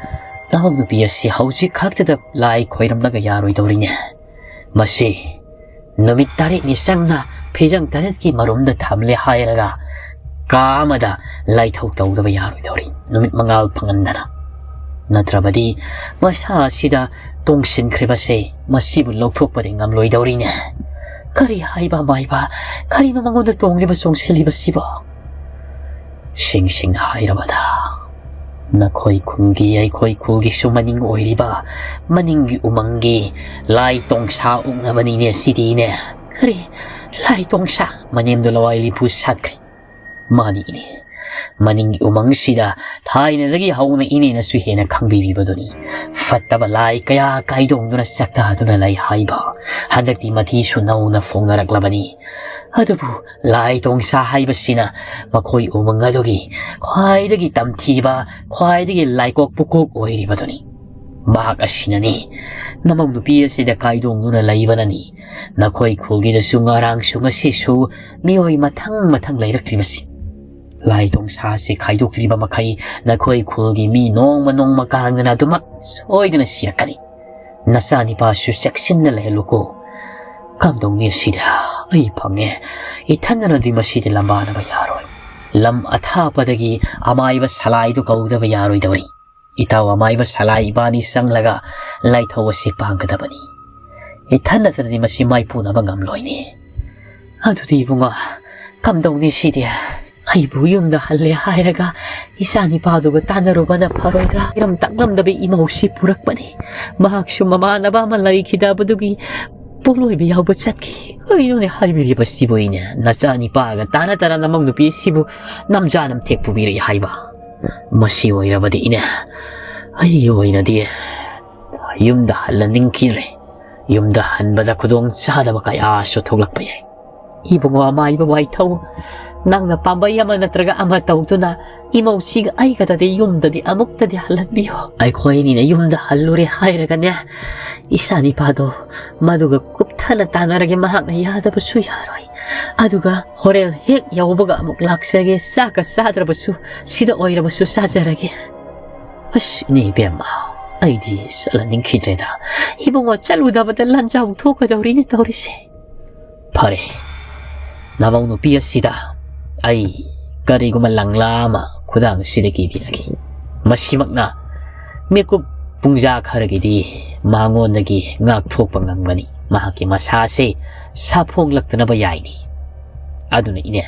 ꯅꯃꯧ ꯅꯨꯄꯤ ꯑꯁꯤ ꯍꯧꯖꯤꯛ ꯈꯛꯇꯗ ꯂꯥꯏ ꯈꯣꯏꯔꯝꯂꯒ ꯌꯥꯔꯣꯏꯗꯧꯔꯤꯅꯦ꯫ ꯃꯁꯤ ꯅꯨꯃꯤꯠ ꯇꯔꯦꯠꯅꯤ ꯆꯪꯅ ꯐꯤꯖꯪ ꯇꯔꯦꯠꯀꯤ ꯃꯔꯨꯝꯗ ꯊꯝꯂꯦ ꯍꯥꯏꯔꯒ ꯀꯥ ꯑꯃꯗ ꯂꯥꯏꯊꯧ ꯇꯧꯗꯕ ꯌꯥꯔꯣꯏꯗꯧꯔꯤ, ꯅꯨꯃꯤꯠ ꯃꯉꯥꯜ ꯐꯪꯍꯟꯗꯅ꯫ ꯅꯠꯇ꯭ꯔꯕꯗꯤ ꯃꯁꯥ ꯑꯁꯤꯗ ꯇꯣꯡꯁꯤꯟꯈ꯭ꯔꯤꯕꯁꯦ ꯃꯁꯤꯕꯨ ꯂꯧꯊꯣꯛꯄꯗꯤ ꯉꯝꯂꯣꯏꯗꯧꯔꯤꯅꯦ"꯫ "ꯀꯔꯤ ꯍꯥꯏꯕ ꯑꯃꯥꯏꯕ? ꯀꯔꯤꯅꯣ ꯃꯉꯣꯟꯗ ꯇꯣꯡꯂꯤꯕ ꯆꯣꯡꯁꯤꯜꯂꯤꯕꯁꯤꯕꯣ?" ꯁꯤꯡ ꯁꯤꯡꯅ ꯍꯥꯏꯔꯕꯗ, ꯅꯈꯣꯏ ꯈꯨꯜꯒꯤ, ꯑꯩꯈꯣꯏ ꯈꯨꯜꯒꯤꯁꯨ ꯃꯅꯤꯡ ꯑꯣꯏꯔꯤꯕ ꯃꯅꯤꯡꯒꯤ ꯎꯃꯪꯒꯤ ꯂꯥꯏ ꯇꯣꯡꯁꯥ ꯑꯣꯛꯅꯕꯅꯤꯅꯦ ꯁꯤꯗꯤꯅꯦ꯫ "ꯀꯔꯤ? ꯂꯥꯏ ꯇꯣꯡꯁꯥ?" ꯃꯅꯦꯝꯗꯣ ꯂꯋꯥꯏ ꯂꯤꯄꯨ ꯁꯥꯠꯈ꯭ꯔꯦ꯫ "ꯃꯥꯅꯤ ꯏꯅꯦ, ꯃꯅꯤꯡꯒꯤ ꯎꯃꯪꯁꯤꯗ ꯊꯥꯏꯅꯗꯒꯤ ꯍꯧꯅ ꯏꯅꯦꯅꯁꯨ ꯍꯦꯟꯅ ꯈꯪꯕꯤꯔꯤꯕꯗꯨꯅꯤ꯫ ꯐꯠꯇꯕ ꯂꯥꯏ ꯀꯌꯥ ꯀꯥꯏꯗꯣꯡꯗꯨꯅ ꯆꯥꯛꯇꯥꯗꯨꯅ ꯂꯩ ꯍꯥꯏꯕ꯫ ꯍꯟꯗꯛꯇꯤ ꯃꯊꯤꯁꯨ ꯅꯧꯅ ꯐꯣꯡꯅꯔꯛꯂꯕꯅꯤ꯫ ꯑꯗꯨꯕꯨ ꯂꯥꯏ ꯇꯣꯡꯁꯥ ꯍꯥꯏꯕꯁꯤꯅ ꯃꯈꯣꯏ ꯎꯃꯪ ꯑꯗꯨꯒꯤ ꯈ꯭ꯋꯥꯏꯗꯒꯤ ꯇꯝꯊꯤꯕ, ꯈ꯭ꯋꯥꯏꯗꯒꯤ ꯂꯥꯏꯀꯣꯛ ꯄꯨꯀꯣꯛ ꯑꯣꯏꯔꯤꯕꯗꯨꯅꯤ꯫ ꯃꯍꯥꯛ ꯑꯁꯤꯅꯅꯤ ꯅꯃꯧ ꯅꯨꯄꯤ ꯑꯁꯤꯗ ꯀꯥꯏꯗꯣꯡꯗꯨꯅ ꯂꯩꯕꯅꯅꯤ ꯅꯈꯣꯏ ꯈꯨꯜꯒꯤꯗꯁꯨ ꯉꯔꯥꯡꯁꯨ ꯉꯁꯤꯁꯨ ꯃꯤꯑꯣꯏ ꯃꯊꯪ ꯃꯊꯪ ꯂꯩꯔꯛꯇ꯭ꯔꯤꯕꯁꯤ꯫ ꯂꯥꯏ ꯇꯣꯡꯁꯥ ꯑꯁꯤ ꯈꯥꯏꯗꯣꯛꯇ꯭ꯔꯤꯕ ꯃꯈꯩ ꯅꯈꯣꯏ ꯈꯨꯜꯒꯤ ꯃꯤ ꯅꯣꯡꯃ ꯅꯣꯡꯃ ꯀꯥꯡꯗꯅ ꯑꯗꯨꯃꯛ ꯁꯣꯏꯗꯅ ꯁꯤꯔꯛꯀꯅꯤ꯫ ꯅꯆꯥꯅꯤꯄꯥꯁꯨ ꯆꯦꯛꯁꯤꯟꯅ ꯂꯩꯍꯜꯂꯨꯀꯣ꯫ ꯀꯝꯗꯧꯅꯤ ꯑꯁꯤꯗ? ꯑꯩ ꯐꯪꯉꯦ꯫ ꯏꯊꯟꯗꯅꯗꯤ ꯃꯁꯤꯗꯤ ꯂꯝꯕꯥꯅꯕ ꯌꯥꯔꯣꯏ꯫ ꯂꯝ ꯑꯊꯥꯞꯄꯗꯒꯤ ꯑꯃꯥꯏꯕ ꯁꯂꯥꯏꯗꯨ ꯀꯧꯗꯕ ꯌꯥꯔꯣꯏꯗꯧꯔꯤ꯫ ꯏꯇꯥꯎ ꯑꯃꯥꯏꯕ ꯁꯂꯥꯏ ꯏꯕꯥꯅꯤ ꯆꯪꯂꯒ ꯂꯥꯏꯊꯧ ꯑꯁꯤ ꯄꯥꯡꯒꯗꯕꯅꯤ꯫ ꯏꯊꯟꯅꯇꯗꯤ ꯃꯁꯤ ꯃꯥꯏꯄꯨꯅꯕ ꯉꯝꯂꯣꯏꯅꯦ꯫ ꯑꯗꯨꯗꯤ ꯏꯕꯨꯡꯉꯣ, ꯀꯝꯗꯧꯅꯤ ꯁꯤꯗꯤ? ꯑꯩꯕꯨ ꯌꯨꯝꯗ ꯍꯜꯂꯦ ꯍꯥꯏꯔꯒ ꯏꯆꯥ ꯅꯤꯄꯥꯗꯨꯒ ꯇꯥꯟꯅꯔꯨꯕꯅ ꯐꯔꯣꯏꯗ꯭ꯔꯥ? ꯏꯔꯝ ꯇꯥꯛꯂꯝꯗꯕ ꯏꯃꯧꯁꯤ ꯄꯨꯔꯛꯄꯅꯤ꯫ ꯃꯍꯥꯛꯁꯨ ꯃꯃꯥꯟꯅꯕ ꯑꯃ ꯂꯩꯈꯤꯗꯕꯗꯨꯒꯤ ꯄꯣꯠꯂꯣꯏꯕ ꯌꯥꯎꯕ ꯆꯠꯈꯤ꯫ ꯀꯔꯤꯅꯣꯅꯦ ꯍꯥꯏꯕꯤꯔꯤꯕꯁꯤꯕꯨ? ꯏꯅꯦ, ꯅꯆꯥ ꯅꯤꯄꯥꯒ ꯇꯥꯟꯅ ꯇꯥꯟꯅ ꯅꯃꯧ ꯅꯨꯄꯤꯁꯤꯕꯨ ꯅꯝꯖꯥ ꯅꯝꯊꯦꯛ ꯄꯨꯕꯤꯔꯛꯏ ꯍꯥꯏꯕ꯫ ꯃꯁꯤ ꯑꯣꯏꯔꯕꯗꯤ ꯏꯅꯦ, ꯑꯩꯒꯤ ꯑꯣꯏꯅꯗꯤ ꯌꯨꯝꯗ ꯍꯜꯍꯟꯅꯤꯡꯈꯤꯗ꯭ꯔꯦ꯫ ꯌꯨꯝꯗ ꯍꯟꯕꯗ ꯈꯨꯗꯣꯡ ꯆꯥꯗꯕ ꯀꯌꯥꯁꯨ ꯊꯣꯛꯂꯛꯄ ꯌꯥꯏ꯫ ꯏꯕꯨꯡꯉꯣ ꯑꯃꯥꯏꯕ ꯋꯥꯏꯊꯧ, ꯅꯪꯅ ꯄꯥꯝꯕꯩ ꯑꯃ ꯅꯠꯇ꯭ꯔꯒ ꯑꯃ ꯇꯧꯗꯨꯅ ꯏꯃꯧꯁꯤꯒ ꯑꯩꯒꯗꯗꯤ ꯌꯨꯝꯗꯗꯤ ꯑꯃꯨꯛꯇꯗꯤ ꯍꯜꯍꯟꯕꯤꯌꯨ꯫ ꯑꯩꯈꯣꯏ ꯑꯅꯤꯅ ꯌꯨꯝꯗ ꯍꯜꯂꯨꯔꯦ ꯍꯥꯏꯔꯒꯅꯦ, ꯏꯆꯥ ꯅꯤꯄꯥꯗꯣ ꯃꯗꯨꯒ ꯀꯨꯞꯊꯅ ꯇꯥꯟꯅꯔꯒꯦ, ꯃꯍꯥꯛꯅ ꯌꯥꯗꯕꯁꯨ ꯌꯥꯔꯣꯏ꯫ ꯑꯗꯨꯒ ꯍꯣꯔꯦꯟ ꯍꯦꯛ ꯌꯧꯕꯒ ꯑꯃꯨꯛ ꯂꯥꯛꯆꯒꯦ, ꯆꯥꯛꯀ ꯆꯥꯗ꯭ꯔꯕꯁꯨ ꯁꯤꯗ ꯑꯣꯏꯔꯕꯁꯨ ꯆꯥꯖꯔꯒꯦ꯫ ꯑꯁ, ꯏꯅꯦ ꯏꯕꯦꯝꯃ, ꯑꯩꯗꯤ ꯆꯠꯍꯟꯅꯤꯡꯈꯤꯗ꯭ꯔꯦꯗ꯫ ꯏꯕꯨꯡꯉꯣ, ꯆꯠꯂꯨꯗꯕꯗ ꯂꯥꯟꯖꯥꯎ ꯊꯣꯛꯀꯗꯧꯔꯤꯅꯦ ꯇꯧꯔꯤꯁꯦ꯫ ꯐꯔꯦ, ꯅꯃꯧ ꯅꯨꯄꯤ ꯑꯁꯤꯗ ꯑꯩ ꯀꯔꯤꯒꯨꯝꯕ ꯂꯪꯂꯥ ꯑꯃ ꯈꯨꯗꯥꯡ ꯑꯁꯤꯗ ꯀꯤꯕꯤꯔꯒꯦ꯫ ꯃꯁꯤꯃꯛꯅ ꯃꯤꯀꯨꯞ ꯄꯨꯡꯖꯥ ꯈꯔꯒꯤꯗꯤ ꯃꯉꯣꯟꯗꯒꯤ ꯉꯥꯛꯊꯣꯛꯄ ꯉꯝꯒꯅꯤ꯫ ꯃꯍꯥꯛꯀꯤ ꯃꯁꯥꯁꯦ ꯁꯥꯐꯣꯡꯂꯛꯇꯅꯕ ꯌꯥꯏꯅꯤ꯫ ꯑꯗꯨꯅ ꯏꯅꯦ,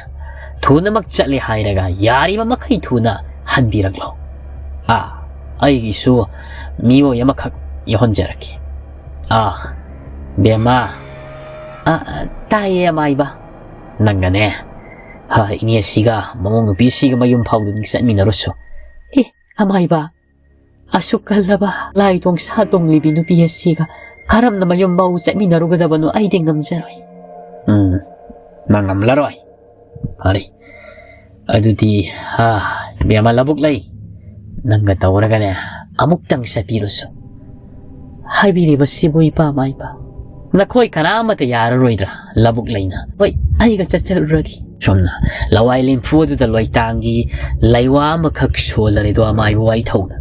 ꯊꯨꯅꯃꯛ ꯆꯠꯂꯦ ꯍꯥꯏꯔꯒ ꯌꯥꯔꯤꯕ ꯃꯈꯩ ꯊꯨꯅ ꯍꯟꯕꯤꯔꯛꯂꯣ꯫ ꯑꯥ, ꯑꯩꯒꯤꯁꯨ ꯃꯤꯑꯣꯏ ꯑꯃꯈꯛ ꯌꯧꯍꯟꯖꯔꯛꯀꯦ꯫ ꯑꯥ, ꯕꯦꯝꯃ꯫ ꯑꯥ, ꯇꯥꯏꯌꯦ ꯑꯃꯥꯏꯕ꯫ ꯅꯪꯒꯅꯦ, "ꯍꯥ, ꯏꯅꯦꯁꯤꯒ ꯃꯃꯧ ꯅꯨꯄꯤꯁꯤꯒ ꯃꯌꯨꯝ ꯐꯥꯎꯗꯨꯅ ꯆꯠꯃꯤꯟꯅꯔꯨꯁꯨ"꯫ "ꯑꯦ, ꯑꯃꯥꯏꯕ, ꯑꯁꯨꯛ ꯀꯜꯂꯕ ꯂꯥꯏ ꯇꯣꯡ ꯁꯥ ꯇꯣꯡꯂꯤꯕꯤ ꯅꯨꯄꯤ ꯑꯁꯤꯒ ꯀꯔꯝꯅ ꯃꯌꯨꯝ ꯐꯥꯎ ꯆꯠꯃꯤꯟꯅꯔꯨꯒꯗꯕꯅꯣ? ꯑꯩꯗꯤ ꯉꯝꯖꯔꯣꯏ"꯫ "ꯎꯝ, ꯅꯪ ꯉꯝꯂꯔꯣꯏ꯫ ꯐꯔꯦ, ꯑꯗꯨꯗꯤ, ꯍꯥ, ꯏꯕꯦꯝꯃ ꯂꯧꯕꯨꯛ ꯂꯩ, ꯅꯪꯒ ꯇꯧꯔꯒꯅꯦ, ꯑꯃꯨꯛꯇꯪ ꯆꯠꯄꯤꯔꯨꯁꯨ"꯫ "ꯍꯥꯏꯕꯤꯔꯤꯕꯁꯤꯕꯨ ꯏꯄꯥ ꯃꯥꯏꯕ, ꯅꯈꯣꯏ ꯀꯅꯥ ꯑꯃꯠꯇ ꯌꯥꯔꯔꯣꯏꯗ꯭ꯔꯥ?" ꯂꯧꯕꯨꯛ ꯂꯩꯅ, "ꯍꯣꯏ, ꯑꯩꯒ ꯆꯠꯆꯔꯨꯔꯒꯦ"꯫ ꯁꯣꯝꯅ ꯂꯋꯥꯏ ꯂꯦꯝꯐꯨ ꯑꯗꯨꯗ ꯂꯣꯏꯇꯥꯡꯒꯤ ꯂꯩꯋꯥ ꯑꯃꯈꯛ ꯁꯣꯜꯂꯔꯦꯗꯣ ꯑꯃꯥꯏꯕ ꯋꯥꯏꯊꯧꯅ꯫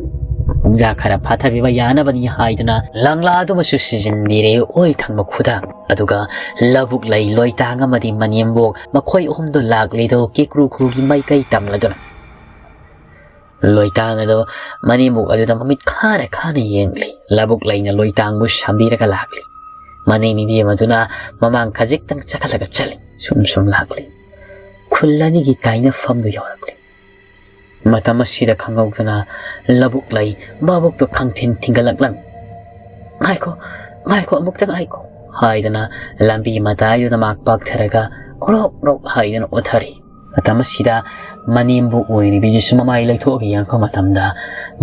ꯄꯨꯡꯖꯥ ꯈꯔ ꯐꯥꯊꯕꯤꯕ ꯌꯥꯅꯕꯅꯤ ꯍꯥꯏꯗꯨꯅ ꯂꯪꯂꯥ ꯑꯗꯨꯃꯁꯨ ꯁꯤꯖꯤꯟꯕꯤꯔꯦ ꯑꯣꯏ ꯊꯪꯕ ꯈꯨꯗꯥꯡ꯫ ꯑꯗꯨꯒ ꯂꯧꯕꯨꯛ ꯂꯩ, ꯂꯣꯏꯇꯥꯡ ꯑꯃꯗꯤ ꯃꯅꯦꯝꯕꯣꯛ ꯃꯈꯣꯏ ꯑꯍꯨꯝꯗꯣ ꯂꯥꯛꯂꯤꯗꯣ ꯀꯦꯀ꯭ꯔꯨ ꯈꯨꯔꯨꯒꯤ ꯃꯥꯏꯀꯩ ꯇꯝꯂꯗꯨꯅ꯫ ꯂꯣꯏꯇꯥꯡ ꯑꯗꯣ ꯃꯅꯦꯝꯕꯣꯛ ꯑꯗꯨꯗ ꯃꯃꯤꯠ ꯈꯥꯅ ꯈꯥꯅ ꯌꯦꯡꯂꯤ꯫ ꯂꯧꯕꯨꯛ ꯂꯩꯅ ꯂꯣꯏꯇꯥꯡꯕꯨ ꯁꯝꯕꯤꯔꯒ ꯂꯥꯛꯂꯤ꯫ ꯃꯅꯦꯝ ꯏꯕꯦꯝ ꯑꯗꯨꯅ ꯃꯃꯥꯡ ꯈꯖꯤꯛꯇꯪ ꯆꯈꯠꯂꯒ ꯆꯠꯂꯤ꯫ ꯁꯨꯝ ꯁꯨꯝ ꯂꯥꯛꯂꯤ꯫ ꯈꯨꯜ ꯑꯅꯤꯒꯤ ꯀꯥꯏꯅꯐꯝꯗꯨ ꯌꯧꯔꯛꯂꯤ꯫ ꯃꯇꯝ ꯑꯁꯤꯗ ꯈꯪꯍꯧꯗꯅ ꯂꯧꯕꯨꯛ ꯂꯩ ꯃꯕꯨꯛꯇꯨ ꯈꯪꯊꯤꯟ ꯊꯤꯡꯒꯠꯂꯛꯂꯝꯃꯤ꯫ "ꯉꯥꯏꯈꯣ, ꯉꯥꯏꯈꯣ, ꯑꯃꯨꯛꯇ ꯉꯥꯏꯈꯣ" ꯍꯥꯏꯗꯅ ꯂꯝꯕꯤ ꯃꯇꯥꯏꯗꯨꯗ ꯃꯥꯛ ꯄꯥꯛꯊꯔꯒ ꯑꯣꯔꯣꯛ ꯑꯣꯔꯣꯛ ꯍꯥꯏꯗꯅ ꯑꯣꯊꯔꯤ꯫ ꯃꯇꯝ ꯑꯁꯤꯗ ꯃꯅꯦꯝꯕꯨ ꯑꯣꯏꯔꯤꯕꯤꯗꯨꯁꯨ ꯃꯃꯥꯏ ꯂꯩꯊꯣꯛꯑꯒ ꯌꯦꯡꯉꯛꯄ ꯃꯇꯝꯗ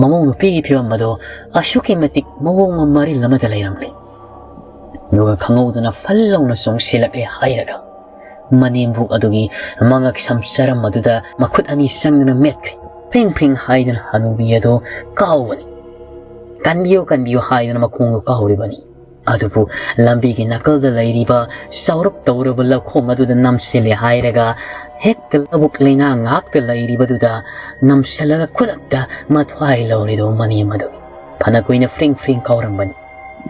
ꯃꯃꯧ ꯅꯨꯄꯤꯒꯤ ꯐꯤꯕꯝ ꯑꯗꯣ ꯑꯁꯨꯛꯀꯤ ꯃꯇꯤꯛ ꯃꯑꯣꯡ ꯑꯃ ꯃꯔꯤꯜ ꯑꯃꯗ ꯂꯩꯔꯝꯂꯤ꯫ ꯑꯗꯨꯒ ꯈꯪꯍꯧꯗꯅ ꯐꯜ ꯂꯥꯎꯅ ꯆꯣꯡꯁꯤꯜꯂꯛꯂꯦ ꯍꯥꯏꯔꯒ ꯃꯅꯦꯝꯕꯣꯛ ꯑꯗꯨꯒꯤ ꯃꯉꯛ ꯁꯝ ꯆꯔꯝ ꯑꯗꯨꯗ ꯃꯈꯨꯠ ꯑꯅꯤ ꯆꯪꯗꯨꯅ ꯃꯦꯠꯈ꯭ꯔꯦ꯫ ꯐ꯭ꯔꯤꯡ ꯐ꯭ꯔꯤꯡ ꯍꯥꯏꯗꯨꯅ ꯍꯅꯨꯕꯤ ꯑꯗꯨ ꯀꯥꯎꯕꯅꯤ꯫ "ꯀꯟꯕꯤꯌꯨ, ꯀꯟꯕꯤꯌꯨ" ꯍꯥꯏꯗꯨꯅ ꯃꯈꯣꯡꯗꯨ ꯀꯥꯎꯔꯤꯕꯅꯤ꯫ ꯑꯗꯨꯕꯨ ꯂꯝꯕꯤꯒꯤ ꯅꯥꯀꯜꯗ ꯂꯩꯔꯤꯕ ꯆꯥꯎꯔꯞ ꯇꯧꯔꯕ ꯂꯧꯈꯣꯡ ꯑꯗꯨꯗ ꯅꯝꯁꯤꯜꯂꯦ ꯍꯥꯏꯔꯒ ꯍꯦꯛꯇ ꯂꯧꯕꯨꯛ ꯂꯩꯅꯥ ꯉꯥꯛꯇ ꯂꯩꯔꯤꯕꯗꯨꯗ ꯅꯝꯁꯤꯜꯂꯒ ꯈꯨꯗꯛꯇ ꯃꯊ꯭ꯋꯥꯏ ꯂꯧꯔꯤꯗꯨ ꯃꯅꯦꯝ ꯑꯗꯨꯒꯤ꯫ ꯐꯅ ꯀꯨꯏꯅ ꯐ꯭ꯔꯤꯡ ꯐ꯭ꯔꯤꯡ ꯀꯥꯎꯔꯝꯕꯅꯤ꯫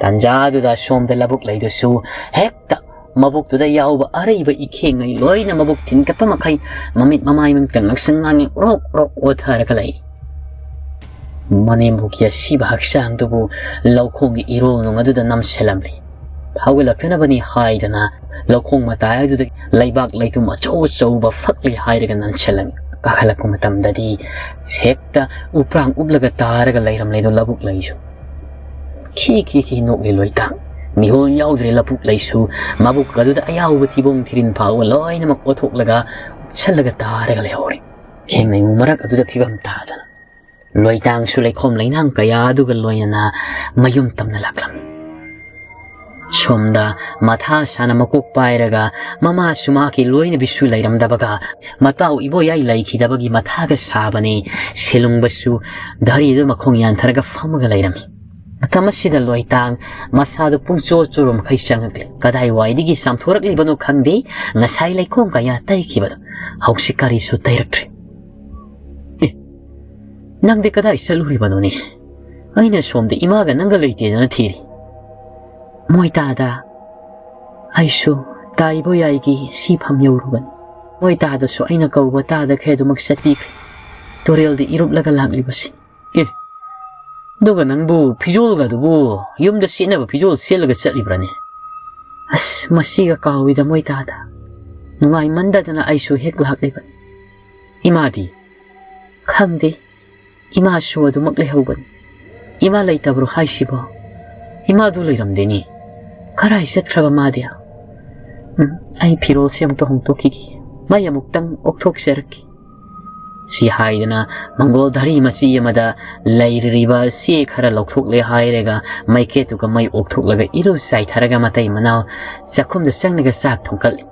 ꯇꯥꯟꯖꯥꯗꯨꯗ ꯁꯣꯝꯗ ꯂꯧꯕꯨꯛ ꯂꯩꯗꯨꯁꯨ ꯍꯦꯛꯇ ꯃꯕꯨꯛꯇꯨꯗ ꯌꯥꯎꯕ ꯑꯔꯩꯕ ꯏꯈꯦꯡꯉꯩ ꯂꯣꯏꯅ ꯃꯕꯨꯛ ꯊꯤꯟꯒꯠꯄ ꯃꯈꯩ ꯃꯃꯤꯠ ꯃꯃꯥꯏ ꯃꯃꯤꯠꯇ ꯉꯥꯡꯁꯪ ꯉꯥꯡꯉꯦ ꯑꯣꯔꯣꯛ ꯑꯣꯔꯣꯛ ꯑꯣꯊꯔꯒ ꯂꯩꯔꯤ꯫ ꯃꯅꯦꯝꯕꯣꯛꯀꯤ ꯑꯁꯤꯕ ꯍꯛꯆꯥꯡꯗꯨꯕꯨ ꯂꯧꯈꯣꯡꯒꯤ ꯏꯔꯣꯜꯅꯨꯡ ꯑꯗꯨꯗ ꯅꯝꯁꯤꯜꯂꯝꯂꯤ꯫ ꯐꯥꯎꯒꯠꯂꯛꯇꯅꯕꯅꯤ ꯍꯥꯏꯗꯅ ꯂꯧꯈꯣꯡ ꯃꯇꯥꯏ ꯑꯗꯨꯗ ꯂꯩꯕꯥꯛ ꯂꯩꯇꯨꯝ ꯑꯆꯧ ꯑꯆꯧꯕ ꯐꯛꯂꯤ ꯍꯥꯏꯔꯒ ꯅꯟꯁꯤꯜꯂꯝꯃꯤ꯫ ꯀꯥꯈꯠꯂꯛꯄ ꯃꯇꯝꯗꯗꯤ ꯍꯦꯛꯇ ꯎꯄ꯭ꯔꯥꯡ ꯎꯞꯂꯒ ꯇꯥꯔꯒ ꯂꯩꯔꯝꯂꯦꯗꯣ ꯂꯧꯕꯨꯛ ꯂꯩꯁꯨ꯫ ꯈꯤ ꯈꯤ ꯈꯤ ꯅꯣꯛꯂꯤ ꯂꯣꯏꯇꯥꯡ꯫ ꯃꯤꯍꯨꯜ ꯌꯥꯎꯗ꯭ꯔꯦ ꯂꯧꯕꯨꯛ ꯂꯩꯁꯨ꯫ ꯃꯕꯨꯛ ꯑꯗꯨꯗ ꯑꯌꯥꯎꯕ ꯊꯤꯕꯣꯡ ꯊꯤꯔꯤꯟ ꯐꯥꯎꯕ ꯂꯣꯏꯅꯃꯛ ꯑꯣꯊꯣꯛꯂꯒ ꯁꯜꯂꯒ ꯇꯥꯔꯒ ꯂꯩꯍꯧꯔꯦ꯫ ꯈꯦꯡꯅꯩ ꯃꯔꯛ ꯑꯗꯨꯗ ꯐꯤꯕꯝ ꯇꯥꯗꯅ ꯂꯣꯏꯇꯥꯡꯁꯨ ꯂꯩꯈꯣꯝ ꯂꯩꯅꯥꯡ ꯀꯌꯥ ꯑꯗꯨꯒ ꯂꯣꯏꯅꯅ ꯃꯌꯨꯝ ꯇꯝꯅ ꯂꯥꯛꯂꯝꯃꯤ꯫ ꯁꯣꯝꯗ ꯃꯊꯥ ꯁꯥꯅ ꯃꯀꯣꯛ ꯄꯥꯏꯔꯒ ꯃꯃꯥꯁꯨ ꯃꯍꯥꯛꯀꯤ ꯂꯣꯏꯅꯕꯤꯁꯨ ꯂꯩꯔꯝꯗꯕꯒ ꯃꯇꯥꯎ ꯏꯕꯣꯌꯥꯏ ꯂꯩꯈꯤꯗꯕꯒꯤ ꯃꯊꯥꯒ ꯁꯥꯕꯅꯤ꯫ ꯁꯦꯂꯨꯡꯕꯁꯨ ꯙꯔꯤꯗꯨ ꯃꯈꯣꯡ ꯌꯥꯟꯊꯔꯒ ꯐꯝꯃꯒ ꯂꯩꯔꯝꯃꯤ꯫ ꯃꯇꯝ ꯑꯁꯤꯗ ꯂꯣꯏꯇꯥꯡ ꯃꯁꯥꯗꯨ ꯄꯨꯡꯆꯣꯠ ꯆꯣꯠꯄ ꯃꯈꯩ ꯆꯪꯉꯛꯂꯤ꯫ ꯀꯗꯥꯏꯋꯥꯏꯗꯒꯤ ꯆꯥꯝꯊꯣꯔꯛꯂꯤꯕꯅꯣ ꯈꯪꯗꯦ, ꯉꯁꯥꯏ ꯂꯩꯈꯣꯝ ꯀꯌꯥ ꯇꯩꯈꯤꯕꯗꯣ ꯍꯧꯖꯤꯛ ꯀꯔꯤꯁꯨ ꯇꯩꯔꯛꯇ꯭ꯔꯦ꯫ "ꯑꯦ, ꯅꯪꯗꯤ ꯀꯗꯥꯏ ꯆꯠꯂꯨꯔꯤꯕꯅꯣꯅꯦ? ꯑꯩꯅ ꯁꯣꯝꯗ ꯏꯃꯥꯒ ꯅꯪꯒ ꯂꯩꯇꯦꯗꯅ ꯊꯤꯔꯤ꯫" "ꯃꯣꯏ ꯇꯥꯗ, ꯑꯩꯁꯨ ꯇꯥ ꯏꯕꯣꯌꯥꯏꯒꯤ ꯁꯤꯐꯝ ꯌꯧꯔꯨꯕꯅꯤ꯫ ꯃꯣꯏ ꯇꯥꯗꯁꯨ ꯑꯩꯅ ꯀꯧꯕ ꯇꯥꯗꯈꯩ ꯑꯗꯨꯃꯛ ꯆꯠꯄꯤꯈ꯭ꯔꯦ꯫ ꯇꯨꯔꯦꯜꯗ ꯏꯔꯨꯞꯂꯒ ꯂꯥꯛꯂꯤꯕꯁꯤ꯫" "ꯑꯦ, ꯑꯗꯨꯒ ꯅꯪꯕꯨ ꯐꯤꯖꯣꯜꯒ ꯑꯗꯨꯕꯨ ꯌꯨꯝꯗ ꯁꯦꯠꯅꯕ ꯐꯤꯖꯣꯜ ꯁꯦꯠꯂꯒ ꯆꯠꯂꯤꯕ꯭ꯔꯥꯅꯦ?" "ꯑꯁ, ꯃꯁꯤꯒ ꯀꯥꯎꯏꯗ ꯃꯣꯏ ꯇꯥꯗ꯫ ꯅꯨꯡꯉꯥꯏꯃꯟꯗꯗꯅ ꯑꯩꯁꯨ ꯍꯦꯛ ꯂꯥꯛꯂꯤꯕꯅꯤ꯫" "ꯏꯃꯥꯗꯤ?" "ꯈꯪꯗꯦ, ꯏꯃꯥꯁꯨ ꯑꯗꯨꯃꯛ ꯂꯩꯍꯧꯕꯅꯤ꯫" "ꯏꯃꯥ ꯂꯩꯇꯕ꯭ꯔꯣ ꯍꯥꯏꯁꯤꯕꯣ?" "ꯏꯃꯥꯗꯨ ꯂꯩꯔꯝꯗꯦꯅꯦ꯫ ꯀꯔꯥꯏ ꯆꯠꯈ꯭ꯔꯕ ꯃꯥꯗꯤ?" "ꯎꯝ, ꯑꯩ ꯐꯤꯔꯣꯜꯁꯦ ꯑꯃꯨꯛꯇ ꯍꯣꯡꯗꯣꯛꯈꯤꯒꯦ꯫ ꯃꯩ ꯑꯃꯨꯛꯇꯪ ꯑꯣꯛꯊꯣꯛꯆꯔꯛꯀꯦ꯫" ꯁꯤ ꯍꯥꯏꯗꯅ ꯃꯪꯒꯣꯜ ꯙꯔꯤ ꯃꯆꯤ ꯑꯃꯗ ꯂꯩꯔꯤꯕ ꯆꯦ ꯈꯔ ꯂꯧꯊꯣꯛꯂꯦ ꯍꯥꯏꯔꯒ ꯃꯩꯈꯦꯠꯇꯨꯒ ꯃꯩ ꯑꯣꯛꯊꯣꯛꯂꯒ ꯏꯔꯨ ꯆꯥꯏꯊꯔꯒ ꯃꯇꯩ ꯃꯅꯥꯎ ꯆꯥꯛꯈꯨꯝꯗ ꯆꯪꯂꯒ ꯆꯥꯛ ꯊꯣꯡꯀꯠꯂꯤ꯫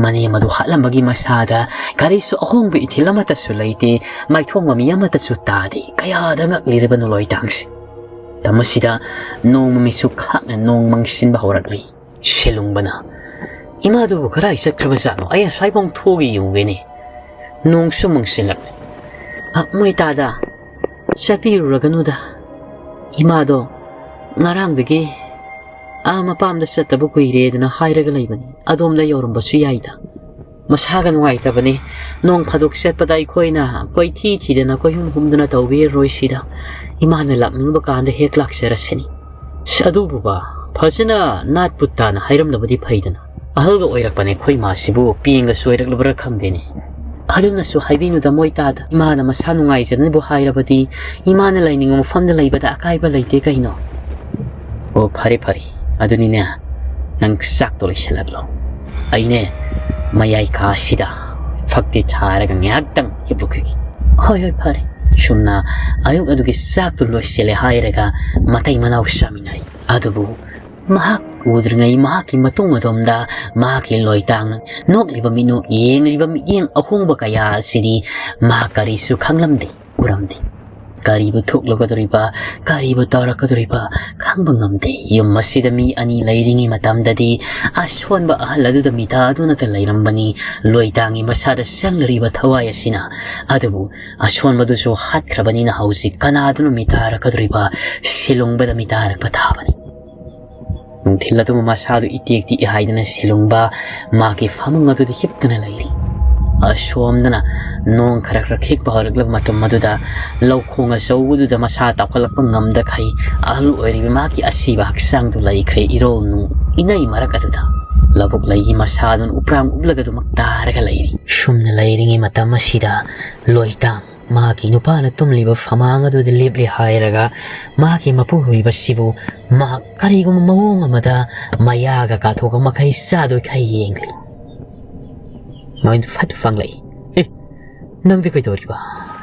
ꯃꯅꯦꯝ ꯑꯗꯨ ꯍꯥꯠꯂꯝꯕꯒꯤ ꯃꯁꯥꯗ ꯀꯔꯤꯁꯨ ꯑꯍꯣꯡꯕ ꯏꯊꯤꯜ ꯑꯃꯠꯇꯁꯨ ꯂꯩꯇꯦ꯫ ꯃꯥꯏꯊꯣꯡꯕ ꯃꯤ ꯑꯃꯠꯇꯁꯨ ꯇꯥꯗꯦ꯫ ꯀꯌꯥꯗ ꯉꯛꯂꯤꯔꯕꯅꯣ ꯂꯣꯏꯇꯥꯡꯁꯦ꯫ ꯃꯇꯝ ꯑꯁꯤꯗ ꯅꯣꯡꯃ ꯃꯤꯠꯁꯨ ꯈꯥꯛꯅ ꯅꯣꯡ ꯃꯪꯁꯤꯟꯕ ꯍꯧꯔꯛꯂꯤ꯫ ꯁꯦꯂꯨꯡꯕꯅ, "ꯏꯃꯥꯗꯨꯕꯨ ꯀꯔꯥꯏ ꯆꯠꯈ꯭ꯔꯕꯖꯥꯠꯅꯣ? ꯑꯩ ꯑꯁ꯭ꯋꯥꯏꯐꯥꯎ ꯊꯣꯛꯑꯒ ꯌꯦꯡꯉꯨꯒꯦꯅꯦ꯫ ꯅꯣꯡꯁꯨ ꯃꯪꯁꯤꯜꯂꯛꯂꯦ꯫ ꯑ, ꯃꯣꯏ ꯇꯥꯗ, ꯆꯠꯄꯤꯔꯨꯔꯒꯅꯨꯗ꯫ ꯏꯃꯥꯗꯣ ꯉꯔꯥꯡꯗꯒꯤ ꯑꯥ ꯃꯄꯥꯝꯗ ꯆꯠꯇꯕ ꯀꯨꯏꯔꯦꯗꯅ ꯍꯥꯏꯔꯒ ꯂꯩꯕꯅꯤ꯫ ꯑꯗꯣꯝꯗ ꯌꯧꯔꯝꯕꯁꯨ ꯌꯥꯏꯗ꯫ ꯃꯁꯥꯒ ꯅꯨꯡꯉꯥꯏꯇꯕꯅꯤ꯫ ꯅꯣꯡ ꯐꯥꯗꯣꯛ ꯆꯠꯄꯗ ꯑꯩꯈꯣꯏꯅ ꯀꯣꯏꯊꯤ ꯊꯤꯗꯅ ꯀꯣꯏꯍꯨꯝ ꯍꯨꯝꯗꯅ ꯇꯧꯕꯤꯔꯔꯣꯏ ꯁꯤꯗ꯫ ꯏꯃꯥꯅ ꯂꯥꯛꯅꯤꯡꯕ ꯀꯥꯟꯗ ꯍꯦꯛ ꯂꯥꯛꯆꯔꯁꯤꯅꯤ꯫" "ꯑꯁ, ꯑꯗꯨꯕꯨꯕ, ꯐꯖꯅ ꯅꯥꯠ ꯄꯨꯠ ꯇꯥꯅ ꯍꯥꯏꯔꯝꯂꯕꯗꯤ ꯐꯩꯗꯅ꯫ ꯑꯍꯜꯒ ꯑꯣꯏꯔꯛꯄꯅꯦ ꯑꯩꯈꯣꯏ ꯏꯃꯥꯁꯤꯕꯨ, ꯄꯦꯡꯒꯁꯨ ꯑꯣꯏꯔꯛꯂꯕ꯭ꯔꯥ ꯈꯪꯗꯦꯅꯦ꯫" "ꯑꯗꯨꯅꯁꯨ ꯍꯥꯏꯕꯤꯅꯨꯗ ꯃꯣꯏ ꯇꯥꯗ꯫ ꯏꯃꯥꯅ ꯃꯁꯥ ꯅꯨꯡꯉꯥꯏꯖꯅꯕ ꯍꯥꯏꯔꯕꯗꯤ ꯏꯃꯥꯅ ꯂꯩꯅꯤꯡꯕ ꯃꯐꯝꯗ ꯂꯩꯕꯗ ꯑꯀꯥꯏꯕ ꯂꯩꯇꯦ ꯀꯩꯅꯣ꯫" "ꯑꯣ, ꯐꯔꯦ ꯐꯔꯦ, ꯑꯗꯨꯅꯤꯅꯦ, ꯅꯪ ꯆꯥꯛꯇꯣ ꯂꯣꯏꯁꯤꯜꯂꯛꯂꯣ꯫ ꯑꯩꯅꯦ, ꯃꯌꯥꯏ ꯀꯥꯁꯤꯗ ꯐꯛꯇꯤ ꯊꯥꯔꯒ ꯉꯥꯏꯍꯥꯛꯇꯪ ꯍꯤꯞꯂꯨꯈꯤꯒꯦ꯫ "ꯍꯣꯏ, ꯍꯣꯏ, ꯐꯔꯦ꯫" ꯁꯨꯝꯅ ꯑꯌꯨꯛ ꯑꯗꯨꯒꯤ ꯆꯥꯛꯇꯨ ꯂꯣꯏꯁꯤꯜꯂꯦ ꯍꯥꯏꯔꯒ ꯃꯇꯩ ꯃꯅꯥꯎ ꯆꯥꯃꯤꯟꯅꯔꯦ꯫ ꯑꯗꯨꯕꯨ ꯃꯍꯥꯛ ꯎꯗ꯭ꯔꯤꯉꯩ ꯃꯍꯥꯛꯀꯤ ꯃꯇꯨꯡ ꯑꯗꯣꯝꯗ ꯃꯍꯥꯛꯀꯤ ꯂꯣꯏꯇꯥꯡꯅ ꯅꯣꯛꯂꯤꯕ ꯃꯤꯅꯣꯛ, ꯌꯦꯡꯂꯤꯕ ꯃꯤꯠꯌꯦꯡ ꯑꯍꯣꯡꯕ ꯀꯌꯥ ꯑꯁꯤꯗꯤ ꯃꯍꯥꯛ ꯀꯔꯤꯁꯨ ꯈꯪꯂꯝꯗꯦ, ꯎꯔꯝꯗꯦ꯫ ꯀꯔꯤꯕꯨ ꯊꯣꯛꯂꯒꯗꯧꯔꯤꯕ, ꯀꯔꯤꯕꯨ ꯇꯧꯔꯛꯀꯗꯧꯔꯤꯕ ꯈꯪꯕ ꯉꯝꯗꯦ꯫ ꯌꯨꯝ ꯑꯁꯤꯗ ꯃꯤ ꯑꯅꯤ ꯂꯩꯔꯤꯉꯩ ꯃꯇꯝꯗꯗꯤ ꯑꯁꯣꯟꯕ ꯑꯍꯜ ꯑꯗꯨꯗ ꯃꯤꯇꯥꯗꯨꯅꯇ ꯂꯩꯔꯝꯕꯅꯤ꯫ ꯂꯣꯏꯇꯥꯡꯒꯤ ꯃꯁꯥꯗ ꯆꯪꯂꯔꯤꯕ ꯊꯋꯥꯏ ꯑꯁꯤꯅ꯫ ꯑꯗꯨꯕꯨ ꯑꯁꯣꯟꯕꯗꯨꯁꯨ ꯍꯥꯠꯈ꯭ꯔꯕꯅꯤꯅ ꯍꯧꯖꯤꯛ ꯀꯅꯥꯗꯨꯅ ꯃꯤꯇꯥꯔꯛꯀꯗꯧꯔꯤꯕ? ꯁꯤꯂꯨꯡꯕꯗ ꯃꯤꯇꯥꯔꯛꯄ ꯇꯥꯕꯅꯤ꯫ ꯅꯨꯡꯊꯤꯜ ꯑꯗꯨꯃ ꯃꯁꯥꯗꯨ ꯏꯇꯦꯛ ꯇꯤꯛꯏ ꯍꯥꯏꯗꯨꯅ ꯁꯤꯂꯨꯡꯕ ꯃꯥꯒꯤ ꯐꯃꯨꯡ ꯑꯗꯨꯗ ꯍꯤꯞꯇꯨꯅ ꯂꯩꯔꯤ꯫ ꯑꯁꯣꯝꯗꯅ ꯅꯣꯡ ꯈꯔ ꯈꯔ ꯈꯤꯛꯄ ꯍꯧꯔꯛꯂꯕ ꯃꯇꯝ ꯑꯗꯨꯗ ꯂꯧꯈꯣꯡ ꯑꯆꯧꯕꯗꯨꯗ ꯃꯁꯥ ꯇꯥꯎꯈꯠꯂꯛꯄ ꯉꯝꯗꯈꯩ ꯑꯍꯜ ꯑꯣꯏꯔꯤꯕ ꯃꯥꯒꯤ ꯑꯁꯤꯕ ꯍꯛꯆꯥꯡꯗꯨ ꯂꯩꯈ꯭ꯔꯦ ꯏꯔꯣꯜ ꯅꯨꯡ ꯏꯅꯩ ꯃꯔꯛ ꯑꯗꯨꯗ꯫ ꯂꯧꯕꯨꯛ ꯂꯩꯒꯤ ꯃꯁꯥꯗꯨꯅ ꯎꯄ꯭ꯔꯥꯡ ꯎꯞꯂꯒ ꯑꯗꯨꯃꯛ ꯇꯥꯔꯒ ꯂꯩꯔꯤ꯫ ꯁꯨꯝꯅ ꯂꯩꯔꯤꯉꯩ ꯃꯇꯝ ꯑꯁꯤꯗ ꯂꯣꯏꯇꯥꯡ ꯃꯍꯥꯛꯀꯤ ꯅꯨꯄꯥꯅ ꯇꯨꯝꯂꯤꯕ ꯐꯃꯥꯡ ꯑꯗꯨꯗ ꯂꯦꯞꯂꯦ ꯍꯥꯏꯔꯒ ꯃꯍꯥꯛꯀꯤ ꯃꯄꯨꯔꯣꯏꯕꯁꯤꯕꯨ ꯃꯍꯥꯛ ꯀꯔꯤꯒꯨꯝꯕ ꯃꯑꯣꯡ ꯑꯃꯗ ꯃꯌꯥꯒ ꯀꯥꯊꯣꯛꯑ ꯃꯈꯩ ꯆꯥꯗꯣꯏꯈꯩ ꯌꯦꯡꯂꯤ꯫ ꯃꯃꯤꯠ ꯐꯠ ꯐꯪꯂꯛꯏ꯫ "ꯑꯦ, ꯅꯪꯗꯤ ꯀꯩꯗꯧꯔꯤꯕ?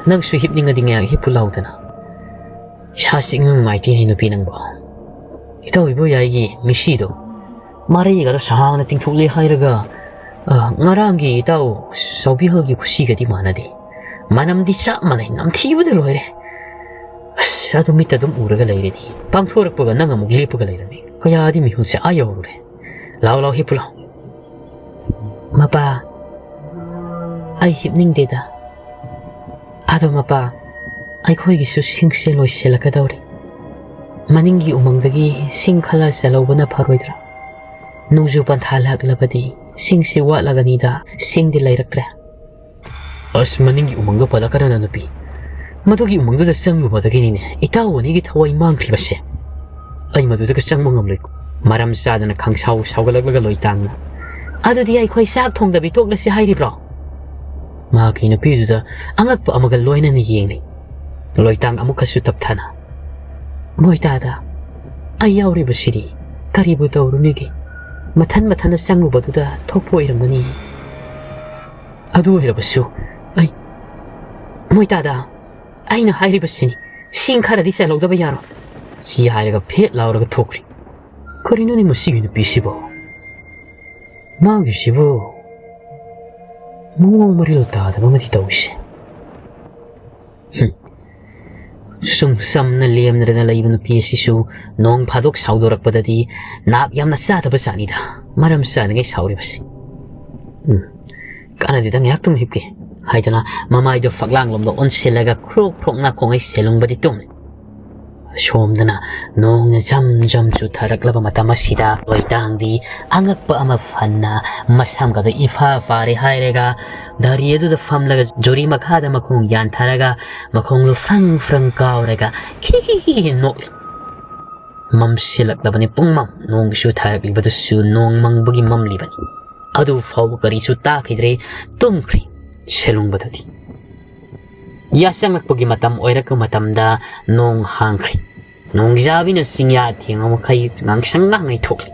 ꯅꯪꯁꯨ ꯍꯤꯞꯅꯤꯡꯉꯗꯤ ꯉꯥꯏꯍꯥꯛ ꯍꯤꯞꯄꯨ ꯂꯥꯎꯗꯅ꯫ ꯏꯁꯥꯁꯤ ꯏꯅꯨꯡ ꯅꯨꯡꯉꯥꯏꯇꯦꯅꯦ ꯅꯨꯄꯤ ꯅꯪꯕꯣ꯫ ꯏꯇꯥꯎ ꯏꯕꯣꯌꯥꯏꯒꯤ ꯃꯤꯁꯤꯗꯣ ꯃꯔꯩꯒꯗꯣ ꯁꯥꯡꯅ ꯇꯤꯡꯊꯣꯛꯂꯦ ꯍꯥꯏꯔꯒ, ꯑ, ꯉꯔꯥꯡꯒꯤ ꯏꯇꯥꯎ ꯆꯥꯎꯕꯤꯍꯜꯒꯤ ꯈꯨꯁꯤꯒꯗꯤ ꯃꯥꯟꯅꯗꯦ꯫ ꯃꯅꯝꯗꯤ ꯆꯞ ꯃꯥꯟꯅꯩ, ꯅꯝꯊꯤꯕꯗ ꯂꯣꯏꯔꯦ꯫ ꯑꯁ, ꯑꯗꯨ ꯃꯤꯠꯇ ꯑꯗꯨꯝ ꯎꯔꯒ ꯂꯩꯔꯦꯅꯦ꯫ ꯄꯥꯡꯊꯣꯔꯛꯄꯒ ꯅꯪ ꯑꯃꯨꯛ ꯂꯦꯞꯄꯒ ꯂꯩꯔꯝꯃꯤ꯫ ꯀꯌꯥꯗꯤ ꯃꯤꯍꯨꯜꯁꯦ ꯑꯥ ꯌꯧꯔꯨꯔꯦ꯫ ꯂꯥꯎ, ꯂꯥꯎ, ꯍꯤꯞꯄꯨ ꯂꯥꯎ꯫" "ꯃꯄꯥ, ꯑꯩ ꯍꯤꯞꯅꯤꯡꯗꯦꯗ꯫ ꯑꯗꯣ ꯃꯄꯥ, ꯑꯩꯈꯣꯏꯒꯤꯁꯨ ꯁꯤꯡꯁꯦ ꯂꯣꯏꯁꯤꯜꯂꯛꯀꯗꯧꯔꯦ꯫ ꯃꯅꯤꯡꯒꯤ ꯎꯃꯪꯗꯒꯤ ꯁꯤꯡ ꯈꯜꯂ ꯆꯜꯍꯧꯕꯅ ꯐꯔꯣꯏꯗ꯭ꯔꯥ? ꯅꯣꯡꯖꯨ ꯄꯟꯊꯥ ꯂꯥꯛꯂꯕꯗꯤ ꯁꯤꯡꯁꯦ ꯋꯥꯠꯂꯒꯅꯤꯗ, ꯁꯤꯡꯗꯤ ꯂꯩꯔꯛꯇ꯭ꯔꯦ꯫" "ꯑꯁ, ꯃꯅꯤꯡꯒꯤ ꯎꯃꯪꯗꯣ ꯄꯜꯂꯛꯀꯅꯨ ꯅꯅꯨꯄꯤ꯫ ꯃꯗꯨꯒꯤ ꯎꯃꯪꯗꯨꯗ ꯆꯪꯂꯨꯕꯗꯒꯤꯅꯤꯅꯦ ꯏꯇꯥꯎ ꯑꯅꯤꯒꯤ ꯊꯋꯥꯏ ꯃꯥꯡꯈ꯭ꯔꯤꯕꯁꯦ꯫ ꯑꯩ ꯃꯗꯨꯗꯒ ꯆꯪꯕ ꯉꯝꯂꯣꯏ꯫" ꯃꯔꯝ ꯆꯥꯗꯅ ꯈꯪꯁꯥꯎ ꯁꯥꯎꯒꯠꯂꯛꯂꯒ ꯂꯣꯏꯇꯥꯡꯅ, "ꯑꯗꯨꯗꯤ ꯑꯩꯈꯣꯏ ꯆꯥꯛ ꯊꯣꯡꯗꯕꯤ ꯇꯣꯛꯂꯁꯤ ꯍꯥꯏꯔꯤꯕ꯭ꯔꯣ?" ꯃꯍꯥꯛꯀꯤ ꯅꯨꯄꯤꯗꯨꯗ ꯑꯉꯛꯄ ꯑꯃꯒ ꯂꯣꯏꯅꯅ ꯌꯦꯡꯂꯤ꯫ ꯂꯣꯏꯇꯥꯡ ꯑꯃꯨꯛꯀꯁꯨ ꯇꯞꯊꯅ, "ꯃꯣꯏꯇꯥꯗ, ꯑꯩ ꯌꯥꯎꯔꯤꯕꯁꯤꯗꯤ ꯀꯔꯤꯕꯨ ꯇꯧꯔꯨꯅꯤꯒꯦ? ꯃꯊꯟ ꯃꯊꯟꯅ ꯆꯪꯂꯨꯕꯗꯨꯗ ꯊꯣꯛꯄ ꯑꯣꯏꯔꯝꯒꯅꯤ꯫" ꯑꯗꯨ ꯑꯣꯏꯔꯕꯁꯨ ꯑꯩ, ꯃꯣꯏꯇꯥꯗ, ꯑꯩꯅ ꯍꯥꯏꯔꯤꯕꯁꯤꯅꯤ, ꯁꯤꯡ ꯈꯔꯗꯤ ꯆꯦꯜꯍꯧꯗꯕ ꯌꯥꯔꯣꯏ꯫ ꯁꯤ ꯍꯥꯏꯔꯒ ꯐꯦꯠ ꯂꯥꯎꯔꯒ ꯊꯣꯛꯈ꯭ꯔꯤ꯫ ꯀꯔꯤꯅꯣꯅꯦ ꯃꯁꯤꯒꯤ ꯅꯨꯄꯤꯁꯤꯕꯣ? ꯃꯥꯒꯤꯁꯤꯕꯨ ꯃꯑꯣꯡ ꯃꯔꯤꯜ ꯇꯥꯗꯕ ꯑꯃꯗꯤ ꯇꯧꯏꯁꯦ꯫ ꯍꯨꯝ꯫ ꯁꯨꯝ ꯆꯝꯅ ꯂꯦꯝꯗꯅ ꯂꯩꯕ ꯅꯨꯄꯤ ꯑꯁꯤꯁꯨ ꯅꯣꯡ ꯐꯥꯗꯣꯛ ꯁꯥꯎꯗꯣꯔꯛꯄꯗꯗꯤ ꯅꯥꯞ ꯌꯥꯝꯅ ꯆꯥꯗꯕ ꯖꯥꯠꯅꯤꯗ, ꯃꯔꯝ ꯆꯥꯗꯉꯩ ꯁꯥꯎꯔꯤꯕꯁꯤ꯫ ꯎꯝ, ꯀꯥꯟꯅꯗꯦꯗ, ꯉꯥꯏꯍꯥꯛꯇꯪ ꯍꯤꯞꯀꯦ ꯍꯥꯏꯗꯅ ꯃꯃꯥꯏꯗꯨ ꯐꯛꯂꯥꯡꯂꯣꯝꯗ ꯑꯣꯟꯁꯤꯜꯂꯒ ꯈ꯭ꯔꯣꯛ ꯈ꯭ꯔꯣꯛ ꯅꯥꯀꯣꯡꯉꯩ ꯁꯦꯜꯂꯨꯡꯕꯗꯤ ꯇꯨꯝꯃꯤ꯫ ꯁꯣꯝꯗꯅ ꯅꯣꯡꯅ ꯖꯝ ꯖꯝ ꯆꯨꯊꯔꯛꯂꯕ ꯃꯇꯝ ꯑꯁꯤꯗ ꯂꯣꯏꯇꯥꯡꯗꯤ ꯑꯉꯛꯄ ꯑꯃ ꯐꯟꯅ ꯃꯁꯝꯒꯗꯣ ꯏꯐꯥ ꯐꯥꯔꯦ ꯍꯥꯏꯔꯒ ꯗꯥꯔꯤ ꯑꯗꯨꯗ ꯐꯝꯂꯒ ꯖꯨꯔꯤ ꯃꯈꯥꯗ ꯃꯈꯣꯡ ꯌꯥꯟꯊꯔꯒ ꯃꯈꯣꯡꯗꯣ ꯐ꯭ꯔꯪ ꯐ꯭ꯔꯪ ꯀꯥꯎꯔꯒ ꯈꯤ ꯈꯤ ꯈꯤ ꯈꯤ ꯅꯣꯛꯂꯤ꯫ ꯃꯝꯁꯤꯜꯂꯛꯂꯕꯅꯤ ꯄꯨꯡꯃꯝ, ꯅꯣꯡꯒꯤꯁꯨ ꯊꯥꯔꯛꯂꯤꯕꯗꯨꯁꯨ ꯅꯣꯡ ꯃꯪꯕꯒꯤ ꯃꯝꯂꯤꯕꯅꯤ꯫ ꯑꯗꯨ ꯐꯥꯎꯕ ꯀꯔꯤꯁꯨ ꯇꯥꯈꯤꯗ꯭ꯔꯦ, ꯇꯨꯝꯈ꯭ꯔꯦ ꯁꯦꯂꯨꯡꯕꯗꯨꯗꯤ꯫ ꯌꯥꯆꯪꯂꯛꯄꯒꯤ ꯃꯇꯝ ꯑꯣꯏꯔꯛꯄ ꯃꯇꯝꯗ ꯅꯣꯡ ꯍꯥꯡꯈ꯭ꯔꯦ꯫ ꯅꯣꯡꯖꯥꯕꯤꯅ ꯆꯤꯡꯌꯥ ꯊꯦꯡꯕ ꯃꯈꯩ ꯉꯥꯡꯁꯪ ꯉꯥꯡꯉꯩ ꯊꯣꯛꯂꯤ꯫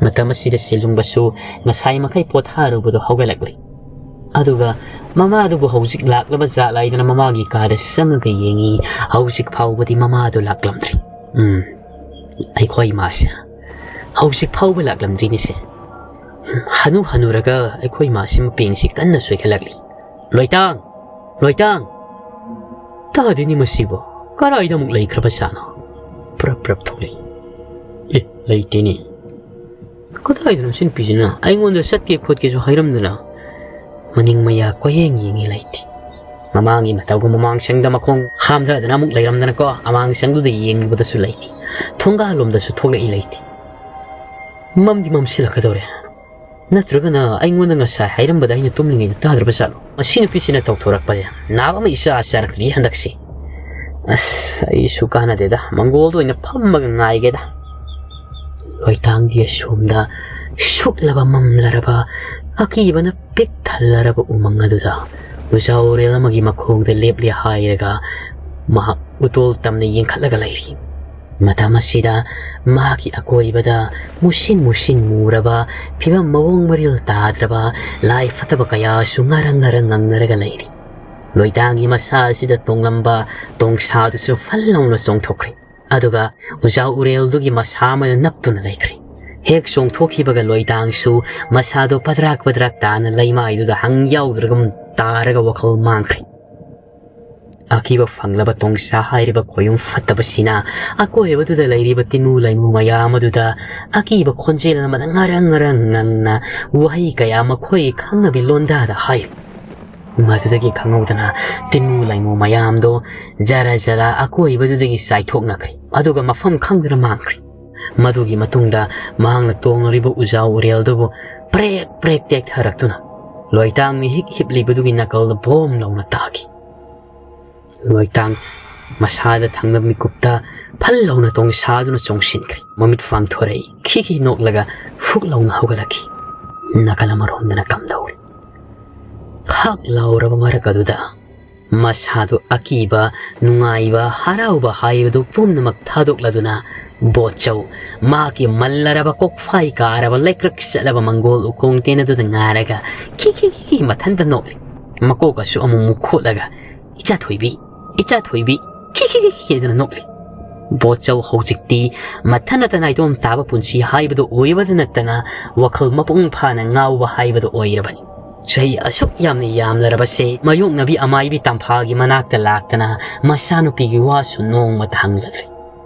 ꯃꯇꯝ ꯑꯁꯤꯗ ꯁꯦꯂꯨꯡꯕꯁꯨ ꯉꯁꯥꯏ ꯃꯈꯩ ꯄꯣꯊꯥꯔꯨꯕꯗꯨ ꯍꯧꯒꯠꯂꯛꯂꯤ꯫ ꯑꯗꯨꯒ ꯃꯃꯥꯗꯨꯕꯨ ꯍꯧꯖꯤꯛ ꯂꯥꯛꯂꯕ ꯖꯥꯠꯂꯥꯏꯗꯅ ꯃꯃꯥꯒꯤ ꯀꯥꯗ ꯆꯪꯉꯒ ꯌꯦꯡꯉꯤ꯫ ꯍꯧꯖꯤꯛ ꯐꯥꯎꯕꯗꯤ ꯃꯃꯥꯗꯨ ꯂꯥꯛꯂꯝꯗ꯭ꯔꯤ꯫ ꯎꯝ, ꯑꯩꯈꯣꯏ ꯏꯃꯥꯁꯦ ꯍꯧꯖꯤꯛ ꯐꯥꯎꯕ ꯂꯥꯛꯂꯝꯗ꯭ꯔꯤꯅꯤꯁꯦ꯫ ꯍꯅꯨ ꯍꯅꯨꯔꯒ ꯑꯩꯈꯣꯏ ꯏꯃꯥꯁꯤ ꯃꯄꯦꯡꯁꯤ ꯀꯟꯅ ꯁꯣꯏꯒꯠꯂꯛꯂꯤ꯫ "ꯂꯣꯏꯇꯥꯡ! ꯂꯣꯏꯇꯥꯡ!" ꯇꯥꯗꯦꯅꯦ ꯃꯁꯤꯕꯨ꯫ ꯀꯔꯥꯏꯗ ꯑꯃꯨꯛ ꯂꯩꯈ꯭ꯔꯕ ꯖꯥꯠꯅꯣ? ꯄ꯭ꯔꯞ ꯄ꯭ꯔꯞ ꯊꯣꯛꯂꯛꯏ꯫ "ꯑꯦ, ꯂꯩꯇꯦꯅꯦ꯫ ꯀꯗꯥꯏꯗꯅꯣ ꯁꯤ ꯅꯨꯄꯤꯁꯤꯅ? ꯑꯩꯉꯣꯟꯗ ꯆꯠꯀꯦ ꯈꯣꯠꯀꯦꯁꯨ ꯍꯥꯏꯔꯝꯗꯅ ꯃꯅꯤꯡ ꯃꯌꯥ ꯀꯣꯏꯌꯦꯡ ꯌꯦꯡꯉꯤ, ꯂꯩꯇꯦ꯫ ꯃꯃꯥꯡꯒꯤ ꯃꯇꯧꯒꯨꯝ ꯃꯃꯥꯡꯁꯪꯗ ꯃꯈꯣꯡ ꯍꯥꯝꯊꯗꯅ ꯑꯃꯨꯛ ꯂꯩꯔꯝꯗꯅꯀꯣ, ꯃꯃꯥꯡꯁꯪꯗꯨꯗ ꯌꯦꯡꯂꯨꯕꯗꯁꯨ ꯂꯩꯇꯦ꯫ ꯊꯣꯡꯒꯥꯜꯂꯣꯝꯗꯁꯨ ꯊꯣꯛꯂꯛꯏ, ꯂꯩꯇꯦ꯫ ꯃꯝꯗꯤ ꯃꯝꯁꯤꯜꯂꯛꯀꯗꯧꯔꯦ꯫ ꯅꯠꯇ꯭ꯔꯒꯅ ꯑꯩꯉꯣꯟꯗ ꯉꯁꯥꯏ ꯍꯥꯏꯔꯝꯕꯗ ꯑꯩꯅ ꯇꯨꯝꯂꯤꯉꯩꯗ ꯇꯥꯗ꯭ꯔꯕ ꯖꯥꯠꯂꯣ? ꯃꯁꯤ ꯅꯨꯄꯤꯁꯤꯅ ꯇꯧꯊꯣꯔꯛꯄꯁꯦ ꯅꯥꯕ ꯑꯃ ꯏꯆꯥ ꯆꯥꯔꯛꯇ꯭ꯔꯤ ꯍꯟꯗꯛꯁꯤ꯫ ꯑꯁ, ꯑꯩꯁꯨ ꯀꯥꯟꯅꯗꯦꯗ, ꯃꯪꯒꯣꯜꯗ ꯑꯣꯏꯅ ꯐꯝꯃꯒ ꯉꯥꯏꯒꯦꯗ꯫ ꯂꯣꯏꯇꯥꯡꯗꯤ ꯑꯁꯣꯝꯗ ꯁꯨꯛꯂꯕ ꯃꯝꯂꯔꯕ, ꯑꯀꯤꯕꯅ ꯄꯤꯛ ꯊꯜꯂꯔꯕ ꯎꯃꯪ ꯑꯗꯨꯗ ꯎꯖꯥꯎꯔꯦꯜ ꯑꯃꯒꯤ ꯃꯈꯣꯡꯗ ꯂꯦꯞꯂꯦ ꯍꯥꯏꯔꯒ ꯃꯍꯥꯛ ꯎꯇꯣꯜ ꯇꯝꯅ ꯌꯦꯡꯈꯠꯂꯒ ꯂꯩꯔꯤ꯫ ꯃꯇꯝ ꯑꯁꯤꯗ ꯃꯍꯥꯛꯀꯤ ꯑꯀꯣꯏꯕꯗ ꯃꯨꯁꯤꯟ ꯃꯨꯁꯤꯟ ꯃꯨꯔꯕ, ꯐꯤꯕꯝ ꯃꯑꯣꯡ ꯃꯔꯤꯜ ꯇꯥꯗ꯭ꯔꯕ ꯂꯥꯏ ꯐꯠꯇꯕ ꯀꯌꯥꯁꯨ ꯉꯔꯪ ꯉꯔꯪ ꯉꯪꯅꯔꯒ ꯂꯩꯔꯤ꯫ ꯂꯣꯏꯇꯥꯡꯒꯤ ꯃꯁꯥ ꯑꯁꯤꯗ ꯇꯣꯡꯂꯝꯕ ꯇꯣꯡꯁꯥꯗꯨꯁꯨ ꯐꯜ ꯂꯥꯎꯅ ꯆꯣꯡꯊꯣꯛꯈ꯭ꯔꯦ꯫ ꯑꯗꯨꯒ ꯎꯖꯥꯎ ꯎꯔꯦꯜꯗꯨꯒꯤ ꯃꯁꯥ ꯑꯃꯗ ꯅꯞꯇꯨꯅ ꯂꯩꯈ꯭ꯔꯦ꯫ ꯍꯦꯛ ꯆꯣꯡꯊꯣꯛꯈꯤꯕꯒ ꯂꯣꯏꯇꯥꯡꯁꯨ ꯃꯁꯥꯗꯣ ꯄꯗ꯭ꯔꯥꯛ ꯄꯗ꯭ꯔꯥꯛ ꯇꯥꯅ ꯂꯩꯃꯥꯏꯗꯨꯗ ꯍꯪ ꯌꯥꯎꯗ꯭ꯔꯒꯨꯝ ꯇꯥꯔꯒ ꯋꯥꯈꯜ ꯃꯥꯡꯈ꯭ꯔꯦ꯫ ꯑꯀꯤꯕ ꯐꯪꯂꯕ ꯇꯣꯡꯁꯥ ꯍꯥꯏꯔꯤꯕ ꯈꯣꯌꯨꯝ ꯐꯠꯇꯕꯁꯤꯅ ꯑꯀꯣꯏꯕꯗꯨꯗ ꯂꯩꯔꯤꯕ ꯇꯤꯟꯃꯨ ꯂꯩꯃꯨ ꯃꯌꯥꯝ ꯑꯗꯨꯗ ꯑꯀꯤꯕ ꯈꯣꯟꯖꯦꯜ ꯑꯃꯗ ꯉꯔꯪ ꯉꯔꯪ ꯉꯪꯅ ꯋꯥꯍꯩ ꯀꯌꯥ ꯃꯈꯣꯏ ꯈꯪꯅꯕꯤ ꯂꯣꯟꯗꯥꯗ ꯍꯥꯏꯔꯤ꯫ ꯃꯗꯨꯗꯒꯤ ꯈꯪꯍꯧꯗꯅ ꯇꯤꯟꯃꯨ ꯂꯩꯃꯨ ꯃꯌꯥꯝꯗꯣ ꯖꯔ ꯖꯔ ꯑꯀꯣꯏꯕꯗꯨꯗꯒꯤ ꯆꯥꯏꯊꯣꯛꯅꯈ꯭ꯔꯦ, ꯑꯗꯨꯒ ꯃꯐꯝ ꯈꯪꯗꯅ ꯃꯥꯡꯈ꯭ꯔꯦ꯫ ꯃꯗꯨꯒꯤ ꯃꯇꯨꯡꯗ ꯃꯍꯥꯛꯅ ꯇꯣꯡꯂꯤꯕ ꯎꯖꯥꯎ ꯎꯔꯦꯜꯗꯨꯕꯨ ꯄ꯭ꯔꯦꯛ ꯄ꯭ꯔꯦꯛ ꯇꯦꯛꯊꯔꯛꯇꯨꯅ ꯂꯣꯏꯇꯥꯡ ꯃꯤꯍꯤꯛ ꯍꯤꯞꯂꯤꯕꯗꯨꯒꯤ ꯅꯥꯀꯜꯗ ꯕꯣꯝ ꯂꯥꯎꯅ ꯇꯥꯈꯤ꯫ ꯂꯣꯏꯇꯥꯡ ꯃꯁꯥꯗ ꯊꯪꯅꯕ ꯃꯤꯀꯨꯞꯇ ꯐꯜ ꯂꯥꯎꯅ ꯇꯣꯡꯁꯥꯗꯨꯅ ꯆꯣꯡꯁꯤꯟꯈ꯭ꯔꯦ꯫ ꯃꯃꯤꯠ ꯄꯥꯡꯊꯣꯔꯛꯏ, ꯈꯤ ꯈꯤ ꯅꯣꯛꯂꯒ ꯐꯨꯛ ꯂꯥꯎꯅ ꯍꯧꯒꯠꯂꯛꯈꯤ꯫ ꯅꯥꯀꯜ ꯑꯃꯔꯣꯝꯗꯅ ꯀꯝꯗꯧꯔꯤ? ꯈꯥꯛ ꯂꯥꯎꯔꯕ ꯃꯔꯛ ꯑꯗꯨꯗ ꯃꯁꯥꯗꯨ ꯑꯀꯤꯕ, ꯅꯨꯡꯉꯥꯏꯕ, ꯍꯔꯥꯎꯕ ꯍꯥꯏꯕꯗꯨ ꯄꯨꯝꯅꯃꯛ ꯊꯥꯗꯣꯛꯂꯗꯨꯅ ꯕꯣꯠꯆꯧ ꯃꯍꯥꯛꯀꯤ ꯃꯜꯂꯔꯕ, ꯀꯣꯛꯐꯥꯏ ꯀꯥꯔꯕ, ꯂꯩꯀ꯭ꯔꯛ ꯆꯠꯂꯕ ꯃꯪꯒꯣꯜ ꯎꯀꯣꯡ ꯇꯦꯟ ꯑꯗꯨꯗ ꯉꯥꯔꯒ ꯈꯤ ꯈꯤ ꯈꯤ ꯈꯤ ꯃꯊꯟꯇ ꯅꯣꯛꯂꯤ꯫ ꯃꯀꯣꯛ ꯑꯁꯨ ꯑꯃꯨꯛ ꯃꯨꯛ ꯈꯣꯠꯂꯒ, "ꯏꯆꯥ ꯊꯣꯏꯕꯤ, ꯏꯆꯥ ꯊꯣꯏꯕꯤ, ꯈꯤ ꯈꯤ ꯈꯤ ꯈꯤ" ꯍꯥꯏꯗꯨꯅ ꯅꯣꯛꯂꯤ꯫ ꯕꯣꯠꯆꯧ ꯍꯧꯖꯤꯛꯇꯤ ꯃꯊꯟꯅꯇ ꯅꯥꯏꯇꯣꯝ ꯇꯥꯕ ꯄꯨꯟꯁꯤ ꯍꯥꯏꯕꯗꯨ ꯑꯣꯏꯕꯗ ꯅꯠꯇꯅ ꯋꯥꯈꯜ ꯃꯄꯨꯡ ꯐꯥꯅ ꯉꯥꯎꯕ ꯍꯥꯏꯕꯗꯨ ꯑꯣꯏꯔꯕꯅꯤ꯫ ꯆꯍꯤ ꯑꯁꯨꯛ ꯌꯥꯝꯅ ꯌꯥꯝꯂꯔꯕꯁꯦ ꯃꯥꯌꯣꯛꯅꯕꯤ ꯑꯃꯥꯏꯕꯤ ꯇꯝꯐꯥꯒꯤ ꯃꯅꯥꯛꯇ ꯂꯥꯛꯇꯅ ꯃꯆꯥꯅꯨꯄꯤꯒꯤ ꯋꯥꯁꯨ ꯅꯣꯡꯃꯇ ꯍꯪꯂꯗ꯭ꯔꯦ꯫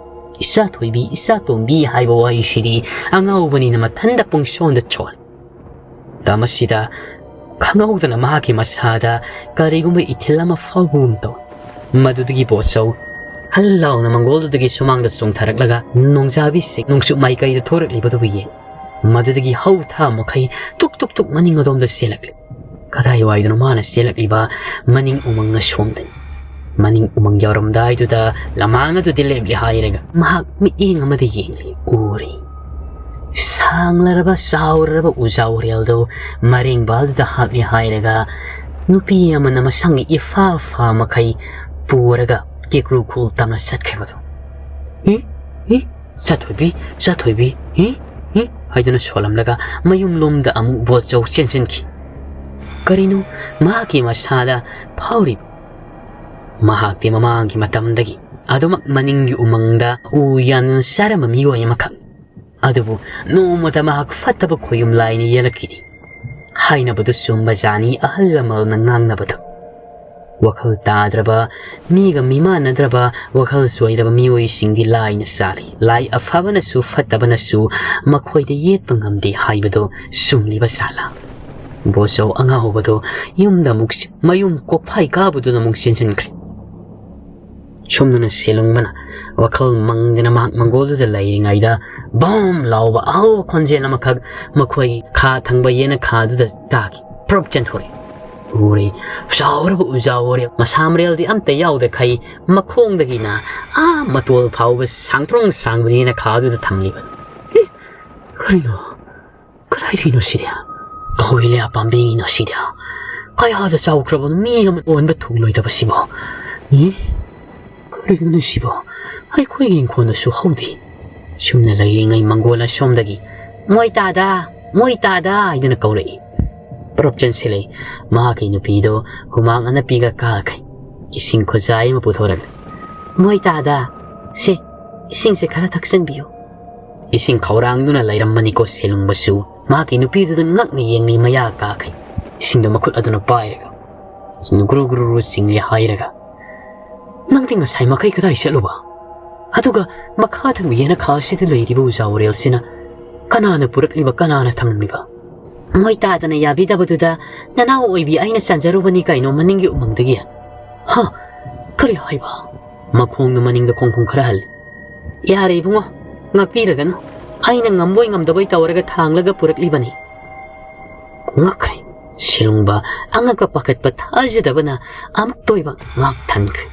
"ꯏꯆꯥ ꯊꯣꯏꯕꯤ, ꯏꯆꯥ ꯇꯣꯝꯕꯤ" ꯍꯥꯏꯕ ꯋꯥꯍꯩꯁꯤꯗꯤ ꯑꯉꯥꯎꯕꯅꯤꯅ ꯃꯊꯟꯇ ꯄꯨꯡꯁꯣꯟꯗ ꯆꯣꯜꯂꯤ꯫ ꯃꯇꯝ ꯑꯁꯤꯗ ꯈꯪꯍꯧꯗꯅ ꯃꯍꯥꯛꯀꯤ ꯃꯁꯥꯗ ꯀꯔꯤꯒꯨꯝꯕ ꯏꯊꯤꯜ ꯑꯃ ꯐꯥꯎꯕꯒꯨꯝ ꯇꯧꯏ꯫ ꯃꯗꯨꯗꯒꯤ ꯕꯣꯠꯆꯧ ꯍꯜ ꯂꯥꯎꯅ ꯃꯪꯒꯣꯜꯗꯨꯗꯒꯤ ꯁꯨꯃꯥꯡꯗ ꯆꯣꯡꯊꯔꯛꯂꯒ ꯅꯣꯡꯖꯥꯕꯤꯁꯤꯡ ꯅꯣꯡꯆꯨꯞ ꯃꯥꯏꯀꯩꯗ ꯊꯣꯔꯛꯂꯤꯕꯗꯨꯕꯨ ꯌꯦꯡ, ꯃꯗꯨꯗꯒꯤ ꯍꯧ ꯊꯥ ꯃꯈꯩ ꯇꯨꯛ ꯇꯨꯛ ꯇꯨꯛ ꯃꯅꯤꯡ ꯑꯗꯣꯝꯗ ꯆꯦꯜꯂꯛꯂꯤ꯫ ꯀꯗꯥꯏꯋꯥꯏꯗꯅꯣ ꯃꯥꯅ ꯆꯦꯜꯂꯛꯂꯤꯕ? ꯃꯅꯤꯡ ꯎꯃꯪ ꯑꯁꯣꯝꯗꯅꯤ꯫ ꯃꯅꯤꯡ ꯎꯃꯪ ꯌꯧꯔꯝꯗꯥꯏꯗꯨꯗ ꯂꯃꯥꯡ ꯑꯗꯨꯗꯤ ꯂꯦꯞꯂꯤ ꯍꯥꯏꯔꯒ ꯃꯍꯥꯛ ꯃꯤꯠꯌꯦꯡ ꯑꯃꯗ ꯌꯦꯡꯂꯤ, ꯎꯔꯤ꯫ ꯁꯥꯡꯂꯔꯕ ꯆꯥꯎꯔꯔꯕ ꯎꯖꯥ ꯎꯔꯦꯜꯗꯨ ꯃꯔꯦꯡꯕꯥꯜꯗꯨꯗ ꯍꯥꯞꯂꯤ ꯍꯥꯏꯔꯒ ꯅꯨꯄꯤ ꯑꯃꯅ ꯃꯁꯝꯒꯤ ꯏꯐꯥ ꯐꯥ ꯃꯈꯩ ꯄꯨꯔꯒ ꯀꯦꯀ꯭ꯔꯨ ꯈꯨꯜ ꯇꯝꯅ ꯆꯠꯈ꯭ꯔꯤꯕꯗꯨ꯫ ꯏ? "ꯍꯤ? ꯆꯥꯊꯣꯏꯕꯤ, ꯆꯥꯊꯣꯏꯕꯤ, ꯍꯤ? ꯍꯤ?" ꯍꯥꯏꯗꯨꯅ ꯁꯣꯜꯂꯝꯂꯒ ꯃꯌꯨꯝꯂꯣꯝꯗ ꯑꯃꯨꯛ ꯕꯣꯆꯧ ꯆꯦꯟꯁꯤꯟꯈꯤ꯫ ꯀꯔꯤꯅꯣ ꯃꯍꯥꯛꯀꯤ ꯃꯁꯥꯗ ꯐꯥꯎꯔꯤꯕ? ꯃꯍꯥꯛꯇꯤ ꯃꯃꯥꯡꯒꯤ ꯃꯇꯝꯗꯒꯤ ꯑꯗꯨꯃꯛ ꯃꯅꯤꯡꯒꯤ ꯎꯃꯪꯗ ꯎ ꯌꯥꯟꯗꯨꯅ ꯆꯥꯔꯝꯕ ꯃꯤꯑꯣꯏ ꯑꯃꯈꯛ꯫ ꯑꯗꯨꯕꯨ ꯅꯣꯡꯃꯇ ꯃꯍꯥꯛ ꯐꯠꯇꯕ ꯈꯣꯏꯌꯨꯝ ꯂꯥꯏꯅ ꯌꯦꯜꯂꯛꯈꯤꯗꯦ꯫ ꯍꯥꯏꯅꯕꯗꯨ ꯆꯨꯝꯕ ꯖꯥꯠꯅꯤ, ꯑꯍꯜ ꯂꯃꯟꯅ ꯉꯥꯡꯅꯕꯗ꯫ ꯋꯥꯈꯜ ꯇꯥꯗ꯭ꯔꯕ, ꯃꯤꯒ ꯃꯤꯃꯥꯟꯅꯗ꯭ꯔꯕ, ꯋꯥꯈꯜ ꯆꯣꯏꯔꯕ ꯃꯤꯑꯣꯏꯁꯤꯡꯗꯤ ꯂꯥꯏꯅ ꯆꯥꯔꯤ꯫ ꯂꯥꯏ ꯑꯐꯕꯅꯁꯨ ꯐꯠꯇꯕꯅꯁꯨ ꯃꯈꯣꯏꯗ ꯌꯦꯠꯄ ꯉꯝꯗꯦ ꯍꯥꯏꯕꯗꯨ ꯆꯨꯝꯂꯤꯕ ꯖꯥꯠꯂꯥ? ꯕꯣꯆꯧ ꯑꯉꯥꯎꯕꯗꯨ ꯌꯨꯝꯗ ꯑꯃꯨꯛ ꯆ-, ꯃꯌꯨꯝ ꯀꯣꯛꯐꯥꯏ ꯀꯥꯕꯗꯨꯗ ꯑꯃꯨꯛ ꯆꯦꯟꯁꯤꯟꯈ꯭ꯔꯦ꯫ ꯁꯣꯝꯗꯅ ꯁꯦꯂꯨꯡꯕꯅ ꯋꯥꯈꯜ ꯃꯪꯗꯅ ꯃꯍꯥꯛ ꯃꯪꯒꯣꯜꯗꯨꯗ ꯂꯩꯔꯤꯉꯩꯗ ꯕꯝ ꯂꯥꯎꯕ ꯑꯍꯧꯕ ꯈꯣꯟꯖꯦꯜ ꯑꯃꯈꯛ ꯃꯈꯣꯏꯒꯤ ꯈꯥ ꯊꯪꯕ ꯌꯦꯅꯈꯥꯗꯨꯗ ꯇꯥꯈꯤ꯫ ꯄ꯭ꯔꯞ ꯆꯦꯟꯊꯣꯔꯛꯏ꯫ ꯎꯔꯦ, ꯎꯖꯥ ꯎꯔꯕ ꯎꯖꯥ ꯎꯔꯦ꯫ ꯃꯁꯥ ꯃꯔꯦꯜꯗꯤ ꯑꯝꯇ ꯌꯥꯎꯗ ꯈꯩ ꯃꯈꯣꯡꯗꯒꯤꯅ ꯑꯥ ꯃꯇꯣꯜ ꯐꯥꯎꯕ ꯁꯥꯡꯇ꯭ꯔꯣꯡ ꯁꯥꯡꯕ ꯌꯦꯅꯈꯥꯗꯨꯗ ꯊꯝꯂꯤꯕ꯫ "ꯑꯦ, ꯀꯔꯤꯅꯣ? ꯀꯗꯥꯏꯗꯒꯤꯅꯣ ꯁꯤꯗꯤ? ꯀꯧꯏꯂꯥ ꯄꯥꯝꯕꯤꯅꯤꯅ ꯁꯤꯗꯤ? ꯀꯌꯥꯗ ꯆꯥꯎꯈ꯭ꯔꯕꯅꯣ? ꯃꯤ ꯑꯃ ꯑꯣꯟꯕ ꯊꯨꯡꯂꯣꯏꯗꯕ ꯁꯤꯕꯣ? ꯑꯦ? ꯀꯔꯤꯅꯣ ꯁꯤꯕꯣ? ꯑꯩꯈꯣꯏꯒꯤ ꯏꯪꯈꯣꯜꯗꯁꯨ ꯍꯧꯗꯦ꯫" ꯁꯨꯝꯅ ꯂꯩꯔꯤꯉꯩ ꯃꯪꯒꯣꯜ ꯑꯁꯣꯝꯗꯒꯤ, "ꯃꯣꯏ ꯇꯥꯗ! ꯃꯣꯏ ꯇꯥꯗ!" ꯍꯥꯏꯗꯨꯅ ꯀꯧꯔꯛꯏ꯫ ꯄ꯭ꯔꯞ ꯆꯦꯟꯁꯤꯜꯂꯛꯏ꯫ ꯃꯍꯥꯛꯀꯤ ꯅꯨꯄꯤꯗꯣ ꯍꯨꯃꯥꯡ ꯑꯅꯞꯄꯤꯒ ꯀꯥꯈꯩ ꯏꯁꯤꯡ ꯈꯨꯖꯥꯏ ꯑꯃ ꯄꯨꯊꯣꯔꯛꯂꯦ꯫ "ꯃꯣꯏ ꯇꯥꯗ! ꯁꯦ, ꯏꯁꯤꯡꯁꯦ ꯈꯔ ꯊꯛꯆꯟꯕꯤꯌꯨ꯫" ꯏꯁꯤꯡ ꯈꯧꯔꯥꯡꯗꯨꯅ ꯂꯩꯔꯝꯕꯅꯤꯀꯣ ꯁꯦꯂꯨꯡꯕꯁꯨ꯫ ꯃꯍꯥꯛꯀꯤ ꯅꯨꯄꯤꯗꯨꯗ ꯉꯛꯅ ꯌꯦꯡꯂꯤ ꯃꯌꯥ ꯀꯥꯈꯩ꯫ ꯏꯁꯤꯡꯗꯣ ꯃꯈꯨꯠ ꯑꯗꯨꯅ ꯄꯥꯏꯔꯒ ꯒ꯭ꯔꯨ ꯒ꯭ꯔꯨ ꯒ꯭ꯔꯨ ꯆꯤꯡꯂꯤ ꯍꯥꯏꯔꯒ, "ꯅꯪꯗꯤ ꯉꯁꯥꯏ ꯃꯈꯩ ꯀꯗꯥꯏ ꯆꯠꯂꯨꯕ? ꯑꯗꯨꯒ ꯃꯈꯥ ꯊꯪꯕ ꯌꯦꯅꯈꯥ ꯑꯁꯤꯗ ꯂꯩꯔꯤꯕ ꯎꯖꯥ ꯎꯔꯦꯜꯁꯤꯅ ꯀꯅꯥꯅ ꯄꯨꯔꯛꯂꯤꯕ, ꯀꯅꯥꯅ ꯊꯝꯂꯝꯂꯤꯕ?" "ꯃꯣꯏ ꯇꯥꯗꯅ ꯌꯥꯕꯤꯗꯕꯗꯨꯗ ꯅꯅꯥꯎ ꯑꯣꯏꯕꯤ ꯑꯩꯅ ꯆꯟꯖꯔꯨꯕꯅꯤ ꯀꯩꯅꯣ ꯃꯅꯤꯡꯒꯤ ꯎꯃꯪꯗꯒꯤ꯫" "ꯍꯥ? ꯀꯔꯤ ꯍꯥꯏꯕ?" ꯃꯈꯣꯡꯗꯣ ꯃꯅꯤꯡꯗ ꯈꯣꯡ ꯈꯣꯡ ꯈꯔ ꯍꯜꯂꯤ꯫ "ꯌꯥꯔꯦ ꯏꯕꯨꯡꯉꯣ, ꯉꯥꯛꯄꯤꯔꯒꯅꯨ꯫ ꯑꯩꯅ ꯉꯝꯕꯣꯏ ꯉꯝꯗꯕꯣꯏ ꯇꯧꯔꯒ ꯊꯥꯡꯂꯒ ꯄꯨꯔꯛꯂꯤꯕꯅꯤ꯫" ꯉꯛꯈ꯭ꯔꯦ꯫ ꯁꯤꯂꯨꯡꯕ ꯑꯉꯛꯄ ꯄꯥꯈꯠꯄ ꯊꯥꯖꯗꯕꯅ ꯑꯃꯨꯛꯇ ꯑꯣꯏꯕ ꯉꯥꯛ ꯊꯟꯈ꯭ꯔꯦ꯫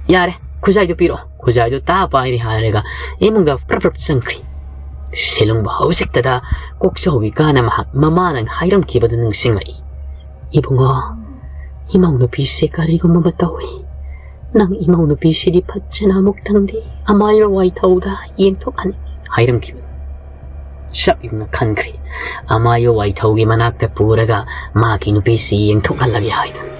"ꯌꯥꯔꯦ, ꯈꯨꯖꯥꯏꯗꯨ ꯄꯤꯔꯛꯑꯣ, ꯈꯨꯖꯥꯏꯗꯨ ꯇꯥ ꯄꯥꯏꯔꯦ" ꯍꯥꯏꯔꯒ ꯏꯃꯨꯡꯗ ꯄ꯭ꯔꯞ ꯄ꯭ꯔꯞ ꯆꯪꯈ꯭ꯔꯦ꯫ ꯁꯤꯂꯨꯡꯕ ꯍꯧꯖꯤꯛꯇꯗ ꯀꯣꯛꯆꯧꯕꯤ ꯀꯥꯅ ꯃꯍꯥꯛ ꯃꯃꯥꯅ ꯍꯥꯏꯔꯝꯈꯤꯕꯗꯨ ꯅꯤꯡꯁꯤꯡꯂꯛꯏ꯫ "ꯏꯕꯨꯡꯉꯣ, ꯏꯃꯧ ꯅꯨꯄꯤꯁꯦ ꯀꯔꯤꯒꯨꯝꯕ ꯑꯃ ꯇꯧꯏ꯫ "ꯅꯪ ꯏꯃꯧ ꯅꯨꯄꯤꯁꯤꯗꯤ ꯐꯠꯖꯅ ꯑꯃꯨꯛꯇꯪꯗꯤ ꯑꯃꯥꯏꯕ ꯋꯥꯏꯊꯧꯗ ꯌꯦꯡꯊꯣꯛꯍꯟꯅꯤꯡꯉꯤ" ꯍꯥꯏꯔꯝꯈꯤꯕꯅꯤ꯫ ꯆꯞ ꯌꯨꯡꯅ ꯈꯟꯈ꯭ꯔꯦ꯫ ꯑꯃꯥꯏꯕ ꯋꯥꯏꯊꯧꯒꯤ ꯃꯅꯥꯛꯇ ꯄꯨꯔꯒ ꯃꯍꯥꯛꯀꯤ ꯅꯨꯄꯤꯁꯤ ꯌꯦꯡꯊꯣꯛꯍꯜꯂꯒꯦ ꯍꯥꯏꯗꯨꯅ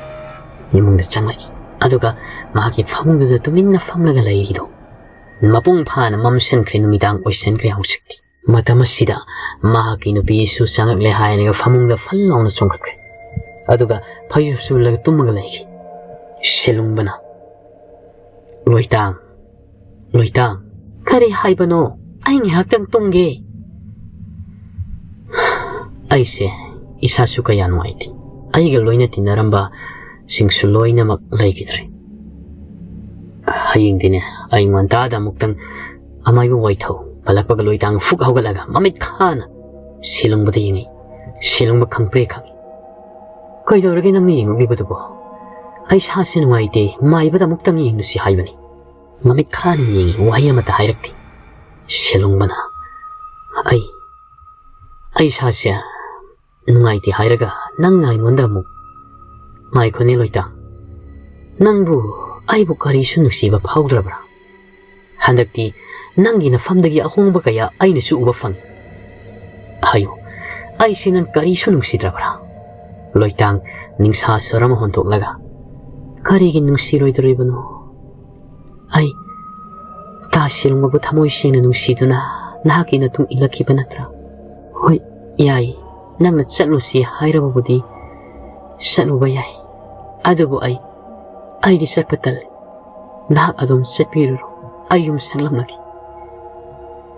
ꯏꯃꯨꯡꯗ ꯆꯪꯂꯛꯏ꯫ ꯑꯗꯨꯒ ꯃꯍꯥꯛꯀꯤ ꯐꯃꯨꯡꯗꯨꯗ ꯇꯨꯃꯤꯟꯅ ꯐꯝꯂꯒ ꯂꯩꯔꯤꯗꯣ ꯃꯄꯨꯡ ꯐꯥꯅ ꯃꯝꯁꯤꯟꯈ꯭ꯔꯦ, ꯅꯨꯃꯤꯗꯥꯡ ꯑꯣꯏꯁꯤꯟꯈ꯭ꯔꯦ ꯍꯧꯖꯤꯛꯇꯤ꯫ ꯃꯇꯝ ꯑꯁꯤꯗ ꯃꯍꯥꯛꯀꯤ ꯅꯨꯄꯤꯁꯨ ꯆꯪꯉꯛꯂꯦ ꯍꯥꯏꯔꯒ ꯐꯃꯨꯡꯗ ꯐꯜ ꯂꯥꯎꯅ ꯆꯣꯡꯈꯠꯈ꯭ꯔꯦ꯫ ꯑꯗꯨꯒ ꯐꯩꯖꯨꯞ ꯆꯨꯞꯂꯒ ꯇꯨꯝꯃꯒ ꯂꯩꯈꯤ꯫ ꯁꯦꯂꯨꯡꯕꯅ, "ꯂꯣꯏꯇꯥꯡ, ꯂꯣꯏꯇꯥꯡ"꯫ "ꯀꯔꯤ ꯍꯥꯏꯕꯅꯣ? ꯑꯩ ꯉꯥꯏꯍꯥꯛꯇꯪ ꯇꯨꯝꯒꯦ"꯫ "ꯑꯩꯁꯦ ꯏꯁꯥꯁꯨ ꯀꯌꯥ ꯅꯨꯡꯉꯥꯏꯇꯦ꯫ ꯑꯩꯒ ꯂꯣꯏꯅ ꯇꯤꯟꯅꯔꯝꯕ ꯁꯤꯡꯁꯨ ꯂꯣꯏꯅꯃꯛ ꯂꯩꯈꯤꯗ꯭ꯔꯦ꯫ ꯍꯌꯦꯡꯗꯤꯅꯦ, ꯑꯌꯨꯛ ꯉꯟꯇꯥꯗ ꯑꯃꯨꯛꯇꯪ ꯑꯃꯥꯏꯕ ꯋꯥꯏꯊꯧ ꯄꯜꯂꯛꯄꯒ ꯂꯣꯏꯇꯥꯡ ꯐꯨꯛ ꯍꯧꯒꯠꯂꯒ ꯃꯃꯤꯠ ꯈꯥꯅ ꯁꯦꯂꯨꯡꯕꯗ ꯌꯦꯡꯉꯤ꯫ ꯁꯦꯂꯨꯡꯕ ꯈꯪꯄ꯭ꯔꯦ ꯈꯪꯉꯤ꯫ "ꯀꯩꯗꯧꯔꯒꯦ ꯅꯪꯅ ꯌꯦꯡꯉꯛꯂꯤꯕꯗꯨꯕꯣ? ꯑꯩ ꯁꯥꯁꯦ ꯅꯨꯡꯉꯥꯏꯇꯦ, ꯃꯥꯏꯕꯗ ꯑꯃꯨꯛꯇꯪ ꯌꯦꯡꯂꯨꯁꯤ ꯍꯥꯏꯕꯅꯤ"꯫ ꯃꯃꯤꯠ ꯈꯥꯅ ꯌꯦꯡꯉꯤ, ꯋꯥꯍꯩ ꯑꯃꯠꯇ ꯍꯥꯏꯔꯛꯇꯦ꯫ ꯁꯦꯂꯨꯡꯕꯅ, "ꯑꯩ, ꯑꯩ ꯁꯥꯁꯦ ꯅꯨꯡꯉꯥꯏꯇꯦ ꯍꯥꯏꯔꯒ ꯅꯪꯅ ꯑꯩꯉꯣꯟꯗ ꯑꯃꯨꯛ"꯫ "ꯉꯥꯏꯈꯣꯅꯦ ꯂꯣꯏꯇꯥꯡ, ꯅꯪꯕꯨ ꯑꯩꯕꯨ ꯀꯔꯤꯁꯨ ꯅꯨꯡꯁꯤꯕ ꯐꯥꯎꯗ꯭ꯔꯕ꯭ꯔꯥ? ꯍꯟꯗꯛꯇꯤ ꯅꯪꯒꯤ ꯅꯐꯝꯗꯒꯤ ꯑꯍꯣꯡꯕ ꯀꯌꯥ ꯑꯩꯅꯁꯨ ꯎꯕ ꯐꯪꯏ꯫ ꯍꯥꯏꯌꯨ, ꯑꯩꯁꯤ ꯅꯪ ꯀꯔꯤꯁꯨ ꯅꯨꯡꯁꯤꯗ꯭ꯔꯕ꯭ꯔꯥ?" ꯂꯣꯏꯇꯥꯡ ꯅꯤꯡꯁꯥ ꯁꯣꯔ ꯑꯃ ꯍꯣꯟꯗꯣꯛꯂꯒ, "ꯀꯔꯤꯒꯤ ꯅꯨꯡꯁꯤꯔꯣꯏꯗꯣꯔꯤꯕꯅꯣ? ꯑꯩ ꯇꯥ ꯁꯦꯂꯨꯡꯕꯕꯨ ꯊꯃꯣꯏ ꯁꯦꯡꯅ ꯅꯨꯡꯁꯤꯗꯨꯅ ꯅꯍꯥꯛꯀꯤ ꯅꯇꯨꯡ ꯏꯜꯂꯛꯈꯤꯕ ꯅꯠꯇ꯭ꯔꯥ? ꯍꯣꯏ, ꯌꯥꯏ, ꯅꯪꯅ ꯆꯠꯂꯨꯁꯤ ꯍꯥꯏꯔꯕꯕꯨꯗꯤ ꯆꯠꯂꯨꯕ ꯌꯥꯏ, ꯑꯗꯨꯕꯨ ꯑꯩ, ꯑꯩꯗꯤ ꯆꯠꯄ ꯇꯜꯂꯤ꯫ ꯅꯍꯥꯛ ꯑꯗꯨꯝ ꯆꯠꯄꯤꯔꯨꯔꯣ, ꯑꯩ ꯌꯨꯝ ꯁꯪꯂꯝꯂꯒꯦ"꯫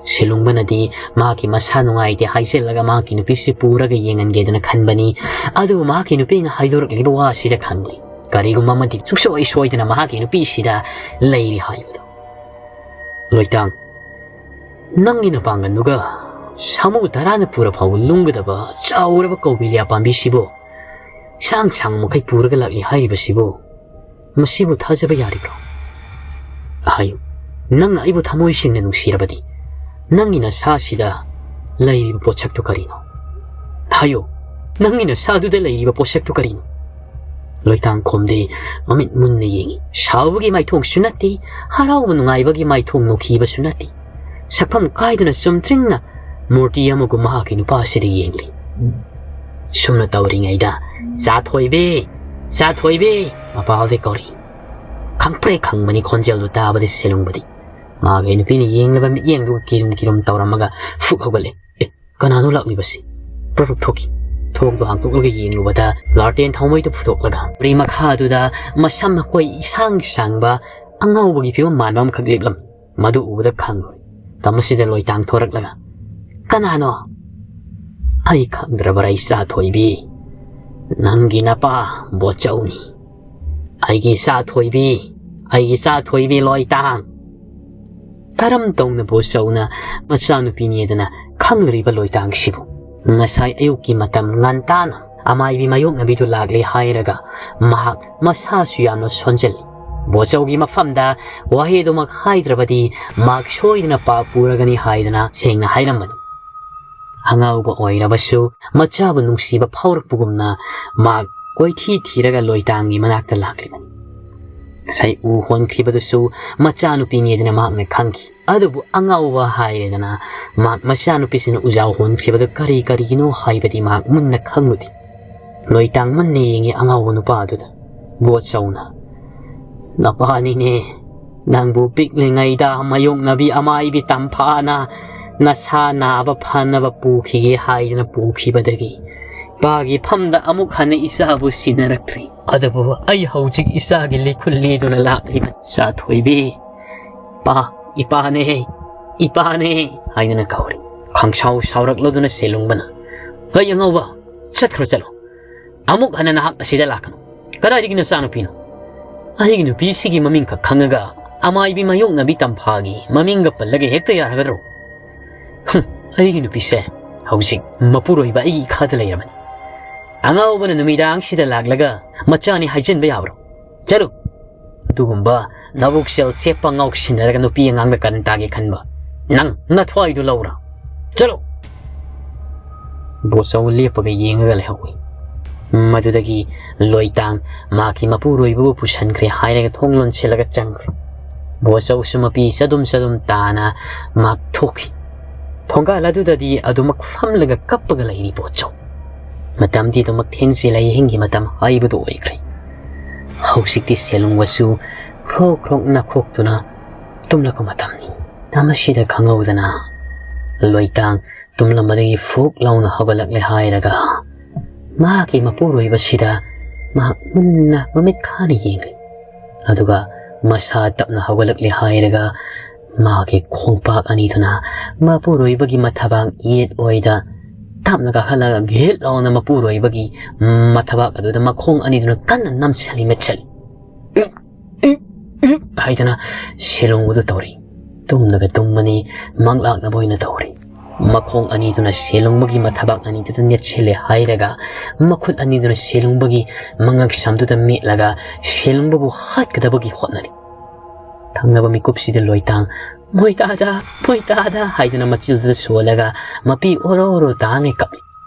ꯁꯦꯂꯨꯡꯕꯅꯗꯤ ꯃꯍꯥꯛꯀꯤ ꯃꯁꯥ ꯅꯨꯡꯉꯥꯏꯇꯦ ꯍꯥꯏꯖꯤꯜꯂꯒ ꯃꯍꯥꯛꯀꯤ ꯅꯨꯄꯤꯁꯤ ꯄꯨꯔꯒ ꯌꯦꯡꯍꯟꯒꯦꯗꯅ ꯈꯟꯕꯅꯤ꯫ ꯑꯗꯨꯕꯨ ꯃꯍꯥꯛꯀꯤ ꯅꯨꯄꯤꯅ ꯍꯥꯏꯗꯣꯔꯛꯂꯤꯕ ꯋꯥꯁꯤꯗ ꯈꯪꯂꯤ꯫ ꯀꯔꯤꯒꯨꯝꯕ ꯑꯃꯗꯤ ꯁꯨꯡꯁꯣꯏ ꯁꯣꯏꯗꯅ ꯃꯍꯥꯛꯀꯤ ꯅꯨꯄꯤꯁꯤꯗ ꯂꯩꯔꯤ ꯍꯥꯏꯕꯗꯨ꯫ "ꯂꯣꯏꯇꯥꯡ, ꯅꯪꯒꯤ ꯅꯄꯥꯡꯒꯜꯗꯨꯒ ꯁꯥꯃꯨ ꯇꯔꯥꯅ ꯄꯨꯔ ꯐꯥꯎꯕ ꯂꯨꯝꯒꯗꯕ ꯆꯥꯎꯔꯕ ꯀꯧꯕꯤꯂꯤꯌꯥ ꯄꯥꯝꯕꯤꯁꯤꯕꯨ ꯁꯥꯡ ꯁꯥꯡ ꯃꯈꯩ ꯄꯨꯔꯒ ꯂꯥꯛꯂꯤ ꯍꯥꯏꯔꯤꯕꯁꯤꯕꯨ, ꯃꯁꯤꯕꯨ ꯊꯥꯖꯕ ꯌꯥꯔꯤꯕ꯭ꯔꯣ? ꯍꯥꯏꯌꯨ, ꯅꯪꯅ ꯑꯩꯕꯨ ꯊꯃꯣꯏ ꯁꯦꯡꯅ ꯅꯨꯡꯁꯤꯔꯕꯗꯤ, ꯅꯪꯒꯤ ꯅꯁꯥꯁꯤꯗ ꯂꯩꯔꯤꯕ ꯄꯣꯠꯁꯛꯇꯨ ꯀꯔꯤꯅꯣ? ꯍꯥꯏꯌꯨ, ꯅꯪꯒꯤ ꯅꯁꯥꯗꯨꯗ ꯂꯩꯔꯤꯕ ꯄꯣꯠꯁꯛꯇꯨ ꯀꯔꯤꯅꯣ?" ꯂꯣꯏꯇꯥꯡ ꯈꯣꯝꯗꯦ ꯃꯃꯤꯠ ꯃꯨꯟꯅ ꯌꯦꯡꯏ꯫ ꯁꯥꯎꯕꯒꯤ ꯃꯥꯏꯊꯣꯡꯁꯨ ꯅꯠꯇꯦ, ꯍꯔꯥꯎꯕ ꯅꯨꯡꯉꯥꯏꯕꯒꯤ ꯃꯥꯏꯊꯣꯡ ꯅꯣꯛꯈꯤꯕꯁꯨ ꯅꯠꯇꯦ꯫ ꯁꯛꯐꯝ ꯀꯥꯏꯗꯅ ꯆꯨꯝꯗ꯭ꯔꯤꯡꯅ ꯃꯨꯔꯇꯤ ꯑꯃꯒꯨꯝ ꯃꯍꯥꯛꯀꯤ ꯅꯨꯄꯥꯁꯤꯗ ꯌꯦꯡꯂꯤ꯫ ꯁꯨꯝꯅ ꯇꯧꯔꯤꯉꯩꯗ, "ꯆꯥꯊꯣꯏꯕꯤ! ꯆꯥꯊꯣꯏꯕꯤ!" ꯃꯄꯥꯗꯤ ꯀꯧꯔꯤ꯫ ꯈꯪꯄ꯭ꯔꯦꯛ ꯈꯪꯕꯅꯤ ꯈꯣꯟꯖꯦꯜꯗꯨ ꯇꯥꯕꯗꯤ ꯁꯦꯂꯨꯡꯕꯗꯤ꯫ ꯃꯥꯒꯤ ꯅꯨꯄꯤꯅ ꯌꯦꯡꯂꯕ ꯃꯤꯠꯌꯦꯡꯗꯨꯒ ꯀꯤꯔꯨꯝ ꯀꯤꯔꯨꯝ ꯇꯧꯔꯝꯃꯒ ꯐꯨꯛ ꯍꯧꯒꯠꯂꯦ꯫ "ꯑꯦ, ꯀꯅꯥꯅꯣ ꯂꯥꯛꯂꯤꯕꯁꯤ?" ꯄ꯭ꯔꯞ ꯄ꯭ꯔꯞ ꯊꯣꯛꯈꯤ꯫ ꯊꯣꯡꯗꯣ ꯍꯥꯡꯇꯣꯛꯂꯒ ꯌꯦꯡꯂꯨꯕꯗ ꯂꯥꯔꯇꯦꯟ ꯊꯥꯎꯃꯩꯗꯨ ꯄꯨꯊꯣꯛꯂꯒ ꯃꯔꯤ ꯃꯈꯥꯗꯨꯗ ꯃꯁꯝ ꯃꯈꯣꯏ ꯏꯁꯥꯡ ꯁꯥꯡꯕ ꯑꯉꯥꯎꯕꯒꯤ ꯐꯤꯕꯝ ꯃꯥꯟꯕ ꯑꯃꯈꯛ ꯂꯦꯞꯂꯝꯃꯤ꯫ ꯃꯗꯨ ꯎꯕꯗ ꯈꯪꯂꯣꯏ꯫ ꯇꯝꯕꯁꯤꯗ ꯂꯣꯏꯇꯥꯡ ꯊꯣꯔꯛꯂꯒ, "ꯀꯅꯥꯅꯣ?" "ꯑꯩ ꯈꯪꯗ꯭ꯔꯕꯔꯥ, ꯏꯆꯥ ꯊꯣꯏꯕꯤ? ꯅꯪꯒꯤ ꯅꯄꯥ ꯕꯣꯠꯆꯧꯅꯤ꯫ ꯑꯩꯒꯤ ꯏꯆꯥ ꯊꯣꯏꯕꯤ, ꯑꯩꯒꯤ ꯏꯆꯥ ꯊꯣꯏꯕꯤ ꯂꯣꯏꯇꯥꯡ!" ꯀꯔꯝ ꯇꯧꯅ ꯕꯣꯠꯆꯧꯅ ꯃꯆꯥꯅꯨꯄꯤꯅꯦꯗꯅ ꯈꯪꯂꯨꯔꯤꯕ ꯂꯣꯏꯇꯥꯡꯁꯤꯕꯨ? ꯉꯁꯥꯏ ꯑꯌꯨꯛꯀꯤ ꯃꯇꯝ ꯉꯟꯇꯥꯅ ꯑꯃꯥꯏꯕꯤ ꯃꯥꯌꯣꯛꯅꯕꯤꯗꯨ ꯂꯥꯛꯂꯦ ꯍꯥꯏꯔꯒ ꯃꯍꯥꯛ ꯃꯁꯥꯁꯨ ꯌꯥꯝꯅ ꯁꯣꯟꯖꯜꯂꯤ꯫ ꯕꯣꯠꯆꯧꯒꯤ ꯃꯐꯝꯗ ꯋꯥꯍꯩ ꯑꯗꯨꯃꯛ ꯍꯥꯏꯗ꯭ꯔꯕꯗꯤ ꯃꯍꯥꯛ ꯁꯣꯏꯗꯅ ꯄꯥꯞ ꯄꯨꯔꯒꯅꯤ ꯍꯥꯏꯗꯅ ꯁꯦꯡꯅ ꯍꯥꯏꯔꯝꯕꯅꯤ꯫ ꯑꯉꯥꯎꯕ ꯑꯣꯏꯔꯕꯁꯨ ꯃꯆꯥꯕꯨ ꯅꯨꯡꯁꯤꯕ ꯐꯥꯎꯔꯛꯄꯒꯨꯝꯅ ꯃꯍꯥꯛ ꯀꯣꯏꯊꯤ ꯊꯤꯔꯒ ꯂꯣꯏꯇꯥꯡꯒꯤ ꯃꯅꯥꯛꯇ ꯂꯥꯛꯂꯤꯕꯅꯤ꯫ ꯉꯁꯥꯏ ꯎ ꯍꯣꯟꯈꯤꯕꯗꯨꯁꯨ ꯃꯆꯥꯅꯨꯄꯤꯅꯦꯗꯅ ꯃꯍꯥꯛꯅ ꯈꯪꯈꯤ꯫ ꯑꯗꯨꯕꯨ ꯑꯉꯥꯎꯕ ꯍꯥꯏꯔꯦꯗꯅ ꯃꯍꯥꯛ ꯃꯆꯥꯅꯨꯄꯤꯁꯤꯅ ꯎꯖꯥꯎ ꯍꯣꯟꯈꯤꯕꯗꯨ ꯀꯔꯤ ꯀꯔꯤꯒꯤꯅꯣ ꯍꯥꯏꯕꯗꯤ ꯃꯍꯥꯛ ꯃꯨꯟꯅ ꯈꯪꯂꯨꯗꯦ꯫ ꯂꯣꯏꯇꯥꯡ ꯃꯨꯟꯅ ꯌꯦꯡꯉꯤ ꯑꯉꯥꯎꯕ ꯅꯨꯄꯥ ꯑꯗꯨꯗ꯫ ꯕꯣꯠꯆꯧꯅ, "ꯅꯄꯥꯅꯤꯅꯦ, ꯅꯪꯕꯨ ꯄꯤꯛꯂꯤꯉꯩꯗ ꯃꯥꯌꯣꯛꯅꯕꯤ ꯑꯃꯥꯏꯕꯤ ꯇꯝꯐꯥꯅ ꯅꯁꯥ ꯅꯥꯕ ꯐꯅꯕ ꯄꯨꯈꯤꯒꯦ ꯍꯥꯏꯗꯅ ꯄꯨꯈꯤꯕꯗꯒꯤ ꯏꯄꯥꯒꯤ ꯐꯝꯗ ꯑꯃꯨꯛ ꯍꯟꯅ ꯏꯆꯥꯕꯨ ꯁꯤꯟꯅꯔꯛꯇ꯭ꯔꯤ꯫ ꯑꯗꯨꯕꯨ ꯑꯩ ꯍꯧꯖꯤꯛ ꯏꯆꯥꯒꯤ ꯂꯤꯈꯨꯜ ꯂꯤꯗꯨꯅ ꯂꯥꯛꯂꯤꯕ ꯏꯆꯥ ꯊꯣꯏꯕꯤ꯫ ꯄꯥ, ꯏꯄꯥꯅꯦ, ꯏꯄꯥꯅꯦ" ꯍꯥꯏꯗꯅ ꯀꯧꯔꯤ꯫ ꯈꯪꯁꯥꯎ ꯁꯥꯎꯔꯛꯂꯗꯨꯅ ꯁꯦꯂꯨꯡꯕꯅ, "ꯍꯩ ꯑꯉꯧꯕ, ꯆꯠꯈ꯭ꯔꯣ ꯆꯠꯂꯣ꯫ ꯑꯃꯨꯛ ꯍꯟꯅ ꯅꯍꯥꯛ ꯑꯁꯤꯗ ꯂꯥꯛꯀꯅꯨ꯫ ꯀꯗꯥꯏꯗꯒꯤ ꯅꯆꯥꯅꯨꯄꯤꯅꯣ? ꯑꯩꯒꯤ ꯅꯨꯄꯤꯁꯤꯒꯤ ꯃꯃꯤꯡꯈꯛ ꯈꯪꯉꯒ ꯑꯃꯥꯏꯕꯤ ꯃꯥꯌꯣꯛꯅꯕꯤ ꯇꯝꯐꯥꯒꯤ ꯃꯃꯤꯡꯒ ꯄꯜꯂꯒ ꯍꯦꯛꯇ ꯌꯥꯔꯒꯗ꯭ꯔꯣ? ꯍꯨꯝ, ꯑꯩꯒꯤ ꯅꯨꯄꯤꯁꯦ ꯍꯧꯖꯤꯛ ꯃꯄꯨꯔꯣꯏꯕ ꯑꯩꯒꯤ ꯏꯈꯥꯗ ꯂꯩꯔꯕꯅꯤ꯫ ꯑꯉꯥꯎꯕꯅ ꯅꯨꯃꯤꯗꯥꯡꯁꯤꯗ ꯂꯥꯛꯂꯒ ꯃꯆꯥꯅꯤ ꯍꯥꯏꯖꯤꯟꯕ ꯌꯥꯕ꯭ꯔꯣ? ꯆꯠꯂꯨ!" ꯑꯗꯨꯒꯨꯝꯕ ꯅꯕꯨꯛꯆꯦꯜ ꯁꯦꯞꯄ ꯉꯥꯎꯁꯤꯟꯅꯔꯒ ꯅꯨꯄꯤ ꯑꯉꯥꯡꯗ ꯀꯔꯟ ꯇꯥꯒꯦ ꯈꯟꯕ ꯅꯪ ꯅꯊ꯭ꯋꯥꯏꯗꯨ ꯂꯧꯔ ꯆꯠꯂꯨ꯫ ꯕꯣꯠꯆꯧ ꯂꯦꯞꯄꯒ ꯌꯦꯡꯉꯒ ꯂꯩꯍꯧꯏ꯫ ꯃꯗꯨꯗꯒꯤ ꯂꯣꯏꯇꯥꯡ ꯃꯍꯥꯛꯀꯤ ꯃꯄꯨꯔꯣꯏꯕꯕꯨ ꯄꯨꯁꯤꯟꯈ꯭ꯔꯦ ꯍꯥꯏꯔꯒ ꯊꯣꯡ ꯂꯣꯟꯁꯤꯜꯂꯒ ꯆꯪꯈ꯭ꯔꯦ꯫ ꯕꯣꯆꯧꯁꯨ ꯃꯄꯤ ꯆꯗꯨꯝ ꯆꯗꯨꯝ ꯇꯥꯅ ꯃꯍꯥꯛ ꯊꯣꯛꯈꯤ꯫ ꯊꯣꯡꯒꯥꯜ ꯑꯗꯨꯗꯗꯤ ꯑꯗꯨꯃꯛ ꯐꯝꯂꯒ ꯀꯞꯄꯒ ꯂꯩꯔꯤ ꯕꯣꯆꯧ꯫ ꯃꯇꯝꯗꯤ ꯑꯗꯨꯃꯛ ꯊꯦꯡꯖꯤꯜꯂꯛꯏ, ꯑꯍꯤꯡꯒꯤ ꯃꯇꯝ ꯍꯥꯏꯕꯗꯨ ꯑꯣꯏꯈ꯭ꯔꯦ꯫ ꯍꯧꯖꯤꯛꯇꯤ ꯁꯦꯂꯨꯡꯕꯁꯨ ꯈ꯭ꯔꯣꯛ ꯈ꯭ꯔꯣꯛ ꯅꯥꯈꯣꯛꯇꯨꯅ ꯇꯨꯝꯂꯛꯄ ꯃꯇꯝꯅꯤ꯫ ꯃꯇꯝ ꯑꯁꯤꯗ ꯈꯪꯍꯧꯗꯅ ꯂꯣꯏꯇꯥꯡ ꯇꯨꯝꯂꯝꯕꯗꯒꯤ ꯐꯨꯛ ꯂꯥꯎꯅ ꯍꯧꯒꯠꯂꯛꯂꯦ ꯍꯥꯏꯔꯒ ꯃꯍꯥꯛꯀꯤ ꯃꯄꯨꯔꯣꯏꯕꯁꯤꯗ ꯃꯍꯥꯛ ꯃꯨꯟꯅ ꯃꯃꯤꯠ ꯈꯥꯅ ꯌꯦꯡꯂꯤ꯫ ꯑꯗꯨꯒ ꯃꯁꯥ ꯇꯞꯅ ꯍꯧꯒꯠꯂꯛꯂꯦ ꯍꯥꯏꯔꯒ ꯃꯍꯥꯛꯀꯤ ꯈꯣꯡꯄꯥꯛ ꯑꯅꯤꯗꯨꯅ ꯃꯄꯨꯔꯣꯏꯕꯒꯤ ꯃꯊꯕꯥꯛ ꯌꯦꯠ ꯑꯣꯏꯗ ꯇꯞꯅ ꯀꯥꯈꯠꯂꯒ ꯘꯤꯠ ꯂꯥꯎꯅ ꯃꯄꯨꯔꯣꯏꯕꯒꯤ ꯃꯊꯕꯥꯛ ꯑꯗꯨꯗ ꯃꯈꯣꯡ ꯑꯅꯤꯗꯨꯅ ꯀꯟꯅ ꯅꯝꯁꯤꯜꯂꯤ, ꯃꯦꯠꯁꯤꯜꯂꯤ꯫ ꯏꯛ, ꯏꯛ, ꯏꯛ ꯍꯥꯏꯗꯅ ꯁꯦꯂꯨꯡꯕꯗꯨ ꯇꯧꯔꯤ꯫ ꯇꯨꯝꯅꯒ ꯇꯨꯝꯕꯅꯤ, ꯃꯪꯂꯥꯛꯅꯕ ꯑꯣꯏꯅ ꯇꯧꯔꯤ꯫ ꯃꯈꯣꯡ ꯑꯅꯤꯗꯨꯅ ꯁꯦꯂꯨꯡꯕꯒꯤ ꯃꯊꯕꯥꯛ ꯑꯅꯤꯗꯨꯗ ꯅꯦꯠꯁꯤꯜꯂꯦ ꯍꯥꯏꯔꯒ ꯃꯈꯨꯠ ꯑꯅꯤꯗꯨꯅ ꯁꯦꯂꯨꯡꯕꯒꯤ ꯃꯉꯛ ꯁꯝꯗꯨꯗ ꯃꯦꯠꯂꯒ ꯁꯦꯂꯨꯡꯕꯕꯨ ꯍꯥꯠꯀꯗꯕꯒꯤ ꯍꯣꯠꯅꯔꯤ꯫ ꯊꯪꯅꯕ ꯃꯤꯀꯨꯞꯁꯤꯗ ꯂꯣꯏꯇꯥꯡ "ꯃꯣꯏꯇꯥꯗ, ꯃꯣꯏꯇꯥꯗ" ꯍꯥꯏꯗꯨꯅ ꯃꯆꯤꯜꯗꯨꯗ ꯁꯣꯜꯂꯒ ꯃꯄꯤ ꯑꯣꯔꯣ ꯑꯣꯔꯣ ꯇꯥꯉꯩ ꯀꯞꯂꯤ꯫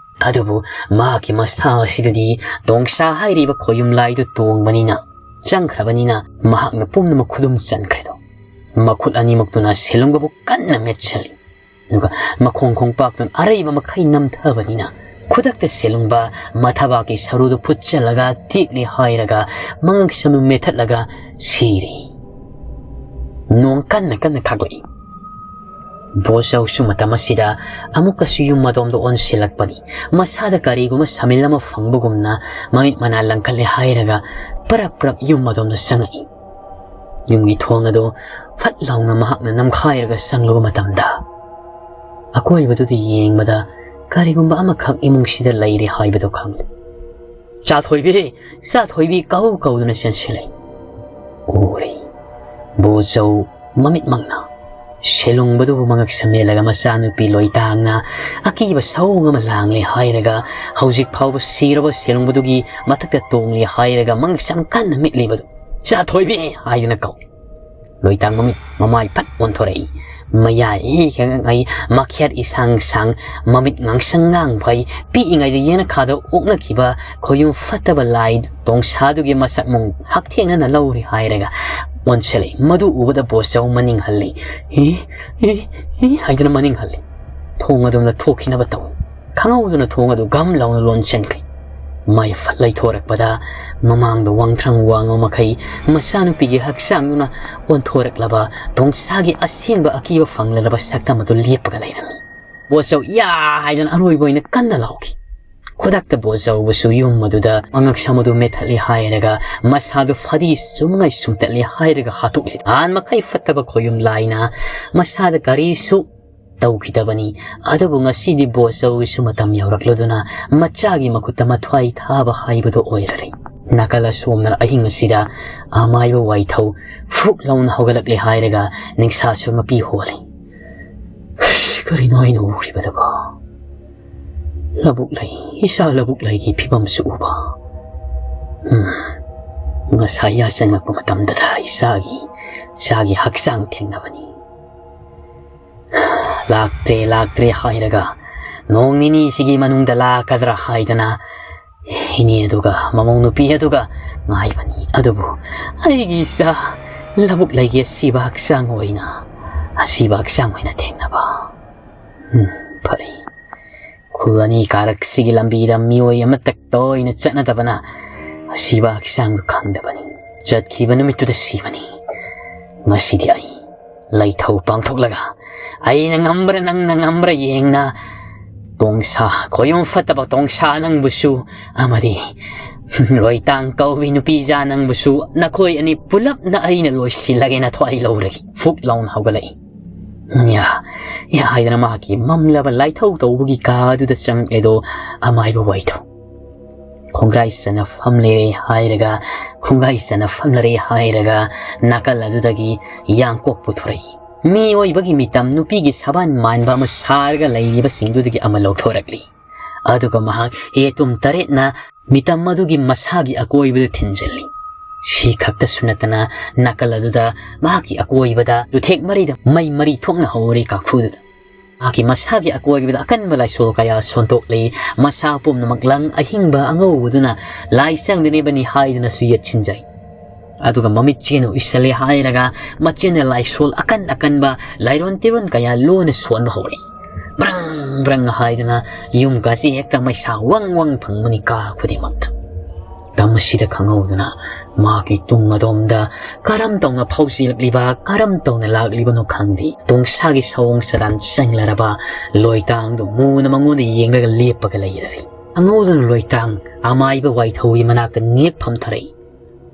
ꯑꯗꯨꯕꯨ ꯃꯍꯥꯛꯀꯤ ꯃꯁꯥ ꯑꯁꯤꯗꯗꯤ ꯇꯣꯡꯁꯥ ꯍꯥꯏꯔꯤꯕ ꯈꯣꯌꯨꯝ ꯂꯥꯏꯗꯨ ꯇꯣꯡꯕꯅꯤꯅ, ꯆꯪꯈ꯭ꯔꯕꯅꯤꯅ ꯃꯍꯥꯛꯅ ꯄꯨꯝꯅꯃꯛ ꯈꯨꯗꯨꯝ ꯆꯟꯈ꯭ꯔꯦꯗꯣ꯫ ꯃꯈꯨꯠ ꯑꯅꯤꯃꯛꯇꯨꯅ ꯁꯦꯂꯨꯡꯕꯕꯨ ꯀꯟꯅ ꯃꯦꯠꯁꯤꯜꯂꯤ꯫ ꯑꯗꯨꯒ ꯃꯈꯣꯡ ꯈꯣꯡꯄꯥꯛꯇꯨꯅ ꯑꯔꯩꯕ ꯃꯈꯩ ꯅꯝꯊꯕꯅꯤꯅ ꯈꯨꯗꯛꯇ ꯁꯦꯂꯨꯡꯕ ꯃꯊꯕꯥꯛꯀꯤ ꯁꯔꯨꯗꯨ ꯐꯨꯠꯆꯜꯂꯒ ꯇꯦꯛꯂꯤ ꯍꯥꯏꯔꯒ ꯃꯉꯛ ꯁꯝ ꯃꯦꯠꯊꯠꯂꯒ ꯁꯤꯔꯤ꯫ ꯅꯣꯡ ꯀꯟꯅ ꯀꯟꯅ ꯈꯥꯛꯂꯛꯏ꯫ ꯕꯣꯆꯧꯁꯨ ꯃꯇꯝ ꯑꯁꯤꯗ ꯑꯃꯨꯛꯀꯁꯨ ꯌꯨꯝ ꯑꯗꯣꯝꯗ ꯑꯣꯟꯁꯤꯜꯂꯛꯄꯅꯤ꯫ ꯃꯁꯥꯗ ꯀꯔꯤꯒꯨꯝꯕ ꯁꯥꯃꯤꯜ ꯑꯃ ꯐꯪꯕꯒꯨꯝꯅ ꯃꯃꯤꯠ ꯃꯅꯥ ꯂꯪꯈꯠꯂꯦ ꯍꯥꯏꯔꯒ ꯄꯔꯞ ꯄꯔꯞ ꯌꯨꯝ ꯑꯗꯣꯝꯗ ꯆꯪꯉꯛꯏ꯫ ꯌꯨꯝꯒꯤ ꯊꯣꯡ ꯑꯗꯨ ꯐꯠ ꯂꯥꯎꯅ ꯃꯍꯥꯛꯅ ꯅꯝꯈꯥꯏꯔꯒ ꯆꯪꯂꯨꯕ ꯃꯇꯝꯗ, ꯑꯀꯣꯏꯕꯗꯨꯗ ꯌꯦꯡꯕꯗ ꯀꯔꯤꯒꯨꯝꯕ ꯑꯃꯈꯛ ꯏꯃꯨꯡꯁꯤꯗ ꯂꯩꯔꯦ ꯍꯥꯏꯕꯗꯨ ꯈꯪꯂꯦ꯫ "ꯆꯥꯊꯣꯏꯕꯤ! ꯆꯥꯊꯣꯏꯕꯤ!" ꯀꯧ ꯀꯧꯗꯨꯅ ꯆꯦꯟꯁꯤꯜꯂꯛꯏ꯫ ꯎꯔꯤ꯫ ꯕꯣꯆꯧ ꯃꯃꯤꯠꯃꯛꯅ ꯁꯦꯂꯨꯡꯕꯗꯨꯕꯨ ꯃꯉꯛ ꯁꯝꯃꯦꯜꯂꯒ ꯃꯆꯥꯅꯨꯄꯤ ꯂꯣꯏꯇꯥꯡꯅ ꯑꯀꯤꯕ ꯁꯑꯣꯡ ꯑꯃ ꯂꯥꯡꯂꯦ ꯍꯥꯏꯔꯒ ꯍꯧꯖꯤꯛ ꯐꯥꯎꯕ ꯁꯤꯔꯕ ꯁꯦꯂꯨꯡꯕꯗꯨꯒꯤ ꯃꯊꯛꯇ ꯇꯣꯡꯂꯤ ꯍꯥꯏꯔꯒ ꯃꯉꯛ ꯁꯝ ꯀꯟꯅ ꯃꯤꯠꯂꯤꯕꯗꯨ "ꯆꯥꯊꯣꯏꯕꯤ!" ꯍꯥꯏꯗꯨꯅ ꯀꯧꯏ꯫ ꯂꯣꯏꯇꯥꯡ ꯃꯃꯤꯠ ꯃꯃꯥꯏ ꯐꯠ ꯑꯣꯟꯊꯣꯔꯛꯏ꯫ ꯃꯌꯥ ꯏꯈꯪ ꯉꯩ, ꯃꯈꯦꯠ ꯏꯁꯥꯡ ꯁꯥꯡ, ꯃꯃꯤꯠ ꯉꯥꯡꯁꯪ ꯉꯥꯡ ꯐꯩ, ꯄꯤꯛꯏꯉꯩꯗ ꯌꯦꯅꯈꯥꯗ ꯑꯣꯛꯅꯈꯤꯕ ꯈꯣꯌꯨꯝ ꯐꯠꯇꯕ ꯂꯥꯏ ꯇꯣꯡꯁꯥꯗꯨꯒꯤ ꯃꯁꯛ ꯃꯑꯣꯡ ꯍꯛꯊꯦꯡꯅꯅ ꯂꯧꯔꯤ ꯍꯥꯏꯔꯒ ꯑꯣꯟꯁꯤꯜꯂꯤ꯫ ꯃꯗꯨ ꯎꯕꯗ ꯕꯣꯆꯧ ꯃꯅꯤꯡ ꯍꯜꯂꯤ꯫ "ꯏ, ꯏ, ꯏ" ꯍꯥꯏꯗꯨꯅ ꯃꯅꯤꯡ ꯍꯜꯂꯤ꯫ ꯊꯣꯡ ꯑꯗꯨꯝ ꯂꯣꯟꯊꯣꯛꯈꯤꯅꯕ ꯇꯧꯏ꯫ ꯈꯪꯍꯧꯗꯅ ꯊꯣꯡ ꯑꯗꯨ ꯒꯝ ꯂꯥꯎꯅ ꯂꯣꯟꯁꯤꯟꯈ꯭ꯔꯦ꯫ ꯃꯥꯏ ꯐꯠ ꯂꯩꯊꯣꯔꯛꯄꯗ ꯃꯃꯥꯡꯗ ꯋꯥꯡꯊ꯭ꯔꯪ ꯋꯥꯡꯕ ꯃꯈꯩ ꯃꯆꯥꯅꯨꯄꯤꯒꯤ ꯍꯛꯆꯥꯡꯗꯨꯅ ꯑꯣꯟꯊꯣꯔꯛꯂꯕ ꯇꯣꯡꯁꯥꯒꯤ ꯑꯁꯦꯡꯕ ꯑꯀꯤꯕ ꯐꯪꯂꯔꯕ ꯁꯛꯇꯝ ꯑꯗꯨ ꯂꯦꯞꯄꯒ ꯂꯩꯔꯝꯃꯤ꯫ ꯕꯣꯆꯧ "ꯌꯥ" ꯍꯥꯏꯗꯨꯅ ꯑꯔꯣꯏꯕ ꯑꯣꯏꯅ ꯀꯟꯅ ꯂꯥꯎꯈꯤ꯫ ꯈꯨꯗꯛꯇ ꯕꯣꯆꯧꯕꯁꯨ ꯌꯨꯝ ꯑꯗꯨꯗ ꯃꯉꯛꯁꯝ ꯑꯗꯨ ꯃꯦꯠꯊꯠꯂꯤ ꯍꯥꯏꯔꯒ ꯃꯁꯥꯗꯨ ꯐꯗꯤ ꯆꯨꯝꯉꯩ ꯁꯨꯝꯇꯠꯂꯤ ꯍꯥꯏꯔꯒ ꯍꯥꯠꯇꯣꯛꯂꯤ꯫ ꯅꯍꯥꯟ ꯃꯈꯩ ꯐꯠꯇꯕ ꯈꯣꯌꯨꯝ ꯂꯥꯏꯅ ꯃꯁꯥꯗ ꯀꯔꯤꯁꯨ ꯇꯧꯈꯤꯗꯕꯅꯤ꯫ ꯑꯗꯨꯕꯨ ꯉꯁꯤꯗꯤ ꯕꯣꯆꯧꯒꯤꯁꯨ ꯃꯇꯝ ꯌꯧꯔꯛꯂꯗꯨꯅ ꯃꯆꯥꯒꯤ ꯃꯈꯨꯠꯇ ꯃꯊ꯭ꯋꯥꯏ ꯊꯥꯕ ꯍꯥꯏꯕꯗꯨ ꯑꯣꯏꯔꯔꯦ꯫ ꯅꯥꯀꯜ ꯑꯁꯣꯝꯗꯅ ꯑꯍꯤꯡ ꯑꯁꯤꯗ ꯑꯃꯥꯏꯕ ꯋꯥꯏꯊꯧ ꯐꯨꯛ ꯂꯥꯎꯅ ꯍꯧꯒꯠꯂꯛꯂꯦ ꯍꯥꯏꯔꯒ ꯅꯤꯡꯁꯥꯁꯨ ꯃꯄꯤ ꯍꯣꯜꯂꯤ꯫ "ꯀꯔꯤꯅꯣ ꯑꯩꯅ ꯎꯔꯤꯕꯗꯨꯕꯣ? ꯂꯧꯕꯨꯛ ꯂꯩ, ꯏꯆꯥ ꯂꯧꯕꯨꯛ ꯂꯩꯒꯤ ꯐꯤꯕꯝꯁꯨ ꯎꯕ꯫ ꯎꯝ, ꯉꯁꯥꯏ ꯌꯥꯆꯪꯉꯛꯄ ꯃꯇꯝꯗꯗ ꯏꯆꯥꯒꯤ, ꯏꯆꯥꯒꯤ ꯍꯛꯆꯥꯡ ꯊꯦꯡꯅꯕꯅꯤ꯫ ꯂꯥꯛꯇ꯭ꯔꯦ, ꯂꯥꯛꯇ꯭ꯔꯦ ꯍꯥꯏꯔꯒ ꯅꯣꯡ ꯅꯤꯅꯤꯁꯤꯒꯤ ꯃꯅꯨꯡꯗ ꯂꯥꯛꯀꯗ꯭ꯔꯥ ꯍꯥꯏꯗꯅ ꯏꯅꯦ ꯑꯗꯨꯒ ꯃꯃꯧ ꯅꯨꯄꯤ ꯑꯗꯨꯒ ꯉꯥꯏꯕꯅꯤ꯫ ꯑꯗꯨꯕꯨ ꯑꯩꯒꯤ ꯏꯆꯥ ꯂꯧꯕꯨꯛ ꯂꯩꯒꯤ ꯑꯁꯤꯕ ꯍꯛꯆꯥꯡ ꯑꯣꯏꯅ, ꯑꯁꯤꯕ ꯍꯛꯆꯥꯡ ꯑꯣꯏꯅ ꯊꯦꯡꯅꯕ꯫ ꯎꯝ, ꯐꯔꯦ꯫ ꯈꯨꯜ ꯑꯅꯤ ꯀꯥꯔꯛꯁꯤꯒꯤ ꯂꯝꯕꯤꯗ ꯃꯤꯑꯣꯏ ꯑꯃꯠꯇ ꯇꯣꯏꯅ ꯆꯠꯅꯗꯕꯅ ꯑꯁꯤꯕ ꯍꯛꯆꯥꯡꯗꯨ ꯈꯪꯗꯕꯅꯤ꯫ ꯆꯠꯈꯤꯕ ꯅꯨꯃꯤꯠꯇꯨꯗ ꯁꯤꯕꯅꯤ꯫ ꯉꯁꯤꯗꯤ ꯑꯩ ꯂꯩꯊꯧ ꯄꯥꯡꯊꯣꯛꯂꯒ ꯑꯩꯅ ꯉꯝꯕ꯭ꯔꯥ ꯅꯪꯅ ꯉꯝꯕ꯭ꯔꯥ ꯌꯦꯡꯅ ꯇꯣꯡꯁꯥ, ꯈꯣꯌꯨꯝ ꯐꯠꯇꯕ ꯇꯣꯡꯁꯥ ꯅꯪꯕꯨꯁꯨ ꯑꯃꯗꯤ ꯂꯣꯏꯇꯥꯡ ꯀꯧꯕꯤ ꯅꯨꯄꯤꯖꯥ ꯅꯪꯕꯨꯁꯨ ꯅꯈꯣꯏ ꯑꯅꯤ ꯄꯨꯂꯞꯅ ꯑꯩꯅ ꯂꯣꯏꯁꯤꯜꯂꯒꯦꯅ ꯊ꯭ꯋꯥꯏ ꯂꯧꯔꯒꯦ꯫ ꯐꯨꯛ ꯂꯥꯎꯅ ꯍꯧꯒꯠꯂꯛꯏ꯫ "ꯌꯥ, ꯌꯥ" ꯍꯥꯏꯗꯅ ꯃꯍꯥꯛꯀꯤ ꯃꯝꯂꯕ ꯂꯥꯏꯊꯧ ꯇꯧꯕꯒꯤ ꯀꯥ ꯑꯗꯨꯗ ꯆꯪꯂꯛꯂꯦꯗꯣ ꯑꯃꯥꯏꯕ ꯋꯥꯏꯊꯧ꯫ ꯈꯣꯡꯒ꯭ꯔꯥꯏ ꯆꯅꯐꯝ ꯂꯩꯔꯦ ꯍꯥꯏꯔꯒ ꯈꯣꯡꯒ꯭ꯔꯥꯏ ꯆꯅꯐꯝ ꯂꯩꯔꯦ ꯍꯥꯏꯔꯒ ꯅꯥꯀꯜ ꯑꯗꯨꯗꯒꯤ ꯌꯥꯡꯀꯣꯛ ꯄꯨꯊꯣꯔꯛꯏ꯫ ꯃꯤꯑꯣꯏꯕꯒꯤ ꯃꯤꯇꯝ ꯅꯨꯄꯤꯒꯤ ꯁꯕꯥꯟ ꯃꯥꯟꯕ ꯑꯃ ꯁꯥꯔꯒ ꯂꯩꯔꯤꯕꯁꯤꯡꯗꯨꯗꯒꯤ ꯑꯃ ꯂꯧꯊꯣꯔꯛꯂꯤ꯫ ꯑꯗꯨꯒ ꯃꯍꯥꯛ ꯌꯦꯇꯨꯝ ꯇꯔꯦꯠꯅ ꯃꯤꯇꯝ ꯑꯗꯨꯒꯤ ꯃꯁꯥꯒꯤ ꯑꯀꯣꯏꯕꯗ ꯊꯤꯟꯖꯤꯜꯂꯤ꯫ ꯁꯤ ꯈꯛꯇꯁꯨ ꯅꯠꯇꯅ ꯅꯥꯀꯜ ꯑꯗꯨꯗ ꯃꯍꯥꯛꯀꯤ ꯑꯀꯣꯏꯕꯗ ꯆꯨꯊꯦꯛ ꯃꯔꯤꯗ ꯃꯩ ꯃꯔꯤ ꯊꯣꯛꯅ ꯍꯧꯔꯤ ꯀꯥꯈꯨꯗꯨꯗ꯫ ꯃꯍꯥꯛꯀꯤ ꯃꯁꯥꯒꯤ ꯑꯀꯣꯏꯕꯗ ꯑꯀꯟꯕ ꯂꯥꯏꯁꯣꯜ ꯀꯌꯥ ꯁꯣꯟꯗꯣꯛꯂꯤ꯫ ꯃꯁꯥ ꯄꯨꯝꯅꯃꯛ ꯂꯪ ꯑꯍꯤꯡꯕ ꯑꯉꯧꯕꯗꯨꯅ ꯂꯥꯏ ꯆꯪꯗꯅꯤꯕꯅꯤ ꯍꯥꯏꯗꯨꯅꯁꯨ ꯌꯦꯠꯁꯤꯟꯖꯩ꯫ ꯑꯗꯨꯒ ꯃꯃꯤꯠ ꯆꯦꯅ ꯎꯏꯁꯜꯂꯦ ꯍꯥꯏꯔꯒ ꯃꯆꯤꯟꯅ ꯂꯥꯏꯁꯣꯜ ꯑꯀꯟ ꯑꯀꯟꯕ ꯂꯥꯏꯔꯣꯟ ꯇꯤꯔꯣꯟ ꯀꯌꯥ ꯂꯣꯟꯅ ꯁꯣꯟꯕ ꯍꯧꯔꯛꯏ꯫ ꯕ꯭ꯔꯪ ꯕ꯭ꯔꯪ ꯍꯥꯏꯗꯨꯅ ꯌꯨꯝ ꯀꯥꯁꯤ ꯍꯦꯛꯇ ꯃꯩꯁꯥ ꯋꯪ ꯋꯪ ꯐꯪꯕꯅꯤ ꯀꯥ ꯈꯨꯗꯤꯡꯃꯛꯇ꯫ ꯃꯇꯝ ꯑꯁꯤꯗ ꯈꯪꯍꯧꯗꯅ ꯃꯍꯥꯛꯀꯤ ꯇꯨꯡ ꯑꯗꯣꯝꯗ ꯀꯔꯝ ꯇꯧꯅ ꯐꯥꯎꯖꯤꯜꯂꯛꯂꯤꯕ, ꯀꯔꯝ ꯇꯧꯅ ꯂꯥꯛꯂꯤꯕꯅꯣ ꯈꯪꯗꯦ꯫ ꯇꯣꯡꯁꯥꯒꯤ ꯁꯑꯣꯡ ꯁꯥꯗꯥꯟ ꯆꯪꯂꯔꯕ ꯂꯣꯏꯇꯥꯡꯗꯨ ꯃꯨꯅ ꯃꯉꯣꯟꯗ ꯌꯦꯡꯂꯒ ꯂꯦꯞꯄꯒ ꯂꯩꯔꯔꯤ꯫ ꯈꯪꯍꯧꯗꯅ ꯂꯣꯏꯇꯥꯡ ꯑꯃꯥꯏꯕ ꯋꯥꯏꯊꯧꯒꯤ ꯃꯅꯥꯛꯇ ꯅꯦꯛ ꯐꯝꯊꯔꯛꯏ꯫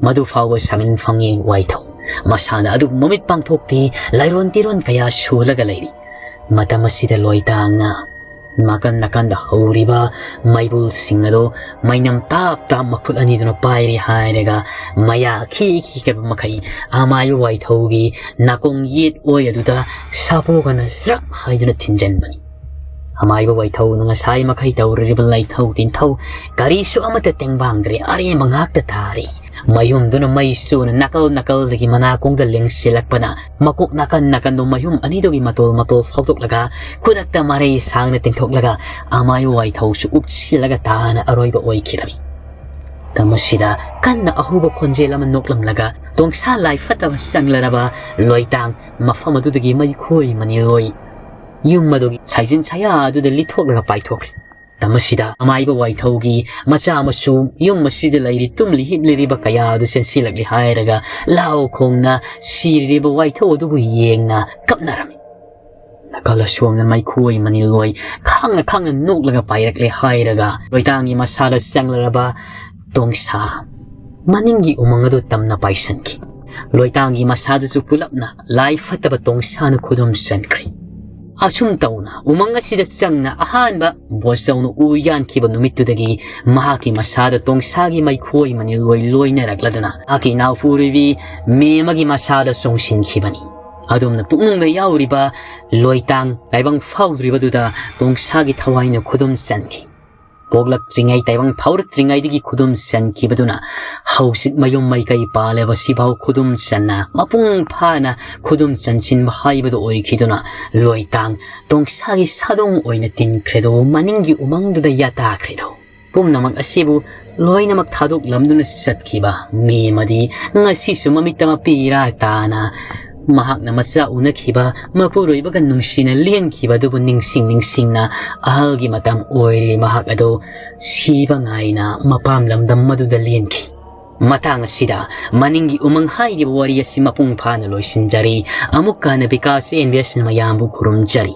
ꯃꯗꯨ ꯐꯥꯎꯕ ꯁꯥꯃꯤꯟ ꯐꯪꯉꯤ ꯋꯥꯏꯊꯧ꯫ ꯃꯁꯥꯅ ꯑꯗꯨꯕꯨ ꯃꯃꯤꯠ ꯄꯥꯡꯊꯣꯛꯇꯦ, ꯂꯥꯏꯔꯣꯟ ꯇꯤꯔꯣꯟ ꯀꯌꯥ ꯁꯣꯜꯂꯒ ꯂꯩꯔꯤ꯫ ꯃꯇꯝ ꯑꯁꯤꯗ ꯂꯣꯏꯇꯥꯡꯅ ꯅꯥꯀꯟ ꯅꯥꯀꯟꯗ ꯍꯧꯔꯤꯕ ꯃꯩꯕꯨꯜꯁꯤꯡ ꯑꯗꯨ ꯃꯩꯅꯝ ꯇꯥꯞ ꯇꯥꯞ ꯃꯈꯨꯠ ꯑꯅꯤꯗꯨꯅ ꯄꯥꯏꯔꯤ ꯍꯥꯏꯔꯒ ꯃꯌꯥ ꯈꯤ ꯈꯤꯒꯕ ꯃꯈꯩ ꯑꯃꯥꯏꯕ ꯋꯥꯏꯊꯧꯒꯤ ꯅꯥꯀꯣꯡ ꯌꯦꯠ ꯑꯣꯏ ꯑꯗꯨꯗ ꯁꯥꯄꯣꯒꯅ ꯖ꯭ꯔꯛ ꯍꯥꯏꯗꯨꯅ ꯊꯤꯟꯖꯟꯕꯅꯤ꯫ ꯑꯃꯥꯏꯕ ꯋꯥꯏꯊꯧꯅ ꯉꯁꯥꯏ ꯃꯈꯩ ꯇꯧꯔꯨꯔꯤꯕ ꯂꯩꯊꯧ ꯇꯤꯟꯊꯧ ꯀꯔꯤꯁꯨ ꯑꯃꯠꯇ ꯇꯦꯡꯕꯥꯡꯗ꯭ꯔꯦ, ꯑꯔꯦꯝꯕ ꯉꯥꯛꯇ ꯇꯥꯔꯤ꯫ ꯃꯌꯨꯝꯗꯨꯅ ꯃꯩ ꯆꯨꯅ ꯅꯥꯀꯜ ꯅꯥꯀꯜꯗꯒꯤ ꯃꯅꯥꯀꯣꯡꯗ ꯂꯦꯡꯁꯤꯜꯂꯛꯄꯅ ꯃꯀꯣꯛ ꯅꯥꯀꯟ ꯅꯥꯀꯟꯗꯣ ꯃꯌꯨꯝ ꯑꯅꯤꯗꯨꯒꯤ ꯃꯇꯣꯜ ꯃꯇꯣꯜ ꯐꯥꯎꯗꯣꯛꯂꯒ ꯈꯨꯗꯛꯇ ꯃꯔꯩ ꯁꯥꯡꯅ ꯇꯤꯡꯊꯣꯛꯂꯒ ꯑꯃꯥꯏ ꯋꯥꯏꯊꯧꯁꯨ ꯎꯞꯁꯤꯜꯂꯒ ꯇꯥꯅ ꯑꯔꯣꯏꯕ ꯑꯣꯏꯈꯤꯔꯝꯃꯤ꯫ ꯃꯇꯝ ꯑꯁꯤꯗ ꯀꯟꯅ ꯑꯍꯧꯕ ꯈꯣꯟꯖꯦꯜ ꯑꯃ ꯅꯣꯛꯂꯝꯂꯒ ꯇꯣꯡꯁꯥ ꯂꯥꯏ ꯐꯠꯇꯕ ꯆꯪꯂꯔꯕ ꯂꯣꯏꯇꯥꯡ ꯃꯐꯝ ꯑꯗꯨꯗꯒꯤ ꯃꯩꯈꯣꯏ ꯃꯅꯤꯜꯂꯣꯏ ꯌꯨꯝ ꯑꯗꯨꯒꯤ ꯁꯥꯏꯖꯤꯟ ꯁꯌꯥ ꯑꯗꯨꯗ ꯂꯤꯊꯣꯛꯂꯒ ꯄꯥꯏꯊꯣꯛꯈ꯭ꯔꯦ꯫ ꯃꯇꯝ ꯑꯁꯤꯗ ꯑꯃꯥꯏꯕ ꯋꯥꯏꯊꯧꯒꯤ ꯃꯆꯥ ꯃꯁꯨ ꯌꯨꯝ ꯑꯁꯤꯗ ꯂꯩꯔꯤ ꯇꯨꯝꯂꯤ ꯍꯤꯞꯂꯤꯔꯤꯕ ꯀꯌꯥ ꯑꯗꯨ ꯆꯦꯟꯁꯤꯜꯂꯛꯂꯤ ꯍꯥꯏꯔꯒ ꯂꯥꯎ ꯈꯣꯡꯅ ꯁꯤꯔꯤꯕ ꯋꯥꯏꯊꯧ ꯑꯗꯨꯕꯨ ꯌꯦꯡꯅ ꯀꯞꯅꯔꯝꯃꯤ꯫ ꯅꯥꯀꯜ ꯑꯁꯣꯝꯅ ꯃꯩꯈꯣꯏ ꯃꯅꯤꯜꯂꯣꯏ ꯈꯥꯡꯅ ꯈꯥꯡꯅ ꯅꯣꯛꯂꯒ ꯄꯥꯏꯔꯛꯂꯦ ꯍꯥꯏꯔꯒ ꯂꯣꯏꯇꯥꯡꯒꯤ ꯃꯁꯥꯗ ꯆꯪꯂꯔꯕ ꯇꯣꯡꯁꯥ ꯃꯅꯤꯡꯒꯤ ꯎꯃꯪ ꯑꯗꯨ ꯇꯝꯅ ꯄꯥꯏꯁꯟꯈꯤ꯫ ꯂꯣꯏꯇꯥꯡꯒꯤ ꯃꯁꯥꯗꯨꯁꯨ ꯄꯨꯂꯞꯅ ꯂꯥꯏ ꯐꯠꯇꯕ ꯇꯣꯡꯁꯥꯅ ꯈꯨꯗꯨꯝ ꯆꯟꯈ꯭ꯔꯦ꯫ ꯑꯁꯨꯝ ꯇꯧꯅ ꯎꯃꯪ ꯑꯁꯤꯗ ꯆꯪꯅ ꯑꯍꯥꯟꯕ ꯕꯣꯆꯧꯅ ꯎ ꯌꯥꯟꯈꯤꯕ ꯅꯨꯃꯤꯠꯇꯨꯗꯒꯤ ꯃꯍꯥꯛꯀꯤ ꯃꯁꯥꯗ ꯇꯣꯡꯁꯥꯒꯤ ꯃꯩꯈꯣꯏ ꯃꯅꯤꯜꯂꯣꯏ ꯂꯣꯏꯅꯔꯛꯂꯗꯨꯅ ꯃꯍꯥꯛꯀꯤ ꯏꯅꯥꯎꯄꯨꯔꯣꯏꯕꯤ ꯃꯦꯝꯃꯒꯤ ꯃꯁꯥꯗ ꯆꯣꯡꯁꯤꯟꯈꯤꯕꯅꯤ꯫ ꯑꯗꯨꯝꯅ ꯄꯨꯛꯅꯨꯡꯗ ꯌꯥꯎꯔꯤꯕ ꯂꯣꯏꯇꯥꯡ ꯇꯥꯏꯕꯪ ꯐꯥꯎꯗ꯭ꯔꯤꯕꯗꯨꯗ ꯇꯣꯡꯁꯥꯒꯤ ꯊꯋꯥꯏꯅ ꯈꯨꯗꯨꯝ ꯆꯟꯈꯤ꯫ ꯄꯣꯛꯂꯛꯇ꯭ꯔꯤꯉꯩ, ꯇꯥꯏꯕꯪ ꯐꯥꯎꯔꯛꯇ꯭ꯔꯤꯉꯩꯗꯒꯤ ꯈꯨꯗꯨꯝ ꯆꯟꯈꯤꯕꯗꯨꯅ ꯍꯧꯖꯤꯛ ꯃꯌꯨꯝ ꯃꯩꯀꯩ ꯄꯥꯜꯂꯕ ꯁꯤꯐꯥꯎ ꯈꯨꯗꯨꯝ ꯆꯟꯅ ꯃꯄꯨꯡ ꯐꯥꯅ ꯈꯨꯗꯨꯝ ꯆꯟꯁꯤꯟꯕ ꯍꯥꯏꯕꯗꯨ ꯑꯣꯏꯈꯤꯗꯨꯅ ꯂꯣꯏꯇꯥꯡ ꯇꯣꯡꯁꯥꯒꯤ ꯁꯥꯗꯣꯡ ꯑꯣꯏꯅ ꯇꯤꯟꯈ꯭ꯔꯦꯗꯣ, ꯃꯅꯤꯡꯒꯤ ꯎꯃꯪꯗꯨꯗ ꯌꯥꯇꯥꯈ꯭ꯔꯦꯗꯣ꯫ ꯄꯨꯝꯅꯃꯛ ꯑꯁꯤꯕꯨ ꯂꯣꯏꯅꯃꯛ ꯊꯥꯗꯣꯛꯂꯝꯗꯨꯅ ꯆꯠꯈꯤꯕ ꯃꯤ ꯑꯃꯗꯤ ꯉꯁꯤꯁꯨ ꯃꯃꯤꯠꯇ ꯃꯄꯤꯔꯥ ꯇꯥꯅ ꯃꯍꯥꯛꯅ ꯃꯆꯥ ꯎꯅꯈꯤꯕ ꯃꯄꯨꯔꯣꯏꯕꯒ ꯅꯨꯡꯁꯤꯅ ꯂꯦꯟꯈꯤꯕ ꯑꯗꯨꯕꯨ ꯅꯤꯡꯁꯤꯡ ꯅꯤꯡꯁꯤꯡꯅ ꯑꯍꯜꯒꯤ ꯃꯇꯝ ꯑꯣꯏꯔꯦ ꯃꯍꯥꯛ ꯑꯗꯨ ꯁꯤꯕ ꯉꯥꯏꯅ ꯃꯄꯥꯝ ꯂꯝꯗꯝ ꯑꯗꯨꯗ ꯂꯦꯟꯈꯤ꯫ ꯃꯇꯥꯡ ꯑꯁꯤꯗ ꯃꯅꯤꯡꯒꯤ ꯎꯃꯪ ꯍꯥꯏꯔꯤꯕ ꯋꯥꯔꯤ ꯑꯁꯤ ꯃꯄꯨꯡ ꯐꯥꯅ ꯂꯣꯏꯁꯤꯟꯖꯔꯤ꯫ ꯑꯃꯨꯛꯀ ꯍꯟꯅ ꯕꯤꯀꯥꯁ ꯑꯦꯟ ꯕꯤ ꯑꯦꯁꯅ ꯃꯌꯥꯝꯕꯨ ꯈꯨꯔꯨꯝꯖꯔꯤ꯫